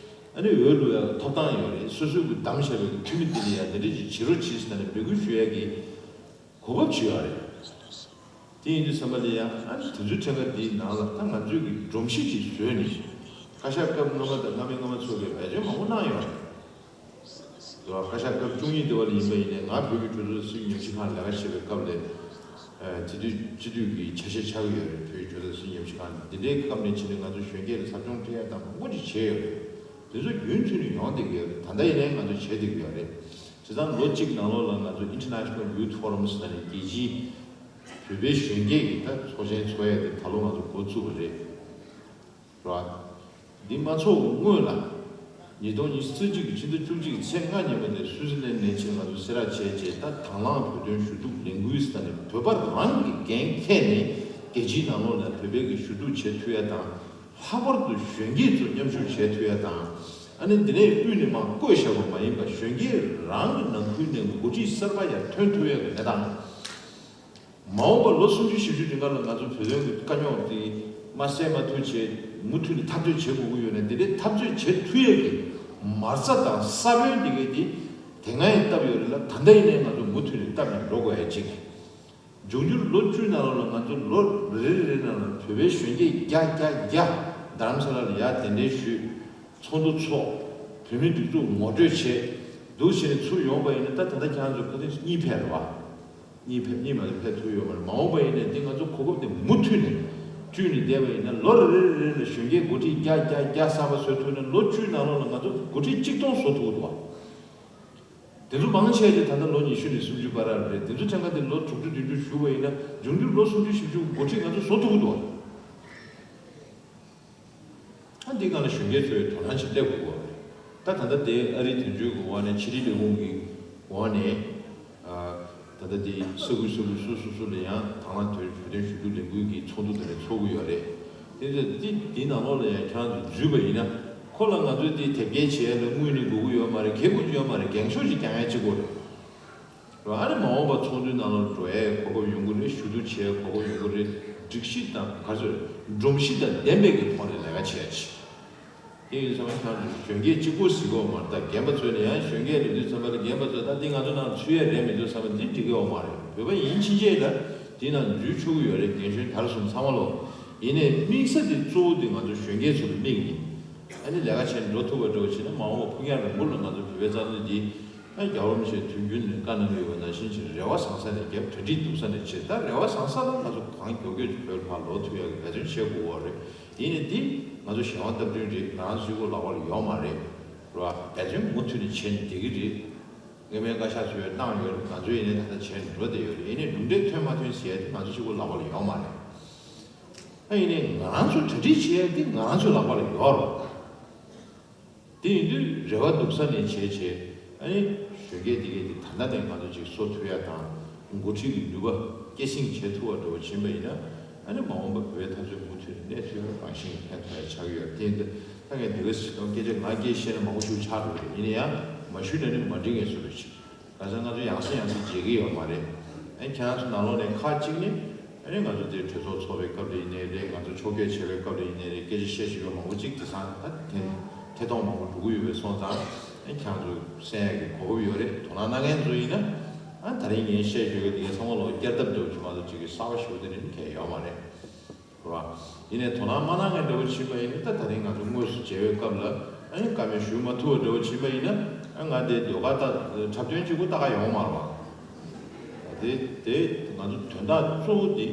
ཨ་ནི་འོས་བླུག་ཡག་ཐོབ་ཐང་ཡོད་རེད། སོ་སོའི་གི་བདམས་བཞག་པའི་གི་འཐུས་མི་དེ་ལ་ཡང་འདི་འདྲ་ཅིག་བྱེད་རོགས་གྱིས་ཟེར་ནས་འབོད་སྐུལ་ཞུ་ཡག་གི་གོ་སྐབས་ཅིག་ཡོད་རེད། དེ་ཡིན་དུས་ཙམ་པ་ལ་ཡང་ཨ་ནི་དེ་ཚོའི་ཁྲིམས་ཁང་འདིའི་ནང་ལ་ད་ང་ཚོས་ཀྱི་སྒྲོམ་གཞི་ཅིག་བཟོས་ནས། བཀའ་ཤག་སྐབས་སྔ་མ་དང་སྔ་མའི་སྔ་མ་ཚོ་གིས་འབད་བརྩོན་མང་པོ་གནང་ཡོད་རེད། བཀའ་ཤག་སྐབས་བཅུ་གཉིས་དེ་བ་ལ་ཡིན་པ་ཡིན་ནའི་ང་བོད་ཀྱི་གྲོས་ཚོགས་སྲིད་ཉམས་ཞིབ་ཁང་ལས་ཀ་བྱེད་པའི་སྐབས་ལ། དེ་དུས་སྤྱི་འཐུས་ཀྱི་ཆ་ཤས་ཆགས་ཀྱི་ཡོད་རེད། བོད་ཀྱི་གྲོས་ཚོགས་སྲིད་ཉམས་ཞིབ་ཁང་འདི་འདྲའི་སྐབས་ནས་ཕྱིན་ནས་ང་ཚོ་གཞོན་སྐྱེས་ལ་ཟབ་སྦྱོང་སྤྲད་ཡ་དང་མང་པོ་ཅིག་བྱས་ཡོད་རེད། དེ་ཚོ་རྒྱུན་མཐུད་ནས་ཡོང་བསྡད་ཀྱི་ཡོད་རེད། ད་ལྟ་ཡིན་ནའི་ང་ཚོ་བྱས་བསྡད་ཀྱི་ཡོད་རེད། བྱས་ཙང་ལོ་གཅིག་ནང་ལོགས་ལ་ང་ཚོ་International Youth Forum ཟེར་ནས་རྒྱལ་སྤྱིའི་བོད་པའི་གཞོན་སྐྱེས་ཀྱི་ད་ཚོགས་ཆེན་ཚོགས་ཡས་དེ་ད་ལོ་ང་ཚོ་འགོ་བཙུགས་པ་རེད། རེད་བ། འདི་མ་ཚོགས་སྔོན་ལ། ཉིས་སྟོང་ཉི་ཤུ་རྩ་གཅིག་གི་ཕྱི་ཟླ་བཅུ་གཅིག་གི་ཚེས་ལྔ་ཉིན་མོ་དེ་སུའུ་ཙི་ལན་ནས་ཕྱིར་ང་ཚོ་སེ་ར་བྱས་རྗེས། ད་དང་བླངས་བོད་དོན་ཞུ་གཏུག་ལས་འགུལ་ཟེར་ནས་བོད་པ་རང་གི་འགན་འཁྱེར་ནས་རྒྱལ་སྤྱིའི་ནང་ལོགས་ལ་བོད་པའི་གི་ཞུ་གཏུག་བྱེད་ཐུབ་ཡ་དང་། ལྷག་པར་དུ་གཞོན་སྐྱེས་ཚོ་མཉམ་ཞུགས་བྱེད་ཐུབ་ཡ་དང་། ཨ་ནི་འདི་ནས་དབུས་ནས་མར་བསྐོས་བཞག་པ་མ་ཡིན་པ་གཞོན་སྐྱེས་རང་གི་ནང་ཁུལ་ནས་འགོ་ཁྲིད་གསར་པ་ཡར་ཐོན་ཐུབ་ཡ་གི་གནས་སྟངས། མ་འོངས་པ་ལོ་སུམ་ཅུ་བཞི་བཅུ་རིང་ག་ལ་ང་ཚོ་བོད་དོན་གྱི་དཀའ་རྙོག་དེ་མ་སེལ་མ་ཐུབ་བྱས་མུ་མཐུད་ནས་འཐབ་རྩོད་བྱེད་དགོས་ཀྱི་ཡོད་ན། འདི་འདྲའི་འཐབ་རྩོད་བྱེད་ཐུབ་ཡས་ཀྱི་མ་རྩ་དང་ས་བོན་འདི་གས་དེ་དེ་སྔ་ཡིན་བཏབ་ཡོད་རེད་ལ། ད་ལྟ་ཡིན་ནའི་ང་ཚོ་མུ་མཐུད་ནས་བཏབ་ནས་འགྲོ་དགོས་ཡ་གཅིག་འབྱུང་འགྱུར་ལོ་བཅུའི་ནང་ལོགས་ལ་ང་ཚོ་ལོ་རེ་རེ་རེ་ནང་ལ་བོད་པའི་གཞོན་སྐྱེས་བརྒྱ་བརྒྱ་བརྒྱ་རྡ་རམ་ས་ལ་ལ་ཡར་གདན་འདྲེན་ཞུས། ཚོགས་འདུ་ཚོགས། བོད་མིའི་སྒྲིག་འཛུགས་ངོ་སྤྲོད་བྱས། འདུག་བྱས་ནས་ཚུར་ཡོང་པ་ཡིན་ན། ད་ད་ལྟ་ཁྱེད་རང་ཚོ་ཁ་སང་གཉིས་ཕེབས་རེད་བ། གཉིས་ཕེབས་གཉིས་མ་གཏོགས་ཕེབས་ཐུབ་ཡོད་མ་རེད། མ་འོངས་པ་ཡིན་ནའི་འདི་ང་ཚོ་གོ་སྐབས་དེ་མུ་མཐུད་ནས་བསྐྲུན་ནས་བསྡད་པ་ཡིན་ན། ལོ་རེ་རེ་རེ་ལ་གཞོན་སྐྱེས་འགོ་ཁྲིད་བརྒྱ་བརྒྱ་བརྒྱ་གསར་པ་བཟོ་ཐུབ་ན། ལོ་བཅུའི་ནང་ལོགས་ལ་ང་ཚོ་འགོ་ཁྲིད་གཅིག་སྟོང་བཟོ་ཐུབ་ཀྱི་འདུག་བ། དེ་ཚོ་མང་ཆེ་ཆེ་ད་ལྟ་ལོ་ཉི་ཤུ་ནས་སུམ་ཅུ་བར་རེད། དེ་ཚོ་ཐེངས་ཀ་དེ་ལོ་དྲུག་ཅུ་བདུན་ཅུ་བཞུགས་པ་ཡིན་ན། འབྱུང་འགྱུར་ལོ་སུམ་ཅུ་བཞི་བཅུ་འགོ་ཁྲིད་ང་ཚོ་བཟོ་ཐུབ་ཀྱི་འདུག་བ། ཨ། འདི་སྒང་ལ་གཞོན་སྐྱེས་ཚོས་དོ་སྣང་ཅིག་སླེབས་དགོས་པ་རེད། ད་ད་ལྟ་དེ་ཨ་རིའི་དོན་གཅོད་ཀྱི་འོག་ནས། ཕྱི་དྲིལ་ལས་ཁུངས་ཀྱི་འོག་ནས། ཨ། ད་ལྟ་དེ་ས་ཁུལ་ས་ཁུལ་སོ་སོ་སོ་ལ་ཡང་དང་བླངས་དོན་བོད་དོན་ཞུ་གཏུག་ལས་འགུལ་གྱི་ཚོགས་འདུ་དེ་འདྲ་ཚོགས་ཀྱི་ཡོད་རེད། དེ་ཚོ་དེ་དེའི་ནང་ལོགས་ལ་ཡང་ཁྱེད་རང་ཚོ་འཛུལ་བ་ཡིན་ན། ཁོ་ལ་ང་ཚོས་དེ་དེབ་སྐྱེལ་བྱེད་ཡ་ལ་དངུལ་ནི་དགོས་ཀྱི་ཡོད་མ་རེད། གལ་དགོས་ཀྱི་ཡོད་མ་རེད། འགེངས་ཤོག་ཅིག་རྒྱག་ཡ་གཅིག་པོ་རེད། རོ། ཨ་ནི་མ་འོངས་པ་ཚོགས་འདུའི་ནང་ལ་འགྲོ་ཡའི་གོ་སྐབས་ཡོང་གི་རེད། ཞུ་གཏུག་བྱེད་ཡའི་གོ་སྐབས་ཡོང་གི་རེད། སྒྲིག་གཞི་དང་ག་ཚོད་སྒྲོམ་གཞི་དང་ལྡན་པའི་གི་ཐོག་ནས་ལས་ཀ་བྱེད་ཡ་ཆེད། དེ་ཡིན་ཙང་ཁྱེད་རང་ཚོ་གཞོན་སྐྱེས་གཅིག་པོ་ཟིག་གོ་མ་རེད། ད་རྒན་པ་ཚོ་ནས་ཡང་གཞོན་སྐྱེས་རེད་དུས་ཙམ་པ་ལ། རྒན་པ་ཚོ་ད་འདི་ང་ཚོ་ནང་ཚུད་ཡ་རེད་མི་འདུག་བསམ་པ་འདི་འགྲིག་གི་ཡོད་མ་རེད། བོད་པ་ཡིན་ཕྱིན་ཆད་ལ་དེ་ནང་འཛུལ་ཆོག་གི་ཡོད་རེད། རྒན་གཞོན་དར་གསུམ་ཚང་མ་ལོ། ཡིན་ནའི་དམིགས་ས་དེ་གཙོ་བོ་དེ་ང་ཚོ་གཞོན་སྐྱེས་ཚོ་ལ་དམིགས་ནས། ཨ་ནི་ལས་ཀ་བྱས་འགྲོ་ཐུབ་པ་འདྲ་བོ་བྱས་ན། མ་འོངས་པ་ཕུགས་རྒྱང་རིང་པོ་ལ་ང་ཚོ་བོད་པའི་རྩ་དོན་འདི། ཨ། རྒྱལ་བ་རིན་པོ་ཆེས་དུས་རྒྱུན་ནས་བཀའ་གནང་གི་ཡོད་པ་ནང་བཞིན་བྱས། རེ་བ་བཟང་ས་ནས་རྒྱབ། གྲ་སྒྲིག་སྡུག་ས་ནས་བྱེད། ད་རེ་བ་བཟང་ས་ལ་ང་ཚོ་གང་མགྱོགས་མགྱོགས་ཀྱི་བོད་ཕར་ལོག་ཐུབ་ཡག་གི་འབད་བརྩོན་བྱེད་དགོས་པ་རེད། ཡིན་ནའི་འདི་ང་ཚོ་གཞན་དབང་སྟབས་བསྟུན་རེད། ང་རང་ཚོའི་གཅིག་པོ་ལག་པ་ལ་ཡོད་མ་རེད། རེད་བ། འབད་བརྩོན་མུ་མཐུད་ནས་བྱས་ནས་བསྡད་ཀྱི་རེད། སྔོན་མའི་བཀའ་ཤག་ཚོས་གནང་ཡོད་རེད། ང་ཚོ་ཡིན་ནའི་ད་ལྟ་བྱས་ནས་འགྲོ་བསྡད་ཡོད་རེད། ཡིན་ནའི་གྲུབ་འབྲས་ཐོན་མ་ཐོན་ཟེར་ཡ་དེ་ང་ཚོ་གཅིག་པོ་ལག་པ་ལ་ཡོད་མ་རེད། ཨ། ཡིན་ནའི་ང་རང་ཚོ་གྲ་སྒྲིག་བྱེད་ཡ་དེ་ང་རང་ཚོའི་ལག་པ་ལ་ཡོད་རེད། དེ་ཡིན་དུས་རེ་བ་སྡུག་ས་ནས་བྱས་བྱས། ཨ་ནི་གཞོན་སྐྱེས་དེ་གས་དེ་ད་ལྟ་ནས་ང་ཚོ་ཅིག་གསོ་ཐུབ་ཡ་དང་། འགོ་ཁྲིད་ཀྱི་ནུས་པ་སྐྱེད་སྲིང་བྱེད་ཐུབ་པ་འདྲ་བོ་ཕྱིན་པ་ཡིན་ན། ཨ་ནི་མ་འོངས་པ་བོད་པའི་འཐབ་རྩོད་མུ་མཐུད་ནས་གནས་ཐུབ་ཡ་རང་བཞིན་ཕན་ཐོགས་ཡ་ཆགས་ཀྱི་ཡོད། དེ་ཡིན་དུས་ད་ངས་འདི་ག་ཞིག་དང་སྐད་ཆ་ང་སྐད་བཤད་ན་མང་པོ་ཞིག་ཆགས་འགྲོ་གི་རེད། ཡིན་ན་ཡང་མ་ཞུས་ན་ནི་མ་འགྲིག་ངེས་སུ་རེད་ཅིག་ག་ཚོད་ང་ཚོ་ཡང་སེ་ཡང་སེ་བརྗེད་ཀྱི་ཡོད་མ་རེད། ཨ། ཁྱེད་རང་ཚོ་ནང་ལོགས་ནས་ཁག་ཅིག་ནི། ཨ་ནི་ང་ཚོ་དེ་གྲོས་ཚོགས་ཚོགས་པའི་སྐབས་ལ་ཡིན་ནའི་རེད། ང་ཚོ་ཕྱོགས་བསྐྱོད་བྱེད་པའི་སྐབས་ལ་ཡིན་ནའི་རེད། སྐད་ཆ་བཤད་བཞིན་པ་མང་པོ་ཅིག་དེང་སང་ད་ཐེ་ཐེ་གཏོང་མང་པོ་འགྲོ་གི་ཡོད་པའི་སོང་ཙང་། ཨ། ཁྱེད་རང་ཚོ་གསན་ཡག་གི་གོ་སྐབས་ཡོད་རེད། དོ་སྣང་གནང་མཁན་ཚོ་ཡིན་ན། ཨ། ད་རིང་ངས་བཤད་ཞུ་གི་དེ་གའི་ཚང་མ་ལོག་བསྐྱར་ལྡབ་འདྲ་བོ་བྱུང་མ་གཏོགས་ཅིག་གི་གསར་པ་ཞུ་དེ་རིང་གལ་ཡོད་མ་རེད། རེད་བ། ཡིན་ནའི་དོ་སྣང་མ་གནང་མཁན་འདྲ་བོ་ཕྱིན་པ་ཡིན་ན། ད་ད་རིང་ང་ཚོ་དངོས་སུ་མཇལ་བའི་སྐབས་ལ། ཨ་ནི་བཀའ་མོལ་ཞུ་མ་ཐུབ་པ་འདྲ་བོ་ཕྱིན་པ་ཡིན་ན། ཨ། ང་དེ་ཟློས་གར་ལྟ་འཁྲབ་སྟོན་གཅིག་པོ་ལྟ་ག་ཡོང་མ་རེད་བ། དེ་དེ་ང་ཚོ་དོན་དག་གཙོ་བོ་དེ་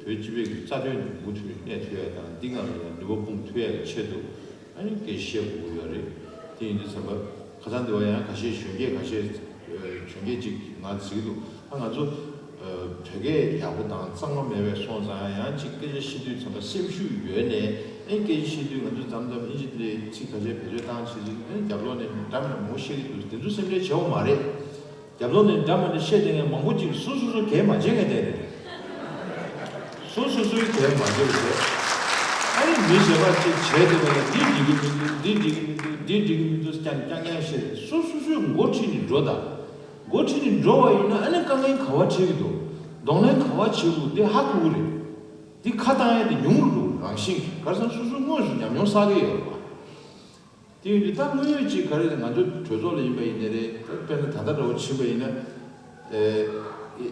བོད་སྤྱི་པའི་གི་རྩ་དོན་དེ་མུ་མཐུད་གནས་ཐུབ་ཡ་དང་། འདི་སྒང་ལ་ཡང་ནུས་པ་སྤུངས་ཐུབ་ཡ་གི་ཆེད་དུ། ཨ་ནི་སྐད་ཆ་བཤད་དགོས་ཀྱི་ཡོད་རེད། དེ་ཡིན་དུས་ཙམ་པ། ཁ་སང་དེ་བ་ཡང་ཁ་ཤས་གཞོན་སྐྱེས་ཁ་ཤས། ཨ། གཞོན་སྐྱེས་ཅིག་ང་གཟིགས་འདུག་ཨ། ང་ཚོ། ཨ། བོད་སྐད་ཡག་པོ་དང་གཙང་མ་མེད་པའི་སོང་ཙང་། ཡང་ཅིག་སྐད་ཆ་བཤད་དུས་ཙམ་པ་སེམས་ཤུགས་ཡོད་ནས། ཨ། སྐད་ཆ་བཤད་དུས་ང་ཚོ་མཚམས་མཚམས་ཨིན་ཇི་དེ་ཚིག་ཁ་ཤས་བེད་སྤྱོད་བཏང་བྱེད་ཅིག་ཨ། རྒྱབ་ལོགས་ནས་འདྲ་མི་འདྲ་མང་པོ་བཤད་ཀྱི་འདུག་དེ་ཚོ་སེམས་ཁྲལ་བྱེད་དགོས་མ་རེད། རྒྱབ་ལོགས་ནས་འདྲ་མི་འདྲ་བཤད་བསྡད་མཁན་མང་པོ་ཅིག་སོ་སོ་སོ་གལ་མ་བྱེད་མཁན་དེ་རེད། སོ་སོ་སོའི་གལ་མ་བྱེད་པ་བྱས། ཨ་ནི་མི་གཞན་པ་ཅིག་བྱས་བསྡད་པ་ལ། འདི་འགྲིག་གི་མི་འདུག་འདི་འགྲིག་གི་མི་འདུག་འདི་འགྲིག་གི་མི་འདུག་རྐྱང་རྐྱང་རྐྱང་བཤད། སོ་སོ་སོའི་འགོ་ཁྲིད་ནས་འགྲོ་དང་། འགོ་ཁྲིད་ནས་འགྲོ་བ་ཡིན་ན། ཨ་ནི་དཀའ་ངལ་ག་པར་འཕྲད་ཀྱི་འདུག་གདོང་ལེན་ག་པར་བྱེད་དགོས། འདི་ཧ་གོ་གི་རེད། འདི་ཁ་བཏང་ཡ་དེ་ཉུང་རུ་འགྲོ་རང་བཞིན་གྱིས། ག་རེ་ཟེར་ན་སོ་སོའི་དངོས་སུ་ཉམས་མྱོང་བསགས་ཀྱི་ཡོད་རེད་པ། དེ་ཡིན་དུས་ད་དངོས་ཡོད་ཅིག་ག་རེ་ང་ཚོ་གྲོས་ཚོགས་ལ་ཡིན་པ་ཡིན་ནའི་རེད། ད་དཔེར་ན་ད་ལྟ་འདྲ་བོ་ཕྱིན་པ་ཡིན་ན། ཨེ།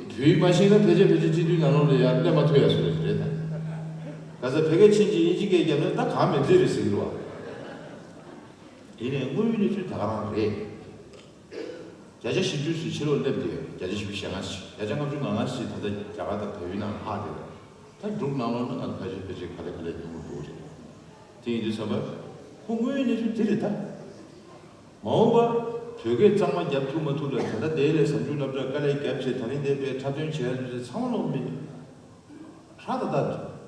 བོད་ཡིག་མ་ཤེས་ན་ཕལ་ཆེར་ཕལ་ཆེར་སྤྱི་འཐུས་ནང་ལོགས་ལ་ཡང་སླེབས་མ་ཐུབ་ཡ་བཟོ་འདྲ་ཞིག་རེད་ད། ག་ས་བོད་སྐད་ཕྱིན་ཅིག་དབྱིན་ཇི་སྐད་བརྒྱབ་ན་ད་གང་མེད་ཚོད་རེད་ཟེར་གྱི་རེད་བ། ཡིན་ནའི་དངོས་ཡོད་གནས་ཚུལ་ད་ག་རང་རེད། བརྒྱ་ཆ་བཞི་བཅུ་ཞིག་ཕྱི་ལོགས་སླེབས་བསྡད་ཡོད། བརྒྱ་ཆ་བཞི་བཅུ་ཞེ་ལྔ་ཞིག་བརྒྱ་ཆ་ལྔ་བཅུ་ང་ལྔ་ཞིག་ད་ལྟ་རྒྱ་གར་དང་བལ་ཡུལ་ནང་ལྷག་བསྡད་ཡོད། ད་འབྲུག་ནང་ལོགས་ན་ང་ཚོ་ཕལ་ཆེར་ཕལ་ཆེར་ག་ལེ་ག་ལེ་ཉུང་རུ་འགྲོ་གི་རེད། དེ་ཡིན་དུས་ཙམ་པ། ཁོ་དངོས་ཡོད་གནས་ཚུལ་དེ་རེད་ད། མ་འོངས་པ་བོད་སྐད་གཙང་མ་རྒྱབ་ཐུབ་མ་ཐུབ་ལ། ད་ལྟ་དེ་ལས་གཟའ་མཇུག་སློབ་གྲྭ་དཀའ་ལས་བརྒྱབ་བྱས། ད་རིང་དེ་དཔེ་འཁྲབ་སྟོན་བྱས་ཚོད་ཚང་མ་ལོག་མི་ཧྲ་ད་ད་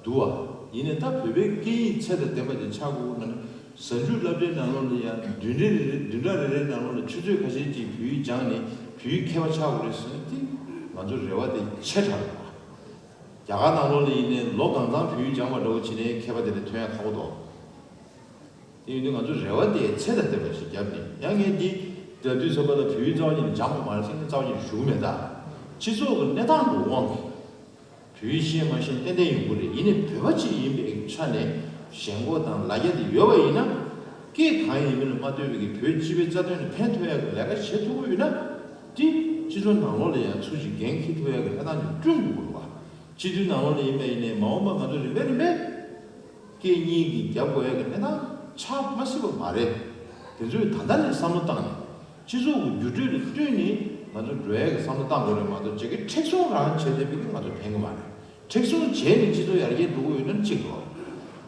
འདུག་བ། ཡིན་ནའི་ད་བོད་པའི་སྐད་ཡིག་ཚད་དང་ལྡན་པ་དེ་ཆགས་དགོས་ན་ནི། གཟའ་མཇུག་སློབ་གྲྭའི་ནང་ལོགས་ལ་ཡང་བདུན་རེ་རེ་རེ་བདུན་ཕྲག་རེ་རེའི་ནང་ལོགས་ལ་ཆུ་ཚོད་ཁ་ཤས་ཅིག་བོད་ཡིག་སྦྱངས་ནས་བོད་ཡིག་མཁས་པ་ཆགས་དགོས་རེད་ཟེར་ན། དེ་ང་ཚོ་རེ་བ་དེ་ཆེ་དྲགས་རེད་བ། རྒྱ་གར་ནང་ལོགས་ལ་ཡིན་ནའི་ལོ་གང་ཙམ་བོད་ཡིག་སྦྱངས་པ་འདྲ་བོ་བྱས་ནའི་མཁས་པ་དེ་འདྲ་ཐོན་ཡ་ཁག་པོ་འདུག་དེ་ཡིན་དུས་ང་ཚོ་རེ་བ་དེ་ཚད་དང་ལྡན་པ་ཞིག་བརྒྱབ་ནས། ཡང་ངས་འདི་ལྟ་དུས་ཙམ་པ་ལ་བོད་ཡིག་རྩ་བ་ཉིད་ནས་སྦྱངས་པ་མ་རེད་ཟེར་ན་རྩ་བ་ཉིད་ནས་ཞུ་གི་མེད། ད་སྤྱི་ཚོགས་ཀྱི་གནས་སྟངས་ཀྱི་དབང་གིས་བོད་ཡིག་ཤེས་མ་ཤེས་ཏན་ཏན་ཡོང་གི་རེད། ཡིན་ནའི་བོད་པ་ཅིག་ཡིན་པའི་ཆ་ནས་ཞེན་ཁོག་དང་ལ་རྒྱ་དེ་ཡོད་པ་ཡིན་ན། སྐད་གང་ཡིན་མིན་ལ་མ་ལྟོས་པའི་གི་བོད་སྤྱི་པའི་རྩ་དོན་ལ་ཕན་ཐོགས་ཡག་གི་ལས་ཀ་བྱེད་ཐུབ་ཀྱི་ཡོད་ན། དེ་སྤྱི་ཚོགས་ནང་ལོགས་ལ་ཡང་ཚུར་ཅིག་འགན་འཁྱེར་ཐུབ་ཡག་གི་གནས་སྟངས་ཅིག་བསྐྲུན་དགོས་ཀྱི་རེད་བ། སྤྱི་འཐུས་ནང་ལོགས་ལ་ཡིན་པ་ཡིན་ནའི་མ་འོངས་པ་ང་ཚོ་རིམ་པས་རིམ་པས་སྐད་གཉིས་ཀྱི་རྒྱབ་དགོས་ཡག་གི་གནས་སྟངས་ཆགས་མ་སྲིད་པ་མ་རེད། དེ་ཚོས་ད་ལྟ་ནས་བསམ་བློ་བཏང་ནས། སྤྱི་ཚོགས་ཀྱི་འགྱུར་འགྲོས་ལ་བསྟུན་ནས་ང་ ང་ཚོ་འགྲོ་ཡས་ཀྱི་བསམ་བློ་བཏང་དགོས་རེད་མ་གཏོགས་ཇི་གི་མཁྲེགས་བཟུང་རང་བྱས་བསྡད་པའི་གི་ང་ཚོ་ཕན་གི་མ་རེད། མཁྲེགས་བཟུང་བྱས་ནས་སྤྱི་ཚོགས་ཡར་རྒྱས་འགྲོ་གི་ཡོད་ན་གཅིག་རེད།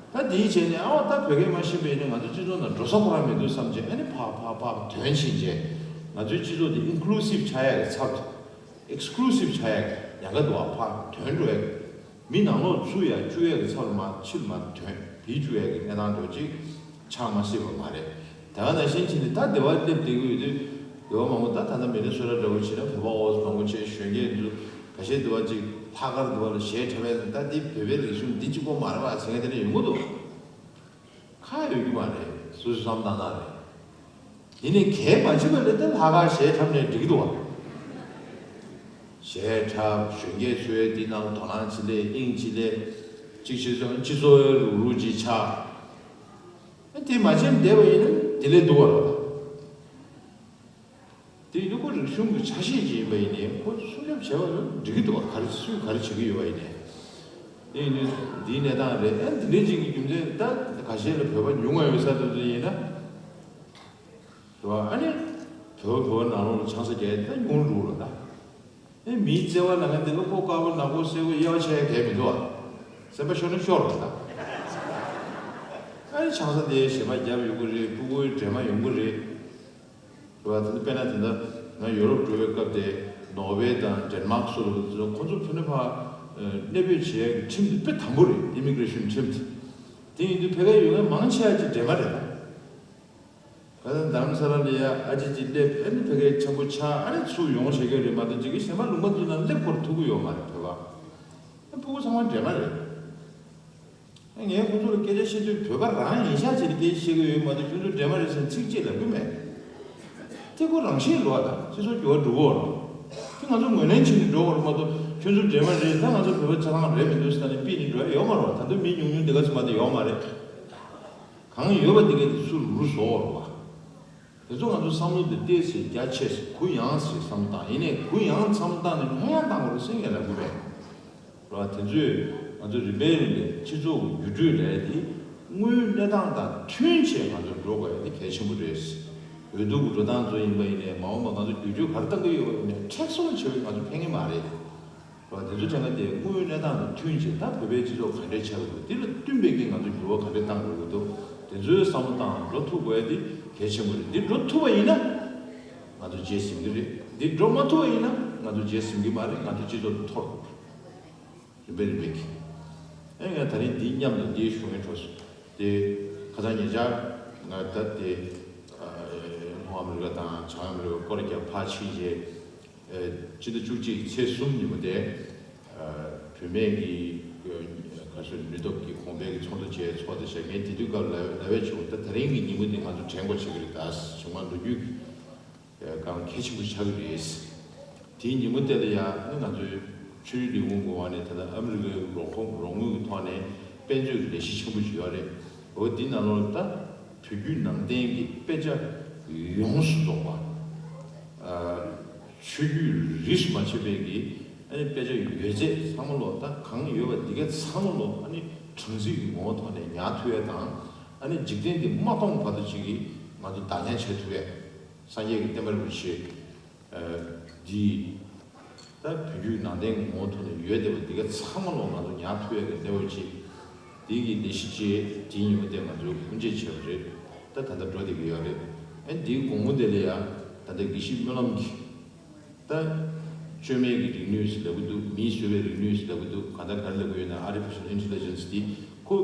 ད་དེའི་བྱས་ནས་ཨ་བ་ད་བོད་སྐད་མ་ཤེས་པ་ཡིན་ན་ང་ཚོ་སྤྱི་ཚོགས་ནང་འགྲོ་ས་ཁོ་རང་མི་འདུག་བསམ་བྱས་ཨ་ནི་ཕར་ཕར་ཕར་དོན་ཕྱིན་བྱས་ང་ཚོའི་སྤྱི་ཚོགས་དེ་ཨིན་ཀུ་ལུ་སིབ་ཆགས་ཡས་ཀྱི་ཚབ་ཏུ་ཨེག་སི་ཀུ་ལུ་སིབ་ཆགས་ཡས་ཀྱི་ཉེན་ཁ་འདུག་བ། ཕར་དོན་འགྲོ་ཡས་མི་ནང་ལོགས་ཚུར་ཡར་བཅུག་ཡས་ཀྱི་ཚབ་ལ་མར་ཕྱིར་མར་དོན་བིས་བཅུག་ཡས་ཀྱི་གནས་སྟངས་འདྲ་བོ་ཅིག་ཆགས་མ་སྲིད་པ་མ་རེད། དེ་ག་ནང་བཞིན་བྱས་ནས་ད་སྡེ་བ་སླེབས་བསྡད་ཀྱི་ཡོད་དུས་སྡེ་བ་མང་པོ་ད་ད་ལྟ་མི་ནི་སོ་ཊ་འདྲ་བོ་བྱས་ན་བོད་པ་ཨོ་ཙམ་མང་པོ་བྱས་གཞོན་སྐྱེས་ཚོ་ཁ་ཤས་སྡེ་བ་ཅིག་ལྷག་དཀར་སྡེ་བ་ལ་གཞས་འཁྲབ་པས་ད་འདི་བོད་པའི་རིག་གཞུང་འདི་གཅིག་པོ་མ་རེད་པ་ཟེར་མཁན་དེ་འདྲ་ཡོང་གི་འདུག་ཁག་ཡོད་ཀྱི་མ་རེད། སོ་སོས་བསམ་བཏང་ན་རེད། དེ་ནས་གལ་མ་ཆེ་བ་ལས་ད་ལྷག་དཀར་གཞས་འཁྲབ་ནས་འགྲིག་གི་འདུག་བ། གཞས་འཁྲབ་གཞོན་སྐྱེས་ཚོས་འདི་ནང་དོ་སྣང་བྱེད་ལས་དབྱིངས་བྱེད་ལས་གཅིག་བྱེད་སོང་སྤྱི་ཚོགས་ལུག་ལུག་ཅིག་ཆགས། དེ་མ་བྱས་བསྡད་པ་ཡིན་ན་དེ་ལས་སྡུག་བ་རེད། དེ་ཡིན་དུས་ཁོ་རིག་གཞུང་གི་ཆ་ཤས་ཅིག་ཡིན་པ་ཡིན་ནའི་ཁོ་སྲུང་སྐྱོབ་བྱས་པ་ཡང་འགྲིག་གི་འདུག་བ། ག་རེ་སུས་ག་རེ་བྱེད་ཀྱི་ཡོད་པ་ཡིན་ནའི། དེ་ཡིན་དུས་འདིའི་གནས་སྟངས་རེད། ཨ་འདི་འདྲའི་ཅིག་གི་རྒྱུ་མཚན་ད་ཁ་ཤས་ལ་བོད་པ་ཉུང་བ་ཡོད་ས་དེ་ཚོ་ཡིན་ན། རེད་བ། ཨ་ནི་བོད་བོད་ནང་ལོགས་ལ་ཆང་ས་རྒྱག་ཡ་དེ་ད་ཉུང་རུ་ལ་ད། ཨེ་མིའི་བརྩེ་བ་ལ་ང་འདི་ལ་ཁོ་དཀར་པོ་ནག་པོ་སེར་པོ་དབྱེ་བ་ཕྱེ་ཡ་གལ་མི་འདུག་ཨ། སེམས་པ་ཤོར་ན་ཤོར་རོགས་ད། ཨ་ནི་ཆང་ས་དེ་གཞས་པ་རྒྱབ་ཡོང་གི་རེད། སྤུ་གུའི་འདྲེས་མ་ཡོང་གི་རེད། རེད་བ། དེ་ཚོ་དཔེར་ན་དེ་འདྲ་ང་ཡོ་རོབ་འགྲོ་བའི་སྐབས་དེ་ནོར་ཝེ་དང་ཌེན་མཱག་སོགས་ལ་ཁོ་ཚོ་ཁོ་ཚོ་ཕ་ནི་ཕ་གནས་སྤོས་བྱེད་ཡ་གི་ཁྲིམས་དེ་དཔེ་དམ་པོ་རེད། ཨི་མི་གྷི་རེ་ཤན་ཁྲིམས་དེ། དེ་ཡིན་དུས་ཕ་གིར་ཡོད་མཁན་མང་ཆེ་བ་ཅིག་འདྲེས་མ་རེད་ད། ག་ཚོད་རྡ་རམ་ས་ལ་ལ་ཡ་ཨ་ཅེ་ཅིག་སླེབས། ཨ་ནི་ཕ་གིར་འཆམ་པོ་ཆགས། ཨ་ནི་ཚུར་ཡོང་བྱེད་ཀྱི་རེད་མ་གཏོགས་ཅིག་གི་གཞན་པ་ལུང་པ་ཚོ་ནང་སླེབས་ཁོར་ཐུབ་ཀྱི་ཡོད་མ་རེད། བོད་པ་ཨ་ཕྲུ་གུ་ཚང་མ་འདྲེས་མ་རེད། ཨ་ངས་ཁོང་ཚོ་ལ་སྐད་ཆ་བཤད་དུས་བོད་པ་རང་ཡིན་ཤག་བྱས་ནས་སྐད་ཆ་བཤད་ཀྱི་ཡོད་མ་གཏོགས་ཁྱོད་ཚོ་འདྲེས་མ་རེད་ཟེར་ཚིག་གཅིག་ལབ་ཀྱི་མེད། དེ་ཁོ་རང་བཞིན་ལོག་དང་སྤྱི་ཚོགས་འགྱུར་བ་འགྲོ་གི་ཡོད་རེད། དེ་ང་ཚོ་ངོས་ལེན་བྱས་ནས་འགྲོ་དགོས་རེད་མ་གཏོགས་ཁྱོད་ཚོ་འདྲེས་མ་རེད། ད་ང་ཚོ་བོད་པ་ཆ་ཚང་རེད་མི་འདུག་ཟེར་ནས་ཕུད་ནས་འགྲོ་ཡ་ཡོད་མ་རེད། ད་དུང་མི་ཉུང་ཉུང་དེ་ག་ཚོད་མ་གཏོགས་ཡོད་མ་རེད། གང་ཡོད་པ་དེ་གས་དེ་ཚུར་ལུག་རུ་བཟོ་བར་བ། དེ་ཚོ་ང་ཚོ་བསམ་བློ་དེ་ཏོག་ཙམ་རྒྱ་ཆེ་ཙམ་གུ་ཡངས་ཙམ་བསམ་བློ་བཏང་། ཡིན་ནའི་གུ་ཡངས་བསམ་བློ་བཏང་ནས་ལྷོད་ཡངས་བཏང་དགོས་རེད་ཟེར་ངས་ལབ་གི་མེད། རེད་བ། དེ་ཚོས་ང་ཚོ་རིམ་པས་རིམ་པས་སྤྱི་ཚོགས་ཀྱི་འགྱུར་འགྲོས་ལས་དེ་དངོས་ཡོད་གནས་སྟངས་དང་མཐུན་བྱས་ང་ཚོ་འགྲོ་དགོས་ཡ་དེ་གལ་ཆེན་པོ་རེད། འོས་བསྡུ་གི་འགྲོ་སྟངས་ཚོ་ཡིན་པ་ཡིན་ནའི་མ་འོངས་པ་ང་ཚོ་བསྒྱུར་བཅོས་ག་རེ་གཏང་གི་ཡོད་པ་ཡིན་ནའི་མཁྲེགས་བཟུང་བྱས་པས་ང་ཚོ་ཕན་གི་མ་རེད། རེད་བ། དེ་ཚོ་དྲན་པ་དེ་དངོས་ཡོད་གནས་སྟངས་དང་མཐུན་བྱས་ད་བོད་པའི་སྤྱི་ཚོགས་ག་འདྲས་ཆགས་ཀྱི་འདུག་དེ་ལ་བསྟུན་པའི་གི་ང་ཚོ་འགྱུར་བ་ག་འདྲས་གཏང་དགོས་ཀྱི་འདུག་དེ་ཚོའི་བསམ་བློ་བཏང་འགྲོ་ཐུབ་དགོས་ཡ་དེ་གལ་ཆེན་པོ་རེད། འདི་འགྲོ་ཐུབ་པ་ཡིན་ན་ང་ཚོ་རྗེས་ཟིན་གི་རེད། འདི་འགྲོ་མ་ཐུབ་པ་ཡིན་ན་ང་ཚོ་རྗེས་ཟིན་གི་མ་རེད། ང་ཚོ་སྤྱི་ཚོགས་དེ་འཐོར་འགྲོ་གི་རེད། རིམ་པས་རིམ་པས་ཀྱིས། ཨེ་ང་ད་རིང་འདི་མཉམ་དུ་འདི་ཞུ་མཁན་འགྲོ་སོང་། དེ་ཁ་སང་ཉེ་ཆར་ང་ད་དེ་ལྷོ་ཨ་མི་རི་ཀ་དང་བྱང་ཨ་མི་རི་ཀ་སྐོར་རྒྱག་ཕར་ཕྱིན་རྗེས། ཕྱི་ཟླ་བཅུ་གཅིག་ཚེས་གསུམ་ཉིན་མོ་དེ་བུད་མེད་ཀྱི་ག་ཚོད་ནུས་སྟོབས་ཀྱི་གོང་འཕེལ་གྱི་ཚོགས་འདུ་བཅས་ཚོགས་བསྡད་ཤག་ངས་དེ་དུས་སྐབས་ལ་ལབ་ཡས་བྱུང་། ད་དེ་རིང་གི་ཉིན་མོ་འདི་ང་ཚོ་དྲན་དགོས་ཆགས་ཀྱི་རེད། ད་བྱུང་བ་ལོ་རྒྱུས་ཀྱི་སྒང་གལ་ཆེན་པོ་ཆགས་ཀྱི་རེད། དེའི་ཉིན་མོ་དེ་ལ་ཡང་ནི་ང་ཚོའི་ཆོས་རིག་ལས་ཁུངས་ཀྱི་འོག་ནས་ད་ལྟ་ཨ་མི་རི་ཀའི་རོགས་ཁོངས་རོགས་དངུལ་གྱི་ཐོག་ནས་དཔེ་མཛོད་ཀྱི་ལས་གཞི་ཆེན་པོ་ཞིག་ཡོད་རེད། འོ་དེའི་ནང་ལོགས་ལ་ད་བོད་བརྒྱུད་ནང་བསྟན་གྱི་དཔེ་ཆ་ཡོངས་སུ་རྫོགས་པ། ཆོས་བརྒྱུད་རིས་སུ་མ་ཆད་པའི་གི་ཨ་ནི་དཔེ་ཆ་ཡོད་ཚད་ཚང་མ་ལོག་ད་གང་ཡོད་པ་འདི་ག་ཚང་མ་ལོག་ཨ་ནི་གྲངས་རྩིས་ཀྱི་ངོ་བོ་ཐོག་ནས་ཉར་ཐུབ་ཡ་དང་། ཨ་ནི་འཇིག་རྟེན་འདི་མ་སྟོངས་བར་དུ་ཅིག་གི་ང་ཚོ་བདག་ཉར་བྱེད་ཐུབ་ཡ། སངས་རྒྱས་ཀྱི་བསྟན་པ་རིན་པོ་ཆེ་འདི་ད་བོད་བརྒྱུད་ནང་བསྟན་གྱི་ངོ་བོ་ཐོག་ནས་ཡོད་བསྡད་པ་འདི་ག་ཚང་མ་ལོག་ང་ཚོ་ཉར་ཐུབ་ཡ་གི་གནས་བབ་ཅིག་འདི་གི་ལས་གཞི་ཅིག་དེའི་ཉིན་མོ་དེ་ང་ཚོས་དབུ་འབྱེད་བྱས་པ་རེད། ད་ད་ལྟ་འགྲོ་བསྡད་ཀྱི་ཡོད་རེད། ཨ་ནི་འདིའི་དགོང་མོ་དེ་ལ་ཡ་ད་ལྟ་དགེ་བཤེས་སྨོན་ལམ་གྱིས་ད་བཅོས་མའི་གི་རིག་ནུས་ཟེར་ལབ་ཀྱི་འདུག་མིས་བཟོས་པའི་རིག་ནུས་ཟེར་ལབ་ཀྱི་འདུག་གང་ལྟར་ག་རེ་ལབ་ཀྱི་ཡོད་ན་artificial intelligence་འདི་ཁོ་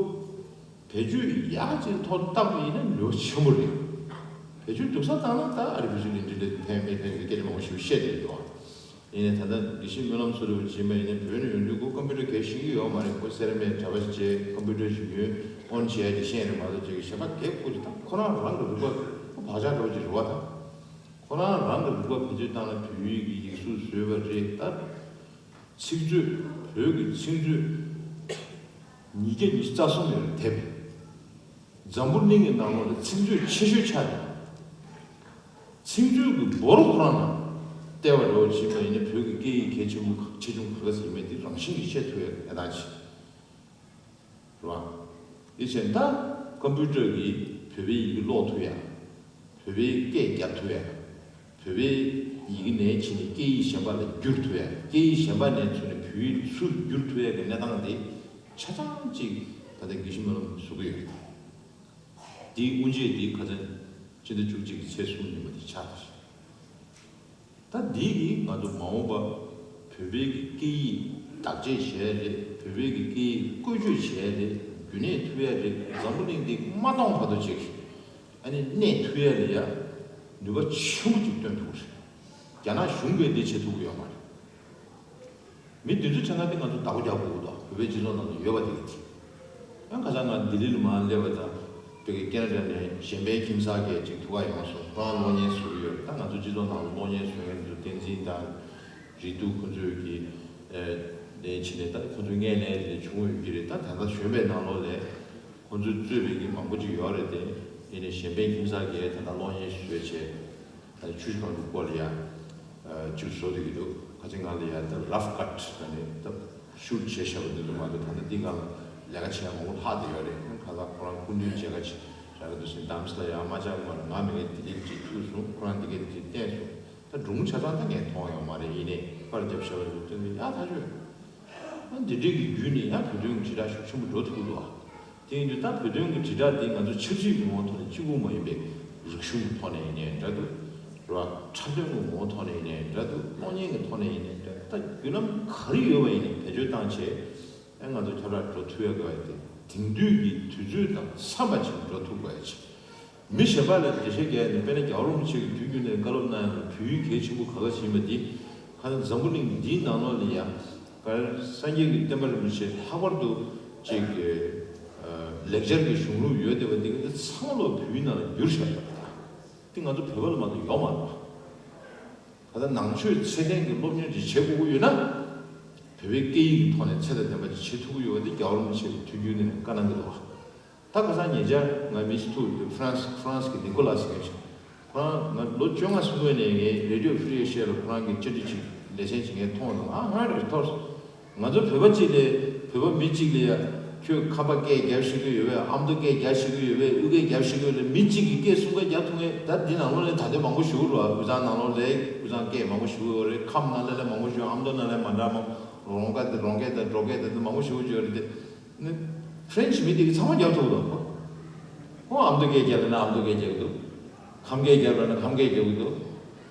བེད་སྤྱོད་ཡག་ཅིག་ཐོག་བཏང་བ་ཡིན་ན་ནུས་པ་ཆེན་པོ་རེད། བེད་སྤྱོད་སྡུག་ས་བཏང་ན་ད་artificial intelligence་ཕན་མི་ཕན་གྱི་སྐད་ཆ་མང་པོ་ཞིག་བཤད་བསྡད་ཀྱི་འདུག་ཨ་ཡིན་ནའི་ད་ལྟ་དགེ་བཤེས་སྨོན་ལམ་སོགས་རེ་བ་བྱེད་མ་ཡིན་ན་བོད་ནས་ཡོང་དུས་ཁོ་ཀམ་པུ་ཊར་གས་ཤེས་ཀྱི་ཡོད་མ་རེད། ཁོ་སེར་མས་གྲྭ་པ་ཞིག་བྱས་ཀམ་པུ་ཊར་ཞིག་ཉོས་ཨོན་བྱས་ཀྱི་ཤེས་རེད་མ་གཏོགས་ཅིག་གཞན་པ་གས་ཁོ་ཅིག་ད་ཁོ་རང་རང་གི་རིག་པ་ཁོ་བག་ཆགས་འདྲ་བོ་ཅིག་རེད་བ། ད་ཁོ་རང་རང་གི་རིག་པ་བེད་སྤྱོད་བཏང་ན་བོད་ཡིག་གི་ཡིག་གཟུགས་བཟོས་པ་རེད། ད་ཚིག་མཛོད་བོད་ཀྱི་ཚིག་མཛོད་ཉིས་བརྒྱ་ཉི་ཤུ་རྩ་གསུམ་ཡོད་རེད་དེབ། འཛམ་བུ་གླིང་གི་ནང་ལོགས་ལ་ཚིག་མཛོད་ཆེ་ཤོས་ཆགས་ཡོད། ཚིག་མཛོད་ཀྱི་འབོར་ཁོ་རང་ནང་བལྟས་པ་འདྲ་བོ་བྱས་པ་ཡིན་ན་བོད་ཀྱི་སྐད་ཡིག་གལ་ཆེན་པོ་ཆེ་ཆུང་ག་ག་ཚོད་ཡིན་མིན་དེ་རང་བཞིན་གྱིས་ཤེས་ཐུབ་ཡ་གནས་སྟངས་ཤིག་རེད་བ། དེ་བྱས་ད་ཀམ་པུ་ཊར་གྱིས་བོད་པའི་ཡི་གེ་ཀློག་ཐུབ་ཡ། བོད་པའི་སྐད་རྒྱབ་ཐུབ་ཡ། བོད་པའི་ ཡི་གེ་ནས་ཕྱིན་ནས་སྐད་ཡིག་གཞན་པ་ལ་བསྒྱུར་ཐུབ་ཡ། སྐད་ཡིག་གཞན་པ་ནས་ཚུར་ནས་བོད་ཡིག་ཚུར་བསྒྱུར་ཐུབ་ཡ་གི་གནས་སྟངས་དེ་ཆ་ཚང་གཅིག་ད་ལྟ་དགེ་བཤེས་སྨོན་ལམ་བཟོ་གི་ཡོད། དེའི་དབུ་འབྱེད་དེ་ཁ་སང་ཕྱི་ཟླ་བཅུ་གཅིག་གི་ཚེས་གསུམ་ཉིན་མོ་དེ་ཆགས་ཤིང་། ད་འདི་གིས་ང་ཚོ་མ་འོངས་པ་བོད་པའི་གི་སྐད་ཡིག་བདག་གཅེས་བྱེད་ཡ་རེད། བོད་པའི་གི་སྐད་ཡིག་བཀོལ་སྤྱོད་བྱེད་ཡ་རེད། རྒྱུན་གནས་ཐུབ་ཡ་རེད། འཛམ་བུ་གླིང་འདི་མ་སྟོངས་བར་དུ་བྱེད་ཀྱི་ཨ་ནི་གནས་ཐུབ་ཡ་ལ་ཡ་ནུས་པ་ཆེན་པོ་ཅིག་བཏོན་ཐུབ་རེད། རྒྱ་ནག་གཞུང་གིས་འདི་བྱེད་ཐུབ་ཀྱི་ཡོད་མ་རེད། མི་བདུན་ཅུ་ཕྲག་ལྔ་དེ་ང་ཚོ་བདག་པོ་རྒྱག་དགོས་ཀྱི་འདུག་བོད་པའི་སྤྱི་ཚོགས་ནང་དུ་ཡོད་པ་དེ་གི་དེ། ཡང་ཁ་སང་ང་ལྡི་ལི་ལ་མར་སླེབས་པ་དང་། བོད་ཀྱི་སྐད་ར་ནས་གཞན་ཕན་ཁྱིམ་ཚང་གི་ཅིག་ཐུག་ག་ཡོང་སོང་། ཁོ་རང་གློག་བརྙན་བཟོ་གི་ཡོད། ད་ང་ཚོ་སྤྱི་ཚོགས་ནང་ལ་གློག་བརྙན་བཟོ་མཁན་ཚོ་བསྟན་འཛིན་དང་རིག་འདུག་ཁོ་ཚོས་ཀྱི་ནས་ཕྱིན་ནས་ད་ཁོ་ཚོ་སྔས་ནས་དེ་བྱུང་ཡོད་ཀྱི་རེད། ད་ད་ལྟ་གཞོན་པའི་ནང་ལོགས་ལས་ཁོ་ཚོས་གཙོས་པའི་གི་མང་པོ་ཅིག་ཡོད་རེད་དེ། ཡིན་ནའི་གཞན་ཕན་ཁྱིམ་ཚང་གིས་ད་ལྟ་གློག་བརྙན་བཟོས་བྱས། ཆུ་ཤུར་ཁང་གི་སྐོར་ལ་ཡ་ཅིག་བཟོ་བསྡད་ཀྱི་འདུག་ཁ་ཅིག་ང་ལ་ཡ་ད་རབ་ཀཊ་ད་ནི་ད་ཤུཊ་བྱས་བཞག་པ་འདི་ཚོ་མ་གཏོགས་ད་ལྟ་འདི་སྒང་ལ་ལས་ཀ་བྱས་མང་པོ་ལྷག་བསྡད་ཡོད་རེད། ཁ་ལག་ཁོ་རང་སྐུ་མདུན་མཇལ་ཁ་ཅིག་རག་གི་འདུག་ཟེར། འདམ་སི་ལ་ཡ་མ་ཅང་མ་རེད། ང་མི་ངན་དེ་ལས་ཅིག་ཐུག་སོང་། ཁོ་རང་འདི་གས་དེ་ཅིག་བསྟན་སོང་། ད་སྒྲུང་ཆ་ཚང་ད་ངས་མཐོང་ཡོད་མ་རེད། ཡིན་ནའི་པར་རྒྱབ་བཞག་པ་འདི་ཚོ་ཡ་ཐག་ཆོད། ཨ་འདི་འདྲའི་གི་བརྒྱུད་ནས་ཡང་བོད་དོན་གྱི་དྲིལ་བསྒྲགས་ཤུགས་ཆེན་པོ་འགྲོ་ཐུབ་ཀྱི་འདུག་ཨ། དེ་ཡིན་དུས་ད་བོད་དོན་གྱི་དྲིལ་བསྒྲགས་འདི་ང་ཚོ་ཆབ་སྲིད་ཀྱི་ངོ་བོ་ཐོག་ནས་གཅིག་པུ་མ་ཡིན་པའི་རིག་གཞུང་གི་ཐོག་ནས་ཡིན་ནའི་འདྲ་འདུག་རེད་བ། འཁྲབ་སྟོན་གྱི་ངོ་བོ་ཐོག་ནས་ཡིན་ནའི་འདྲ་འདུག་གློག་བརྙན་གྱི་ཐོག་ནས་ཡིན་ནའི་འདྲ། ད་བརྒྱུད་ལམ་ག་རེ་ཡོད་པ་ཡིན་ནའི་བེད་སྤྱོད་བཏང་བྱས། ཨ་ང་ཚོ་ཁྱབ་བསྒྲགས་འགྲོ་ཐུབ་ཡ་དགོས་ཡ་དེ་དེང་དུས་ཀྱི་དུས་ཚོད་དང་འཚམས་པ་ཅིག་འགྲོ་ཐུབ་དགོས་ཡ་ཅིག་མི་གཞན་པ་ལ་འགྲེལ་བཤད་རྒྱག་ནས། དཔེར་ན་རྒྱལ་བ་རིན་པོ་ཆེ་གིས་དུས་རྒྱུན་ནས་བཀའ་སློབ་གནང་ཡག་ལ་བོད་ཡིག་གལ་ཆེན་པོ་ག་འདྲ་ཞིག་ཡིན་པ་འདི། ཁ་སང་འཛམ་བུ་གླིང་འདིའི་ནང་ལོགས་ལ་ཡ་ག་རེ་སངས་རྒྱས་ཀྱི་བསྟན་པ་རིན་པོ་ཆེ་ལྷག་པར་དུ་ཅིག་ལེགས་སྦྱར་གྱི་གཞུང་ལུགས་ཡོད་བསྡད་པ་འདི་ག་འདི་ཚང་མ་ལོག་བོད་ཡིག་ནང་ལ་བསྒྱུར་བཞག་ཡོད་པ་དང་། འདི་ང་ཚོ་བོད་པ་ལ་མ་གཏོགས་ཡོད་མ་རེད་པ། ག་ད་ནང་ཆོས་ཚད་ལྡན་གྱི་སློབ་གཉེར་ཅིག་བྱེད་དགོས་ཀྱི་ཡོད་ན། བོད་པའི་སྐད་ཡིག་གི་ཐོག་ནས་ཚད་དང་ལྡན་པ་ཅིག་བྱེད་ཐུབ་ཀྱི་ཡོད་པ་འདི་རྒྱལ་བ་རིན་པོ་ཆེ་གིས་དུས་རྒྱུན་ནས་བཀའ་གནང་གི་འདུག་བ། ད་ཁ་སང་ཉེ་ཆར་ང་མི་ཅིག་ཐུག་ཡོད། ཧྥ་རན་སི་ཧྥ་རན་སི་གི་ནི་ཀོ་ལ་སི་ངས་ཤོད། ཁོ་རང་ང་ལོ་བཅོ་ལྔ་སོང་བའི་ནས་ངས་རེ་ཌི་ཡོ་ཧྥི་རི་ཨེ་ཤི་ཡ་ལ་ཁོ་རང་གི་བཅར་འདྲི་ཅིག་ལེ་ཚན་ཅིག་ངས་མཐོང་སོང་། ཨ་ཧ་རེ་ཐོར་སོང་། ང་ཚོ་བོད་པ་གཅིག་ལས་བོད་པ་མི་གཅིག་ལ་ཡ་ཁྱོད་ཁམས་པ་སྐད་རྒྱབ་ཤེས་ཀྱི་ཡོད་པས། ཨ་མདོ་སྐད་རྒྱབ་ཤེས་ཀྱི་ཡོད་པས། དབུས་སྐད་རྒྱབ་ཤེས་ཀྱི་ཡོད་པས། མི་གཅིག་གིས་སྐད་གསུམ་ཀ་རྒྱབ་ཐུབ་མཁན་ད་འདི་ནང་ལོགས་ནས་ད་ལྟ་མང་པོ་ཞིག་རེད་བ། དབུས་གཙང་ནང་ལོགས་ལས་དབུས་གཙང་སྐད་མང་པོ་ཞིག་ཡོད་རེད། ཁམས་ནང་ལས་ལས་མང་པོ་ཞིག་ཨ་མདོ་ནང་ལས་མ་འདྲ་མང་། རོང་སྐད་དེ་རོང་སྐད་དང་འབྲོག་སྐད་དང་དེ་མང་པོ་ཞིག་ཡོད་རེད་དེ། ནི་ཧྥ་རན་སི་མི་དེ་གིས་ཚང་མ་རྒྱབ་ཐུབ་འདུག་གོ། ཁོ་ཨ་མདོ་སྐད་རྒྱབ་ན་ཨ་མདོ་སྐད་རྒྱབ་ཀྱི་འདུག་ཁམས་སྐད་རྒྱབ་ན་ཁམས་སྐད་རྒྱབ་ཀྱི་འདུག་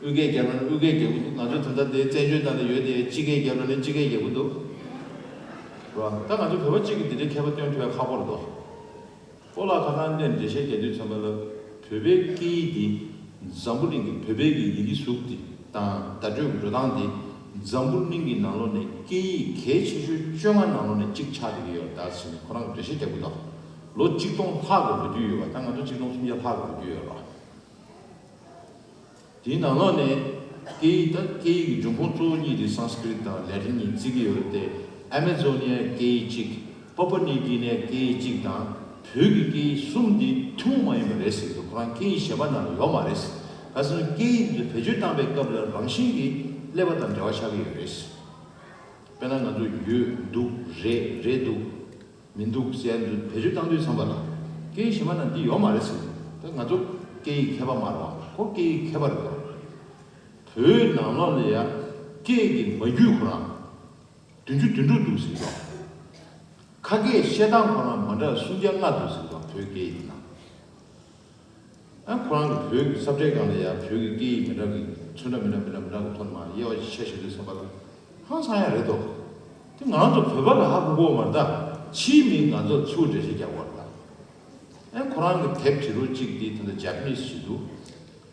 དབུས་སྐད་རྒྱབ་ན་དབུས་སྐད་རྒྱབ་ཀྱི་འདུག་ང་ཚོ་ད་ལྟ་དེ་བཙན་བྱོལ་ནང་ལ་ཡོད་དེ་སྤྱི་སྐད་རྒྱབ་ན་སྤྱི་སྐད་རྒྱབ་ཀྱི་འདུག་རེད་བ། ད་ང་ཚོ་བོད་པ་གཅིག་གིས་དེ་འདྲའི་ཁྱད་པར་སྟོན་ཐུབ་ཡ་ཁག་པོ་རེད་དོ། ཨོ་ལགས་ཁ་སང་འདིར་འགྲེལ་བཤད་རྒྱག་དུས་ཙམ་པ་ལ་བོད་པའི་སྐད་ཡིག་འདི་འཛམ་བུ་གླིང་གི་བོད་པའི་གི་ཡི་གེ་གཟུགས་འདི་དང་བརྡ་སྤྲོད་ཀྱི་འགྲོ་སྟངས་འདི་འཛམ་བུ་གླིང་གི་ནང་ལོགས་ནས་སྐད་ཡིག་གལ་ཆེ་ཤོས་བཅོ་ལྔ་ནང་ལོགས་ནས་གཅིག་ཆགས་བསྡད་ཀྱི་ཡོད་རེད་ད་ཟེར་ནས་ཁོ་རང་གིས་འགྲེལ་བཤད་རྒྱག་གི་འདུག་ལོ་གཅིག་སྟོང་ལྷག་གི་ལོ་རྒྱུས་ཡོད་པ། ད་ང་ཚོ་གཅིག་སྟོང་སུམ་བརྒྱ་ལྷག་གི་ལོ་རྒྱུས་ཡོད་རེད། དེའི་ནང་ལོགས་ནས་སྐད་ཡིག་ད་སྐད་ཡིག་གི་འབྱུང་ཁུངས་གཙོ་བོ་གཉིས་དེ་སཾ་སྐྲྀཏ་དང་ལེ་ཊིན་གཉིས་བརྩི་གི་ཡོད་རེད་དེ། ཨ་མེ་ཛོ་ནི་ཡའི་སྐད་ཡིག་གཅིག་པ་པུ་ནིའུ་ཀི་ནིའི་སྐད་ཡིག་གཅིག་དང་བོད་ཀྱི་སྐད་ཡིག་གསུམ་འདི་ཐུན་མོང་མ་ཡིན་པ་རེད་ཟེར་གྱི་འདུག་ཁོ་རང་སྐད་ཡིག་གཞན་པ་ནང་ལ་ཡོད་མ་རེད། ག་ཟེར་ན་སྐད་ཡིག་འདི་བེད་སྤྱོད་བཏང་པའི་སྐབས་ལ་རང་བཞིན་གྱིས་ཀླད་པ་དང་འབྲེལ་བ་ཆགས་ཀྱི་ཡོད་རེད། དཔེར་ན་ང་ཚོ་ཡོད་འདུག་རེད་རེད་འདུག་མི་འདུག་ཟེར་ཡ་འདི་བེད་སྤྱོད་བཏང་དུས་ཙམ་པ་ལ་སྐད་ཡིག་གཞན་པ་ནང་འདི་ཡོད་མ་རེད་ཟེར། ད་ང་ཚོ་སྐད་ཡིག་མཁས་པ་མ་རེད་བ། ཁོ་སྐད་ཡིག་མཁས་པ་རེད་བ། བོད་ནང་ལོགས་ལ་ཡ་སྐད་ཀྱི་མ་རྒྱུད་ཁོ་རང་བདུན་ཅུ་དོན་དྲུག་འདུག་ཟེར་བ། ཁ་སྐད་བཤད་སྟངས་ཁོ་རང་མ་འདྲ་སུམ་བརྒྱ་ལྔ་འདུག་ཟེར་བ། བོད་སྐད་ཡིག་ནང་། ཨ་ཁོ་རང་གི་བོད་ཀྱི་ས་བཀྲའི་སྒང་ལ་ཡ་བོད་ཀྱི་སྐད་ཡིག་མི་འདྲ་གི་ཚོན་ཁྲ་མི་འདྲ་མི་འདྲ་མི་འདྲ་གི་ཐོག་ནས་མར་དབྱེ་བ་ཕྱེ་བཞག་དུས་ཙམ་པ་ལ་ཧང་སང་ཡ་རེད་དོ། དེ་ང་རང་ཚོ་བོད་པ་ལ་ཧ་གོ་གོ་མ་རེད་ད། ཕྱིའི་མི་ང་ཚོ་ཚུར་འགྲེལ་བཤད་རྒྱག་གོ་རེད་ད། ཨ་ཁོ་རང་གི་དེབ་བྲིས་རོགས་གཅིག་དེ་ད་ལྟ་ཇ་པ་ནིས་ཞིག་འདུག་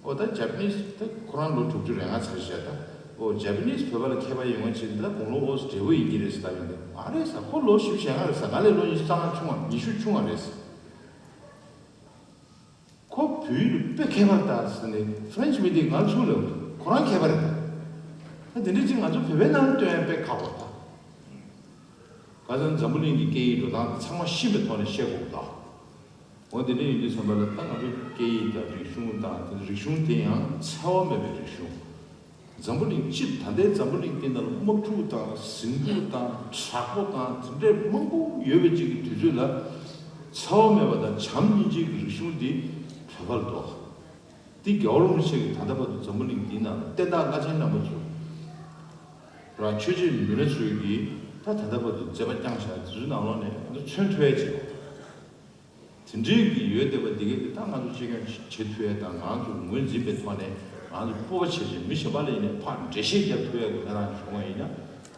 ཨོ་ད་ཇ་པ་ནིས་ད་ཁོ་རང་ལོ་དྲུག་ཅུ་རེ་ལྔ་ཚར་བཞག་ད། ཨོ་ཇ་པ་ནིས་བོད་པ་ལ་མཁས་པ་ཡོང་བ་ཅིག་ད་དགུང་ལོ་ཨོ་སོ་བགྲེས་པོ་ཡིན་གྱི་རེད་ཟེར་ད་ཡོང་དུས་མ་རེད་ཟེར། ཁོ་ལོ་བཞི་བཅུ་ཞེ་ལྔ་རེད་ཟེར། ང་ལས་ལོ་ཉི་ཤུ་རྩ་ལྔ་ཆུང་བ་ཉི་ཤུ་ཆུང་བ་རེད་ཟེར། ཁོ་བོད་ཡིག་ལ་དཔེ་མཁས་པ་རེད་ད་ཟེར་ནས་ཧྥ་རན་སི་མི་དེས་ང་ཚོ་ལ་ཁོ་རང་མཁས་པ་རེད་ད། ད་དེ་འདྲ་ཅིག་ང་ཚོ་བོད་པའི་ནང་ལ་སྟོན་ཡ་དཔེ་ཁག་པོ་རེད་ད། ག་ཚོད་འཛམ་བུ་གླིང་གི་སྐད་ཡིག་འགྲོ་སྟངས་ཚང་མ་ཤེས་པའི་ཐོག་ནས་བཤད་དགོས་ད། འོ་དེ་འདྲ་ཡིན་དུས་ཙམ་པ་ལ་ད་ང་ཚོ་སྐད་ཡིག་དང་རིག་གཞུང་དང་དེ་རིག་གཞུང་དེ་ཡང་འཚེ་བ་མེད་པའི་རིག་གཞུང་། འཛམ་བུ་གླིང་སྤྱིར་ད་ལྟའི་འཛམ་བུ་གླིང་འདི་ནང་ལ་དམག་འཁྲུག་དང་ཟིང་འཁྲུག་དང་དྲག་པོ་དང་དེ་འདྲའི་མང་པོ་ཡོད་པའི་གཅིག་གི་དུས་ཚོད་ལ་འཚེ་བ་མེད་པ་དང་བྱམས་སྙིང་རྗེའི་རིག་གཞུང་འདི་བོད་པར་འདུག་འདི་རྒྱལ་བ་རིན་པོ་ཆེ་གིས་ད་ལྟ་བར་དུ་འཛམ་བུ་གླིང་འདིའི་ནང་ལ་བསྟན་བདག་བླ་ཆེན་རྣམ་པ་ཚོས་རང་ཆོས་བྱེད་མི་སྣ་ཚོས་ཀྱིས་ད་ད་ལྟ་བར་དུ་མཛད་པ་བསྐྱངས་བཞག་འདི་ཚོའི་ནང་ལོགས་ནས་ང་ཚོ་མཚོན་ཐུབ་ཡ་ཅིག་དེ་འདྲའི་གི་ཡོད་བསྡད་པ་འདི་གས་ཀྱི་ད་ང་ཚོ་གཅེས་སྐྱོང་བྱེད་ཐུབ་ཡ་དང་ང་ཚོ་ངོས་འཛིན་པའི་ཐོག་ནས་ང་ཚོ་སྤོབས་པ་བྱེད་བྱེད་མི་གཞན་པ་ལ་ཡིན་ནས་ཕར་འགྲེལ་བཤད་རྒྱབ་ཐུབ་ཡ་གི་ཐད་རང་བྱུང་བ་ཡིན་ན་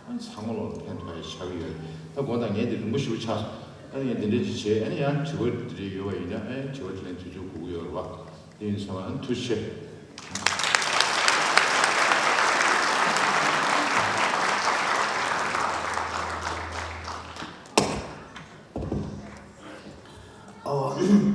ཨ་ཚང་མ་ལོག་ལ་ཕན་ཐོགས་ཡ་ཆགས་ཀྱི་ཡོད། ད་དགོངས་དག་ངས་འདི་རིང་པོ་ཞེ་པོ་ཆགས་སོང་། ཨ་ངས་འདི་འདྲས་ཅིག་བྱས་ཨ་ནི་ཡང་དྲི་བ་འདི་འདྲས་ཡོད་པ་ཡིན་ན་ཨ་དྲི་བ་དྲིས་ལན་དུས་ཚོད་དགོས་ཀྱི་ཡོད་རེད་བ། དེ་ཡིན་ཙང་ཨ་ནི་ཐུགས་རྗེ་ཆེ། ཨོ།